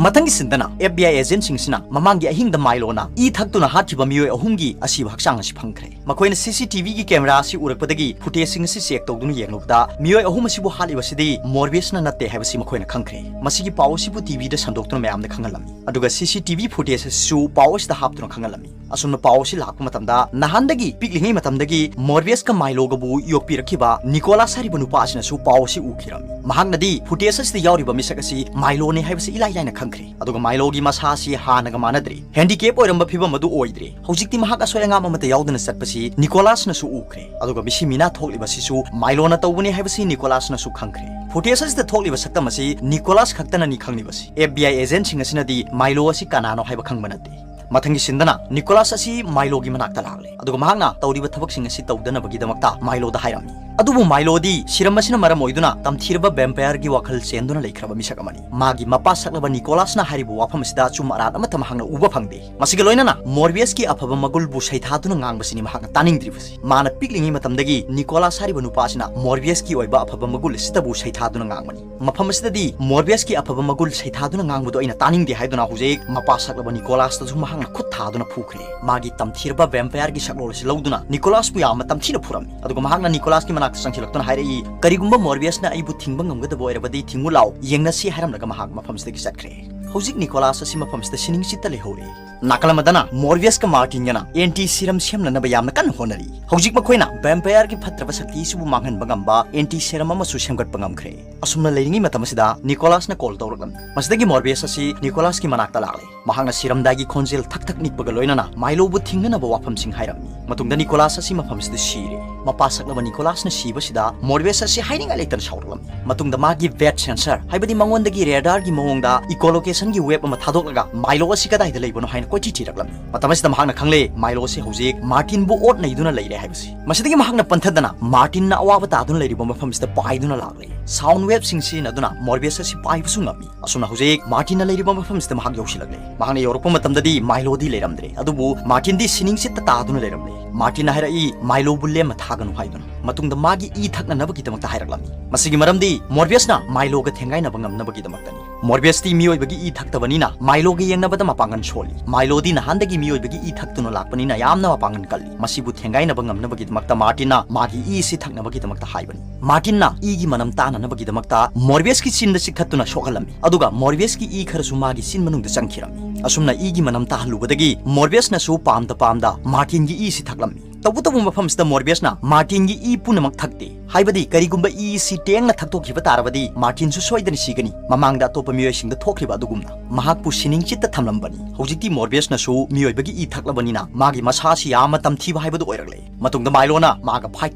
ꯃꯊꯪꯒꯤ ꯁꯤꯟꯗꯅ F B I agentꯁꯤꯡꯁꯤꯅ ꯃꯃꯥꯡꯒꯤ ꯑꯍꯤꯡꯗ ꯃꯥꯏꯂꯣꯅ ꯏ ꯊꯛꯇꯨꯅ ꯍꯥꯠꯈꯤꯕ ꯃꯤꯑꯣꯏ ꯑꯍꯨꯝꯒꯤ ꯑꯁꯤꯕ ꯍꯛꯆꯥꯡ ꯑꯁꯤ ꯐꯪꯈ꯭ꯔꯦ꯫ ꯃꯈꯣꯏꯅ C C T Vꯒꯤ camera ꯑꯁꯤ ꯎꯔꯛꯄꯗꯒꯤ footageꯁꯤꯡ ꯑꯁꯤ check ꯇꯧꯗꯨꯅ ꯌꯦꯡꯂꯨꯕꯗ ꯃꯤꯑꯣꯏ ꯑꯍꯨꯝ ꯑꯁꯤꯕꯨ ꯍꯥꯠꯂꯤꯕꯁꯤꯗꯤ ꯃꯣꯔꯕꯤꯌꯁꯅ ꯅꯠꯇꯦ ꯍꯥꯏꯕꯁꯤ ꯃꯈꯣꯏꯅ ꯈꯪꯈ꯭ꯔꯦ꯫ ꯃꯁꯤꯒꯤ ꯄꯥꯎ ꯑꯁꯤꯕꯨ TVꯗ ꯁꯟꯗꯣꯛꯇꯨꯅ ꯃꯌꯥꯝꯗ ꯈꯪꯍꯜꯂꯝꯃꯤ꯫ ꯑꯗꯨꯒ C C T V footage ꯑꯁꯤꯁꯨ ꯄꯥꯎ ꯑꯁꯤꯗ ꯍꯥꯞꯇꯨꯅ ꯈꯪꯍꯜꯂꯝꯃꯤ꯫ ꯑꯁꯨꯝꯅ ꯄꯥꯎ ꯑꯁꯤ ꯂꯥꯛꯄ ꯃꯇꯝꯗ ꯅꯍꯥꯟꯗꯒꯤ ꯄꯤꯛꯂꯤꯉꯩ ꯃꯇꯝꯗꯒꯤ ꯃꯣꯔꯕꯤꯌꯁꯀ ꯃꯥꯏꯂꯣꯒꯕꯨ ꯌꯣꯛꯄꯤꯔꯛꯈꯤꯕ ꯅꯤꯀꯣꯂꯥꯁ ꯍꯥꯏꯔꯤꯕ ꯅꯨꯄꯥ ꯑꯁꯤꯅꯁꯨ ꯄꯥꯎ ꯑꯁꯤ ꯎꯈꯤꯔꯝꯃꯤ꯫ ꯃꯍꯥꯛꯅꯗꯤ footage ꯑꯁꯤꯗ ꯌꯥꯎꯔꯤꯕ ꯃꯤꯁꯛ ꯑꯁꯤ ꯃꯥꯏꯂꯣꯅꯤ ꯍꯥꯏꯕꯁꯤ ꯏꯂꯥꯏ ꯂꯥꯏꯅ ꯈꯪꯈ꯭ꯔꯦ꯫ ꯑꯗꯨꯒ ꯃꯥꯏꯂꯣꯒꯤ ꯃꯁꯥ ꯑꯁꯤ ꯍꯥꯟꯅꯒ ꯃꯥꯟꯅꯗ꯭ꯔꯦ꯫ Handicap ꯑꯣꯏꯔꯝꯕ ꯐꯤꯕꯝ ꯑꯗꯨ ꯑꯣꯏꯗ꯭ꯔꯦ꯫ ꯍꯧꯖꯤꯛꯇꯤ ꯃꯍꯥꯛ ꯑꯁꯣꯏ ꯑꯉꯥꯝ ꯑꯃꯠꯇ ꯌꯥꯎꯗꯅ ꯆꯠꯄꯁꯤ ꯅꯤꯀꯣꯂꯥꯁꯅꯁꯨ ꯎꯈ꯭ꯔꯦ꯫ ꯑꯗꯨꯒ ꯃꯤꯁꯤ ꯃꯤꯅꯥ ꯊꯣꯛꯂꯤꯕꯁꯤꯁꯨ ꯃꯥꯏꯂꯣꯅ ꯇꯧꯕꯅꯤ ꯍꯥꯏꯕꯁꯤ ꯅꯤꯀꯣꯂꯥꯁꯅꯁꯨ ꯈꯪꯈ꯭ꯔꯦ꯫ Footage ꯑꯁꯤꯗ ꯊꯣꯛꯂꯤꯕ ꯁꯛꯇꯝ ꯑꯁꯤ ꯅꯤꯀꯣꯂꯥꯁ ꯈꯛꯇꯅꯅꯤ ꯈꯪꯂꯤꯕꯁꯤ꯫ F B I agentꯁꯤꯡ ꯑꯁꯤꯅꯗꯤ ꯃꯥꯏꯂꯣ ꯑꯁꯤ ꯀꯅꯥꯅꯣ ꯍꯥꯏꯕ ꯈꯪꯕ ꯅꯠꯇꯦ꯫ ꯃꯊꯪꯒꯤ ꯁꯤꯟꯗꯅ ꯅꯤꯀꯣꯂꯥꯁ ꯑꯁꯤ ꯃꯥꯏꯂꯣꯒꯤ ꯃꯅꯥꯛꯇ ꯂꯥꯛꯂꯦ꯫ ꯑꯗꯨꯒ ꯃꯍꯥꯛꯅ ꯇꯧꯔꯤꯕ ꯊꯕꯛꯁꯤꯡ ꯑꯁꯤ ꯇꯧꯗꯅꯕꯒꯤꯗꯃꯛꯇ ꯃꯥꯏꯂꯣꯗ ꯍꯥꯏꯔꯝꯃꯤ꯫ ꯑꯗꯨꯕꯨ ꯃꯥꯏꯂꯣꯗꯤ ꯁꯤꯔꯝ ꯑꯁꯤꯅ ꯃꯔꯝ ꯑꯣꯏꯗꯨꯅ ꯇꯝꯊꯤꯔꯕ ꯚꯦꯝꯄꯥꯌꯔꯒꯤ ꯋꯥꯈꯜ ꯆꯦꯟꯗꯨꯅ ꯂꯩꯈ꯭ꯔꯕ ꯃꯤꯁꯛ ꯑꯃꯅꯤ꯫ ꯃꯥꯒꯤ ꯃꯄꯥ ꯁꯛꯂꯕ ꯅꯤꯀꯣꯂꯥꯁꯅ ꯍꯥꯏꯔꯤꯕ ꯋꯥꯐꯝ ꯑꯁꯤꯗ ꯑꯆꯨꯝ ꯑꯔꯥꯟ ꯑꯃꯠꯇ ꯃꯍꯥꯛꯅ ꯎꯕ ꯐꯪꯗꯦ꯫ ꯃꯁꯤꯒ ꯂꯣꯏꯅꯅ ꯃꯣꯔꯕꯤꯌꯁꯀꯤ ꯑꯐꯕ ꯃꯒꯨꯜꯕꯨ ꯁꯩꯊꯥꯗꯨꯅ ꯉꯥꯡꯕꯁꯤꯅꯤ ꯃꯍꯥꯛꯅ ꯇꯥꯅꯤꯡꯗ꯭ꯔꯤꯕꯁꯤ꯫ ꯃꯥꯅ ꯄꯤꯛꯂꯤꯉꯩ ꯃꯇꯝꯗꯒꯤ ꯅꯤꯀꯣꯂꯥꯁ ꯍꯥꯏꯔꯤꯕ ꯅꯨꯄꯥ ꯑꯁꯤꯅ ꯃꯣꯔꯕꯤꯌꯁꯀꯤ ꯑꯣꯏꯕ ꯑꯐꯕ ꯃꯒꯨꯜ ꯑꯁꯤꯇꯕꯨ ꯁꯩꯊꯥꯗꯨꯅ ꯉꯥꯡꯕꯅꯤ꯫ ꯃꯐꯝ ꯑꯁꯤꯗꯗꯤ ꯃꯣꯔꯕꯤꯌꯁꯀꯤ ꯑꯐꯕ ꯃꯒꯨꯜ ꯁꯩꯊꯥꯗꯨꯅ ꯉꯥꯡꯕꯗꯨ ꯑꯩꯅ ꯇꯥꯅꯤꯡꯗꯦ ꯍꯥꯏꯗꯨꯅ ꯍꯧꯖꯤꯛ ꯃꯄꯥ ꯁꯛꯂꯕ ꯅꯤꯀꯣꯂꯥꯁꯇꯁꯨ ꯃꯍꯥꯛꯅ ꯈꯨꯠ ꯊꯥꯗꯨꯅ ꯐꯨꯈ꯭ꯔꯦ꯫ ꯃꯥꯒꯤ ꯇꯝꯊꯤꯔꯕ ꯚꯦꯝꯄꯥꯌꯔꯒꯤ ꯁꯛꯂꯣꯟ ꯑꯁꯤ ꯂꯧꯗꯨꯅ ꯅꯤꯀꯣꯂꯥꯁꯄꯨ ꯌꯥꯝꯅ ꯇꯝꯊꯤꯅ ꯐꯨꯔꯝꯃꯤ꯫ ꯑꯗꯨꯒ ꯃꯍꯥꯛꯅ ꯅꯤꯀꯣꯂꯥꯁꯀꯤ ꯃꯅꯥꯛꯇ ꯆꯪꯁꯤꯜꯂꯛꯇꯨꯅ ꯍꯥꯏꯔꯛꯏ, "ꯀꯔꯤꯒꯨꯝꯕ ꯃꯣꯔꯕꯤꯌꯁꯅ ꯑꯩꯕꯨ ꯊꯤꯡꯕ ꯉꯝꯒꯗꯕ ꯑꯣꯏꯔꯕꯗꯤ ꯊꯤꯡꯉꯨ ꯂꯥꯎ, ꯌꯦꯡꯅꯁꯤ" ꯍꯥꯏꯔꯝꯂꯒ ꯃꯍꯥꯛ ꯃꯐꯝꯁꯤꯗꯒꯤ ꯆꯠꯈ꯭ꯔꯦ꯫ ꯍꯧꯖꯤꯛ ꯅꯤꯀꯣꯂꯥꯁ ꯑꯁꯤ ꯃꯐꯝꯁꯤꯗ ꯁꯤꯅꯤꯡ ꯆꯤꯠꯇ ꯂꯩꯍꯧꯔꯦ꯫ ꯅꯥꯀꯜ ꯑꯃꯗꯅ ꯃꯣꯔꯕꯤꯌꯁꯀ ꯃꯥꯔꯇꯤꯟꯒꯅ ꯑꯦꯟꯇꯤ ꯁꯤꯔꯝ ꯁꯦꯝꯅꯅꯕ ꯌꯥꯝꯅ ꯀꯟꯅ ꯍꯣꯠꯅꯔꯤ꯫ ꯍꯧꯖꯤꯛ ꯃꯈꯣꯏꯅ ꯚꯦꯝꯄꯥꯌꯔꯒꯤ ꯐꯠꯇ꯭ꯔꯕ ꯁꯛꯇꯤ ꯑꯁꯤꯕꯨ ꯃꯥꯡꯍꯟꯕ ꯉꯝꯕ ꯑꯦꯟꯇꯤ ꯁꯤꯔꯝ ꯑꯃꯁꯨ ꯁꯦꯝꯒꯠꯄ ꯉꯝꯈ꯭ꯔꯦ꯫ ꯑꯁꯨꯝꯅ ꯂꯩꯔꯤꯉꯩ ꯃꯇꯝ ꯑꯁꯤꯗ ꯅꯤꯀꯣꯂꯥꯁꯅ ꯀꯣꯜ ꯇꯧꯔꯛꯂꯝꯃꯤ꯫ ꯃꯁꯤꯗꯒꯤ ꯃꯣꯔꯕꯤꯌꯁ ꯑꯁꯤ ꯅꯤꯀꯣꯂꯥꯁꯀꯤ ꯃꯅꯥꯛꯇ ꯂꯥꯛꯂꯦ꯫ ꯃꯍꯥꯛꯅ ꯁꯤꯔꯝꯗꯥꯏꯒꯤ ꯈꯣꯟꯖꯦꯜ ꯊꯛ ꯊꯛ ꯅꯤꯛꯄꯒ ꯂꯣꯏꯅꯅ ꯃꯥꯏꯂꯣꯕꯨ ꯊꯤꯡꯅꯅꯕ ꯋꯥꯐꯝꯁꯤꯡ ꯍꯥꯏꯔꯝꯃꯤ꯫ ꯃꯇꯨꯡꯗ ꯅꯤꯀꯣꯂꯥꯁ ꯑꯁꯤ ꯃꯐꯝꯁꯤꯗ ꯁꯤꯔꯦ꯫ ꯃꯄꯥ ꯁꯛꯂꯕ ꯅꯤꯀꯣꯂꯥꯁꯅ ꯁꯤꯕꯁꯤꯗ ꯃꯣꯔꯕꯤꯌꯁ ꯑꯁꯤ ꯍꯥꯏꯅꯤꯡꯉꯥꯏ ꯂꯩꯇꯅ ꯁꯥꯎꯔꯛꯂꯝꯃꯤ꯫ ꯃꯇꯨꯡꯗ ꯃꯥꯒꯤ ꯚꯦꯠ ꯁꯦꯟꯁꯔ, ꯍꯥꯏꯕꯗꯤ ꯃꯉꯣꯟꯗꯒꯤ ꯔꯦꯗꯥꯔꯒꯤ ꯃꯑꯣꯡꯗ ꯏꯀꯣꯂꯣꯀꯦꯁꯟꯒꯤ ꯋꯦꯕ ꯑꯃ ꯊꯥꯗꯣꯛꯂꯒ ꯃꯥꯏꯂꯣ ꯑꯁꯤ ꯀꯗꯥꯏꯗ ꯂꯩꯕꯅꯣ ꯍꯥꯏꯅ ꯀꯣꯏꯊꯤ ꯊꯤꯔꯛꯂꯝꯃꯤ꯫ ꯃꯇꯝ ꯑꯁꯤꯗ ꯃꯍꯥꯛꯅ ꯈꯪꯂꯦ, ꯃꯥꯏꯂꯣ ꯑꯁꯤ ꯍꯧꯖꯤꯛ ꯃꯥꯔꯇꯤꯟꯕꯨ ꯑꯣꯠ ꯅꯩꯗꯨꯅ ꯂꯩꯔꯦ ꯍꯥꯏꯕꯁꯤ꯫ ꯃꯁꯤꯗꯒꯤ ꯃꯍꯥꯛꯅ ꯄꯟꯊꯗꯅ ꯃꯥꯔꯇꯤꯟꯅ ꯑꯋꯥꯕ ꯇꯥꯗꯨꯅ ꯂꯩꯔꯤꯕ ꯃꯐꯝꯁꯤꯗ ꯄꯥꯏꯗꯨꯅ ꯂꯥꯛꯂꯦ꯫ ꯁꯥꯎꯟ ꯋꯦꯕꯁꯤꯡ ꯁꯤꯖꯤꯟꯅꯗꯨꯅ ꯃꯣꯔꯕꯤꯌꯁ ꯑꯁꯤ ꯄꯥꯏꯕꯁꯨ ꯉꯝꯃꯤ꯫ ꯑꯁꯨꯝꯅ ꯍꯧꯖꯤꯛ ꯃꯥꯔꯇꯤꯟꯅ ꯂꯩꯔꯤꯕ ꯃꯐꯝꯁꯤꯗ ꯃꯍꯥꯛ ꯌꯧꯁꯤꯜꯂꯛꯂꯦ꯫ ꯃꯍꯥꯛꯅ ꯌꯧꯔꯛꯄ ꯃꯇꯝꯗꯗꯤ ꯃꯥꯏꯂꯣꯗꯤ ꯂꯩꯔꯝꯗ꯭ꯔꯦ, ꯑꯗꯨꯕꯨ ꯃꯥꯔꯇꯤꯟꯗꯤ ꯁꯤꯅꯤꯡ ꯆꯤꯠꯇ ꯇꯥꯗꯨꯅ ꯂꯩꯔꯝꯂꯦ꯫ ꯃꯥꯔꯇꯤꯟꯅ ꯍꯥꯏꯔꯛꯏ, "ꯃꯥꯏꯂꯣꯕꯨ ꯂꯦꯝꯅ ꯊꯥꯒꯅꯨ" ꯍꯥꯏꯗꯨꯅ꯫ ꯃꯇꯨꯡꯗ ꯃꯥꯒꯤ ꯏ ꯊꯛꯅꯅꯕꯒꯤꯗꯃꯛꯇ ꯍꯥꯏꯔꯛꯂꯝꯃꯤ꯫ ꯃꯁꯤꯒꯤ ꯃꯔꯝꯗꯤ ꯃꯣꯔꯕꯤꯌꯁꯅ ꯃꯥꯏꯂꯣꯒ ꯊꯦꯡꯒꯥꯏꯅꯕ ꯉꯝꯅꯕꯒꯤꯗꯃꯛꯇꯅꯤ꯫ ꯃꯣꯔꯕꯤꯌꯁꯇꯤ ꯃꯤꯑꯣꯏꯕꯒꯤ ꯏ ꯊꯛꯇꯕꯅꯤꯅ ꯃꯥꯏꯂꯣꯒ ꯌꯦꯡꯅꯕꯗ ꯃꯄꯥꯡꯒꯜ ꯁꯣꯜꯂꯤ꯫ ꯃꯥꯏꯂꯣꯗꯤ ꯅꯍꯥꯟꯗꯒꯤ ꯃꯤꯑꯣꯏꯕꯒꯤ ꯏ ꯊꯛꯇꯨꯅ ꯂꯥꯛꯄꯅꯤꯅ ꯌꯥꯝꯅ ꯃꯄꯥꯡꯒꯜ ꯀꯜꯂꯤ꯫ ꯃꯁꯤꯕꯨ ꯊꯦꯡꯒꯥꯏꯅꯕ ꯉꯝꯅꯕꯒꯤꯗꯃꯛꯇ ꯃꯥꯔꯇꯤꯟꯅ ꯃꯥꯒꯤ ꯏ ꯑꯁꯤ ꯊꯛꯅꯕꯒꯤꯗꯃꯛꯇ ꯍꯥꯏꯕꯅꯤ꯫ ꯃꯥꯔꯇꯤꯟꯅ ꯏꯒꯤ ꯃꯅꯝ ꯇꯥꯅꯅꯕꯒꯤꯗꯃꯛꯇ ꯃꯣꯔꯕꯤꯌꯁꯀꯤ ꯆꯤꯟꯗ ꯆꯤꯛꯊꯠꯇꯨꯅ ꯁꯣꯛꯍꯜꯂꯝꯃꯤ꯫ ꯑꯗꯨꯒ ꯃꯣꯔꯕꯤꯌꯁꯀꯤ ꯏ ꯈꯔꯁꯨ ꯃꯥꯒꯤ ꯆꯤꯟ ꯃꯅꯨꯡꯗ ꯆꯪꯈꯤꯔꯝꯃꯤ꯫ ꯑꯁꯨꯝꯅ ꯏꯒꯤ ꯃꯅꯝ ꯇꯥꯍꯜꯂꯨꯕꯗꯒꯤ ꯃꯣꯔꯕꯤꯌꯁꯅꯁꯨ ꯄꯥꯝꯗ ꯄꯥꯝꯗ ꯃꯥꯔꯇꯤꯟꯒꯤ ꯏꯁꯤ ꯊꯛꯂꯝꯃꯤ꯫ ꯇꯧꯕꯇꯕꯨ ꯃꯐꯝꯁꯤꯗ ꯃꯣꯔꯕꯤꯌꯁꯅ ꯃꯥꯔꯇꯤꯟꯒꯤ ꯏ ꯄꯨꯝꯅꯃꯛ ꯊꯛꯇꯦ꯫ ꯍꯥꯏꯕꯗꯤ ꯀꯔꯤꯒꯨꯝꯕ ꯏ ꯁꯤ ꯇꯦꯡꯅ ꯊꯛꯇꯣꯛꯈꯤꯕ ꯇꯥꯔꯕꯗꯤ ꯃꯥꯔꯇꯤꯟꯁꯨ ꯁꯣꯏꯗꯅ ꯁꯤꯒꯅꯤ꯫ ꯃꯃꯥꯡꯗ ꯑꯇꯣꯞꯄ ꯃꯤꯑꯣꯏꯁꯤꯡꯗ ꯊꯣꯛꯈ꯭ꯔꯤꯕ ꯑꯗꯨꯒꯨꯝꯅ ꯃꯍꯥꯛꯄꯨ ꯁꯤꯅꯤꯡ ꯆꯤꯠꯇ ꯊꯝꯂꯝꯕꯅꯤ꯫ ꯍꯧꯖꯤꯛꯇꯤ ꯃꯣꯔꯕꯤꯌꯁꯅꯁꯨ ꯃꯤꯑꯣꯏꯕꯒꯤ ꯏ ꯊꯛꯂꯕꯅꯤꯅ ꯃꯥꯒꯤ ꯃꯁꯥ ꯑꯁꯤ ꯌꯥꯝꯅ ꯇꯝꯊꯤꯕ ꯍꯥꯏꯕꯗꯨ ꯑꯣꯏꯔꯛꯂꯦ꯫ ꯃꯇꯨꯡꯗ ꯃꯥꯏꯂꯣꯅ ꯃꯥꯒ ꯐꯥꯏꯠ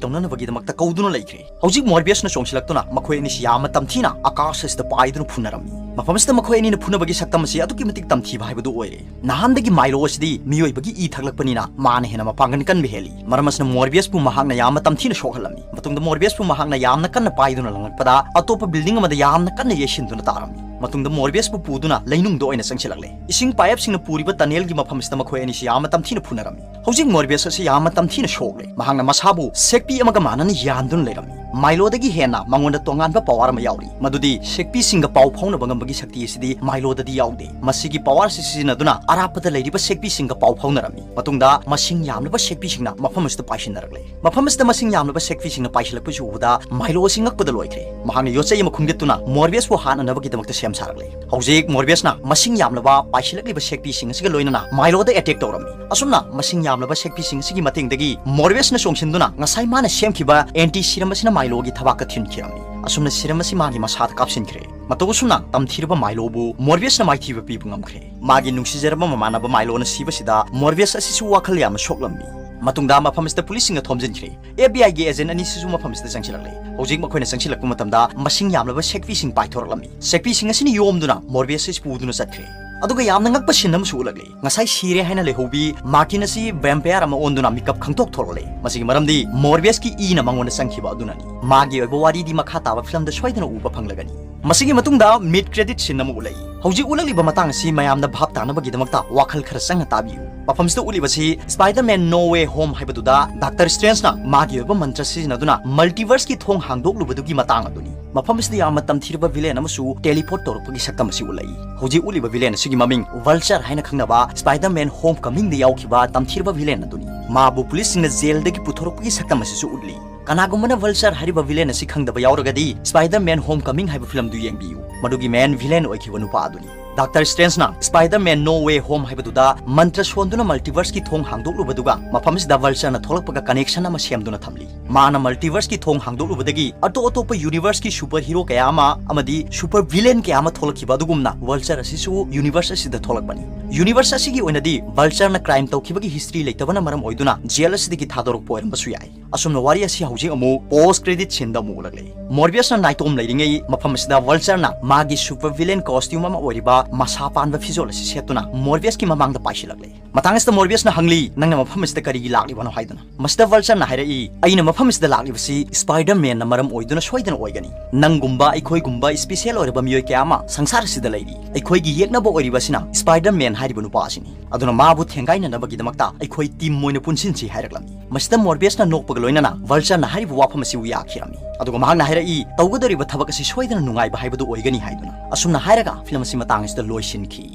ꯇꯧꯅꯅꯕꯒꯤꯗꯃꯛꯇ ꯀꯧꯗꯨꯅ ꯂꯩꯈ꯭ꯔꯦ꯫ ꯍꯧꯖꯤꯛ ꯃꯣꯔꯕꯤꯌꯁꯅ ꯆꯣꯡꯁꯤꯜꯂꯛꯇꯨꯅ ꯃꯈꯣꯏ ꯑꯅꯤꯁꯤ ꯌꯥꯝꯅ ꯇꯝꯊꯤꯅ ꯑꯀꯥꯁ ꯑꯁꯤꯗ ꯄꯥꯏꯗꯨꯅ ꯐꯨꯅꯔꯝꯃꯤ꯫ ꯃꯐꯝꯁꯤꯗ ꯃꯈꯣꯏ ꯑꯅꯤꯅ ꯐꯨꯅꯕꯒꯤ ꯁꯛꯇꯝ ꯑꯁꯤ ꯑꯗꯨꯛꯀꯤ ꯃꯇꯤꯛ ꯇꯝꯊꯤꯕ ꯍꯥꯏꯕꯗꯨ ꯑꯣꯏꯔꯦ꯫ ꯅꯍꯥꯟꯗꯒꯤ ꯃꯥꯏꯂꯣ ꯑꯁꯤꯗꯤ ꯃꯤꯑꯣꯏꯕꯒꯤ ꯏ ꯊꯛꯂꯛꯄꯅꯤꯅ ꯃꯥꯅ ꯍꯦꯟꯅ ꯃꯄꯥꯡꯒꯜ ꯀꯟꯕ ꯍꯦꯜꯂꯤ꯫ ꯃꯔꯝ ꯑꯁꯤꯅ ꯃꯣꯔꯕꯤꯌꯁꯄꯨ ꯃꯍꯥꯛꯅ ꯌꯥꯝꯅ ꯇꯝꯊꯤꯅ ꯁꯣꯛꯍꯜꯂꯝꯃꯤ꯫ ꯃꯇꯨꯡꯗ ꯃꯣꯔꯕꯤꯌꯁꯄꯨ ꯃꯍꯥꯛꯅ ꯌꯥꯝꯅ ꯀꯟꯅ ꯄꯥꯏꯗꯨꯅ ꯂꯪꯂꯛꯄꯗ ꯑꯇꯣꯞꯄ ꯕꯤꯜꯗꯤꯡ ꯑꯃꯗ ꯌꯥꯝꯅ ꯀꯟꯅ ꯌꯩꯁꯤꯟꯗꯨꯅ ꯇꯥꯔꯝꯃꯤ꯫ ꯃꯇꯨꯡꯗ ꯃꯣꯔꯕꯤꯌꯁꯄꯨ ꯄꯨꯗꯨꯅ ꯂꯩꯅꯨꯡꯗ ꯑꯣꯏꯅ ꯆꯪꯁꯤꯜꯂꯛꯂꯦ꯫ ꯏꯁꯤꯡ ꯄꯥꯏꯞꯁꯤꯡꯅ ꯄꯨꯔꯤꯕ ꯇꯅꯦꯜꯒꯤ ꯃꯐꯝꯁꯤꯗ ꯃꯈꯣꯏ ꯑꯅꯤꯁꯤ ꯌꯥꯝꯅ ꯇꯝꯊꯤꯅ ꯐꯨꯅꯔꯝꯃꯤ꯫ ꯍꯧꯖꯤꯛ ꯃꯣꯔꯕꯤꯌꯁ ꯑꯁꯤ ꯌꯥꯝꯅ ꯇꯝꯊꯤꯅ ꯁꯣꯛꯂꯦ꯫ ꯃꯍꯥꯛꯅ ꯃꯁꯥꯕꯨ ꯁꯦꯛꯄꯤ ꯑꯃꯒ ꯃꯥꯟꯅꯅ ꯌꯥꯟꯗꯨꯅ ꯂꯩꯔꯝꯃꯤ꯫ ꯃꯥꯏꯂꯣꯗꯒꯤ ꯍꯦꯟꯅ ꯃꯉꯣꯟꯗ ꯇꯣꯉꯥꯟꯕ ꯄꯋꯥꯔ ꯑꯃ ꯌꯥꯎꯔꯤ, ꯃꯗꯨꯗꯤ ꯁꯦꯛꯄꯤꯁꯤꯡꯒ ꯄꯥꯎ ꯐꯥꯎꯅꯕ ꯉꯝꯕꯒꯤ ꯁꯛꯇꯤ ꯑꯁꯤꯗꯤ ꯃꯥꯏꯂꯣꯗꯗꯤ ꯌꯥꯎꯗꯦ꯫ ꯃꯁꯤꯒꯤ ꯄꯋꯥꯔ ꯑꯁꯤ ꯁꯤꯖꯤꯟꯅꯗꯨꯅ ꯑꯔꯥꯞꯄꯗ ꯂꯩꯔꯤꯕ ꯁꯦꯛꯄꯤꯁꯤꯡꯒ ꯄꯥꯎ ꯐꯥꯎꯅꯔꯝꯃꯤ꯫ ꯃꯇꯨꯡꯗ ꯃꯁꯤꯡ ꯌꯥꯝꯂꯕ ꯁꯦꯛꯄꯤꯁꯤꯡꯅ ꯃꯐꯝ ꯑꯁꯤꯗ ꯄꯥꯏꯁꯤꯟꯅꯔꯛꯂꯦ꯫ ꯃꯐꯝ ꯑꯁꯤꯗ ꯃꯁꯤꯡ ꯌꯥꯝꯂꯕ ꯁꯦꯛꯄꯤꯁꯤꯡꯅ ꯄꯥꯏꯁꯤꯜꯂꯛꯄꯁꯤ ꯎꯕꯗ ꯃꯥꯏꯂꯣ ꯑꯁꯤ ꯉꯛꯄꯗ ꯂꯣꯏꯈ꯭ꯔꯦ꯫ ꯃꯍꯥꯛꯅ ꯌꯣꯠꯆꯩ ꯑꯃ ꯈꯨꯟꯒꯠꯇꯨꯅ ꯃꯣꯔꯕꯤꯌꯁꯄꯨ ꯍꯥꯠꯅꯅꯕꯒꯤꯗꯃꯛꯇ ꯁꯦꯝ ꯁꯥꯔꯛꯂꯦ꯫ ꯍꯧꯖꯤꯛ ꯃꯣꯔꯕꯤꯌꯁꯅ ꯃꯁꯤꯡ ꯌꯥꯝꯂꯕ ꯄꯥꯏꯁꯤꯜꯂꯛꯂꯤꯕ ꯁꯦꯛꯄꯤꯁꯤꯡ ꯑꯁꯤꯒ ꯂꯣꯏꯅꯅ ꯃꯥꯏꯂꯣꯗ ꯑꯦꯇꯦꯛ ꯇꯧꯔꯝꯃꯤ꯫ ꯑꯁꯨꯝꯅ ꯃꯁꯤꯡ ꯌꯥꯝꯂꯕ ꯁꯦꯛꯄꯤꯁꯤꯡ ꯑꯁꯤꯒꯤ ꯃꯇꯦꯡꯗꯒꯤ ꯃꯣꯔꯕꯤꯌꯁꯅ ꯆꯣꯡꯁꯤꯟꯗꯨꯅ ꯉꯁꯥꯏ ꯃꯥꯅ ꯁꯦꯝꯈꯤꯕ ꯑꯦꯟꯇꯤ ꯁꯤꯔꯝ ꯑꯁꯤꯅ ꯃꯥꯏꯂꯣꯒꯤ ꯊꯕꯥꯛꯇ ꯊꯤꯟꯈꯤꯔꯝꯃꯤ꯫ ꯑꯁꯨꯝꯅ ꯁꯤꯔꯝ ꯑꯁꯤ ꯃꯥꯒꯤ ꯃꯁꯥꯗ ꯀꯥꯞꯁꯤꯟꯈ꯭ꯔꯦ꯫ ꯃꯇꯧ ꯑꯁꯨꯝꯅ ꯇꯝꯊꯤꯔꯕ ꯃꯥꯏꯂꯣꯕꯨ ꯃꯣꯔꯕꯤꯌꯁꯅ ꯃꯥꯏꯊꯤꯕ ꯄꯤꯕ ꯉꯝꯈ꯭ꯔꯦ꯫ ꯃꯥꯒꯤ ꯅꯨꯡꯁꯤꯖꯔꯕ ꯃꯃꯥꯟꯅꯕ ꯃꯥꯏꯂꯣꯅ ꯁꯤꯕꯁꯤꯗ ꯃꯣꯔꯕꯤꯌꯁ ꯑꯁꯤꯁꯨ ꯋꯥꯈꯜ ꯌꯥꯝꯅ ꯁꯣꯛꯂꯝꯃꯤ꯫ ꯃꯇꯨꯡꯗ ꯃꯐꯝ ꯑꯁꯤꯗ ꯄꯨꯂꯤꯁꯁꯤꯡꯅ ꯊꯣꯝꯖꯤꯟꯈ꯭ꯔꯦ꯫ ꯑꯦꯐ ꯕꯤ ꯑꯥꯏꯒꯤ ꯑꯦꯖꯦꯟ ꯑꯅꯤꯁꯤꯁꯨ ꯃꯐꯝ ꯑꯁꯤꯗ ꯆꯪꯁꯤꯜꯂꯛꯂꯦ꯫ ꯍꯧꯖꯤꯛ ꯃꯈꯣꯏꯅ ꯆꯪꯁꯤꯜꯂꯛꯄ ꯃꯇꯝꯗ ꯃꯁꯤꯡ ꯌꯥꯝꯂꯕ ꯁꯦꯛꯄꯤꯁꯤꯡ ꯄꯥꯏꯊꯣꯔꯛꯂꯝꯃꯤ꯫ ꯁꯦꯛꯄꯤꯁꯤꯡ ꯑꯁꯤꯅ ꯌꯣꯝꯗꯨꯅ ꯃꯣꯔꯕꯤꯌꯁ ꯑꯁꯤ ꯄꯨꯗꯨꯅ ꯆꯠꯈ꯭ꯔꯦ꯫ ꯑꯗꯨꯒ ꯌꯥꯝꯅ ꯉꯛꯄ ꯁꯤꯟ ꯑꯃꯁꯨ ꯎꯠꯂꯛꯂꯦ꯫ ꯉꯁꯥꯏ ꯁꯤꯔꯦ ꯍꯥꯏꯅ ꯂꯩꯍꯧꯕꯤ ꯃꯥꯔꯇꯤꯟ ꯑꯁꯤ ꯚꯦꯝꯄꯌꯔ ꯑꯃ ꯑꯣꯟꯗꯨꯅ ꯃꯤꯀꯞ ꯈꯪꯊꯣꯛ ꯊꯣꯔꯛꯂꯦ꯫ ꯃꯁꯤꯒꯤ ꯃꯔꯝꯗꯤ ꯃꯣꯔꯕꯤꯌꯁꯀꯤ ꯏꯅ ꯃꯉꯣꯟꯗ ꯆꯪꯈꯤꯕ ꯑꯗꯨꯅꯅꯤ꯫ ꯃꯥꯒꯤ ꯑꯣꯏꯕ ꯋꯥꯔꯤꯗꯤ ꯃꯈꯥ ꯇꯥꯕ ꯐꯤꯂꯝꯗ ꯁꯣꯏꯗꯅ ꯎꯕ ꯐꯪꯂꯒꯅꯤ꯫ ꯃꯁꯤꯒꯤ ꯃꯇꯨꯡꯗ ꯃꯤꯗ ꯀ꯭ꯔꯦꯗꯤꯠ ꯁꯤꯟ ꯑꯃ ꯎꯠꯂꯛꯏ꯫ ꯍꯧꯖꯤꯛ ꯎꯠꯂꯛꯂꯤꯕ ꯃꯇꯥꯡ ꯑꯁꯤ ꯃꯌꯥꯝꯅ ꯚꯥꯞ ꯇꯥꯅꯕꯒꯤꯗꯃꯛꯇ ꯋꯥꯈꯜ ꯈꯔ ꯆꯪꯅ ꯇꯥꯕꯤꯌꯨ꯫ ꯃꯐꯝꯁꯤꯗ ꯎꯠꯂꯤꯕꯁꯤ Spider-Man No Way Home ꯍꯥꯏꯕꯗꯨꯗ ꯗꯥꯛꯇꯔ ꯁ꯭ꯇ꯭ꯔꯦꯟꯖꯅ ꯃꯥꯒꯤ ꯑꯣꯏꯕ ꯃꯟꯇ꯭ꯔ ꯁꯤꯖꯤꯟꯅꯗꯨꯅ ꯃꯜꯇꯤꯚꯔꯁꯀꯤ ꯊꯣꯡ ꯍꯥꯡꯗꯣꯛꯂꯨꯕꯗꯨꯒꯤ ꯃꯇꯥꯡ ꯑꯗꯨꯅꯤ꯫ ꯃꯐꯝ ꯑꯁꯤꯗ ꯌꯥꯝꯅ ꯇꯝꯊꯤꯔꯕ ꯚꯤꯂꯦꯟ ꯑꯃꯁꯨ ꯇꯦꯂꯤꯄꯣꯔꯠ ꯇꯧꯔꯛꯄꯒꯤ ꯁꯛꯇꯝ ꯑꯁꯤ ꯎꯠꯂꯛꯏ꯫ ꯍꯧꯖꯤꯛ ꯎꯠꯂꯤꯕ ꯚꯤꯂꯦꯟ ꯑꯁꯤꯒꯤ ꯃꯃꯤꯡ ꯚꯜꯆꯔ ꯍꯥꯏꯅ ꯈꯪꯅꯕ Spider-Man Homecoming-ꯗ ꯌꯥꯎꯈꯤꯕ ꯇꯝꯊꯤꯔꯕ ꯚꯤꯂꯦꯟ ꯑꯗꯨꯅꯤ꯫ ꯃꯥꯕꯨ ꯄꯨꯂꯤꯁꯁꯤꯡꯅ ꯖꯦꯜꯗꯒꯤ ꯄꯨꯊꯣꯔꯛꯄꯒꯤ ꯁꯛꯇꯝ ꯑꯁꯤꯁꯨ ꯎꯠꯂꯤ꯫ ꯀꯅꯥꯒꯨꯝꯕꯅ ꯚꯜꯆꯔ ꯍꯥꯏꯔꯤꯕ ꯚꯤꯂꯦꯟ ꯑꯁꯤ ꯈꯪꯗꯕ ꯌꯥꯎꯔꯒꯗꯤ Spider-Man Homecoming ꯍꯥꯏꯕ ꯐꯤꯂꯝꯗꯨ ꯌꯦꯡꯕꯤꯌꯨ꯫ ꯃꯗꯨꯒꯤ ꯃꯦꯟ ꯚꯤꯂꯦꯟ ꯑꯣꯏꯈꯤꯕ ꯅꯨꯄꯥ ꯑꯗꯨꯅꯤ꯫ Doctor Strange ꯅ Spider-Man No Way Home ꯍꯥꯏꯕꯗꯨꯗ ꯃꯟꯇ꯭ꯔ ꯁꯣꯟꯗꯨꯅ multiverse ꯀꯤ ꯊꯣꯡ ꯍꯥꯡꯗꯣꯛꯂꯨꯕꯗꯨꯒ ꯃꯐꯝꯁꯤꯗ Vulture ꯅ ꯊꯣꯛꯂꯛꯄꯒ connection ꯑꯃ ꯁꯦꯝꯗꯨꯅ ꯊꯝꯂꯤ꯫ ꯃꯥꯅ multiverse ꯀꯤ ꯊꯣꯡ ꯍꯥꯡꯗꯣꯛꯂꯨꯕꯗꯒꯤ ꯑꯇꯣꯞ ꯑꯇꯣꯞꯄ universe ꯀꯤ super hero ꯀꯌꯥ ꯑꯃ ꯑꯃꯗꯤ super villain ꯀꯌꯥ ꯑꯃ ꯊꯣꯛꯂꯛꯈꯤꯕ ꯑꯗꯨꯒꯨꯝꯅ Vulture ꯑꯁꯤꯁꯨ universe ꯑꯁꯤꯗ ꯊꯣꯛꯂꯛꯄꯅꯤ꯫ Universe ꯑꯁꯤꯒꯤ ꯑꯣꯏꯅꯗꯤ Vulture ꯅ crime ꯇꯧꯈꯤꯕꯒꯤ history ꯂꯩꯇꯕꯅ ꯃꯔꯝ ꯑꯣꯏꯗꯨꯅ jail ꯑꯁꯤꯗꯒꯤ ꯊꯥꯗꯣꯔꯛꯄ ꯑꯣꯏꯔꯝꯕꯁꯨ ꯌꯥꯏ꯫ ꯑꯁꯨꯝꯅ ꯋꯥꯔꯤ ꯑꯁꯤ ꯍꯧꯖꯤꯛ ꯑꯃꯨꯛ post credit scene ꯗ ꯑꯃꯨꯛ ꯎꯠꯂꯛꯂꯦ꯫ Morbius ꯅ ꯅꯥꯏꯇꯣꯝ ꯂꯩꯔꯤꯉꯩ ꯃꯐꯝ ꯑꯁꯤꯗ Vulture ꯅ ꯃꯥꯒꯤ super villain costume ꯑꯃ ꯑꯣꯏꯔꯤꯕ ꯃꯁꯥ ꯄꯥꯟꯕ ꯐꯤꯖꯣꯜ ꯑꯁꯤ ꯁꯦꯠꯇꯨꯅ Morbius ꯀꯤ ꯃꯃꯥꯡꯗ ꯄꯥꯏꯁꯤꯜꯂꯛꯂꯦ꯫ ꯃꯇꯥꯡ ꯑꯁꯤꯗ Morbius ꯅ ꯍꯪꯂꯤ, "ꯅꯪꯅ ꯃꯐꯝ ꯑꯁꯤꯗ ꯀꯔꯤꯒꯤ ꯂꯥꯛꯂꯤꯕꯅꯣ?" ꯍꯥꯏꯗꯨꯅ꯫ ꯃꯁꯤꯗ Vulture ꯅ ꯍꯥꯏꯔꯛꯏ, "ꯑꯩꯅ ꯃꯐꯝ ꯑꯁꯤꯗ ꯂꯥꯛꯂꯤꯕꯁꯤ Spider-Man ꯅ ꯃꯔꯝ ꯑꯣꯏꯗꯨꯅ ꯁꯣꯏꯗꯅ ꯑꯣꯏꯒꯅꯤ꯫ ꯅꯪꯒꯨꯝꯕ ꯑꯩꯈꯣꯏꯒꯨꯝꯕ special ꯑꯣꯏꯔꯕ ꯃꯤꯑꯣꯏ ꯀꯌꯥ ꯑꯃ ꯁꯪꯁꯥꯔ ꯑꯁꯤꯗ ꯂꯩꯔꯤ꯫ ꯑꯩꯈꯣꯏꯒꯤ ꯌꯦꯛꯅꯕ ꯑꯣꯏꯔꯤꯕ ꯑꯁꯤꯅ Spider-Man ꯍꯥꯏꯔꯤꯕ ꯅꯨꯄꯥ ꯑꯁꯤꯅꯤ꯫ ꯑꯗꯨꯅ ꯃꯥꯕꯨ ꯊꯦꯡꯒꯥꯏꯅꯅꯕꯒꯤꯗꯃꯛꯇ ꯑꯩꯈꯣꯏ team ꯑꯣꯏꯅ ꯄꯨꯟꯁꯤꯟꯁꯤ" ꯍꯥꯏꯔꯛꯂꯝꯃꯤ꯫ ꯃꯁꯤꯗ Morbius ꯅ ꯅꯣꯛꯄꯒ ꯂꯣꯏꯅꯅ Vulture ꯅ ꯍꯥꯏꯔꯤꯕ ꯋꯥꯐꯝ ꯑꯁꯤꯕꯨ ꯌꯥꯈꯤꯔꯝꯃꯤ꯫ ꯑꯗꯨꯒ ꯃꯍꯥꯛꯅ ꯍꯥꯏꯔꯛꯏ, "ꯇꯧꯒꯗꯧꯔꯤꯕ ꯊꯕꯛ ꯑꯁꯤ ꯁꯣꯏꯗꯅ ꯅꯨꯡꯉꯥꯏꯕ ꯍꯥꯏꯕꯗꯨ ꯑꯣꯏꯒꯅꯤ" ꯍꯥꯏꯗꯨꯅ꯫ ꯑꯁꯨꯝꯅ ꯍꯥꯏꯔꯒ film ꯑꯁꯤ ꯃꯇꯥꯡ ꯑꯁꯤꯗ ꯂꯣꯏꯁꯤꯟꯈꯤ꯫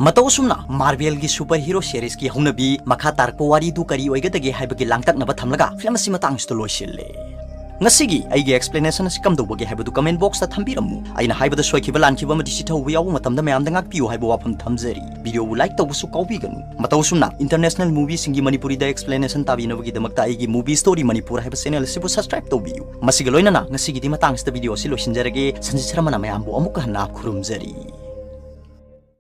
ꯃꯇꯧ ꯑꯁꯨꯝꯅ Marvel ꯒꯤ super hero series ꯀꯤ ꯍꯧꯅꯕꯤ ꯃꯈꯥ ꯇꯥꯔꯛꯄ ꯋꯥꯔꯤꯗꯨ ꯀꯔꯤ ꯑꯣꯏꯒꯗꯒꯦ ꯍꯥꯏꯕꯒꯤ ꯂꯥꯡꯇꯛꯅꯕ ꯊꯝꯂꯒ film ꯑꯁꯤ ꯃꯇꯥꯡ ꯑꯁꯤꯗ ꯂꯣꯏꯁꯤꯜꯂꯦ꯫ ꯉꯁꯤꯒꯤ ꯑꯩꯒꯤ explanation ꯑꯁꯤ ꯀꯝꯗꯧꯕꯒꯦ ꯍꯥꯏꯕꯗꯨ comment box ꯇ ꯊꯝꯕꯤꯔꯝꯃꯨ꯫ ꯑꯩꯅ ꯍꯥꯏꯕꯗ ꯁꯣꯏꯈꯤꯕ ꯂꯥꯟꯈꯤꯕ ꯑꯃꯗꯤ ꯆꯤꯊꯍꯧꯕ ꯌꯥꯎꯕ ꯃꯇꯝꯗ ꯃꯌꯥꯝꯗ ꯉꯥꯛꯄꯤꯌꯨ ꯍꯥꯏꯕ ꯋꯥꯐꯝ ꯊꯝꯖꯔꯤ꯫ Video ꯕꯨ like ꯇꯧꯕꯁꯨ ꯀꯥꯎꯕꯤꯒꯅꯨ꯫ ꯃꯇꯧ ꯑꯁꯨꯝꯅ international movie ꯁꯤꯡꯒꯤ ꯃꯅꯤꯄꯨꯔꯤꯗ explanation ꯇꯥꯕꯤꯅꯕꯒꯤꯗꯃꯛꯇ ꯑꯩꯒꯤ Movie Story ꯃꯅꯤꯄꯨꯔ ꯍꯥꯏꯕ channel ꯑꯁꯤꯕꯨ subscribe ꯇꯧꯕꯤꯌꯨ꯫ ꯃꯁꯤꯒ ꯂꯣꯏꯅꯅ ꯉꯁꯤꯒꯤꯗꯤ ꯃꯇꯥꯡ ꯑꯁꯤꯗ video ꯑꯁꯤ ꯂꯣꯏꯁꯤꯟꯖꯔꯒꯦ꯫ ꯁꯟꯖꯤꯠ ꯁꯔꯃꯅ ꯃꯌꯥꯝꯕꯨ ꯑꯃꯨꯛꯀ ꯍꯟꯅ ꯈꯨꯔꯨꯝꯖꯔꯤ꯫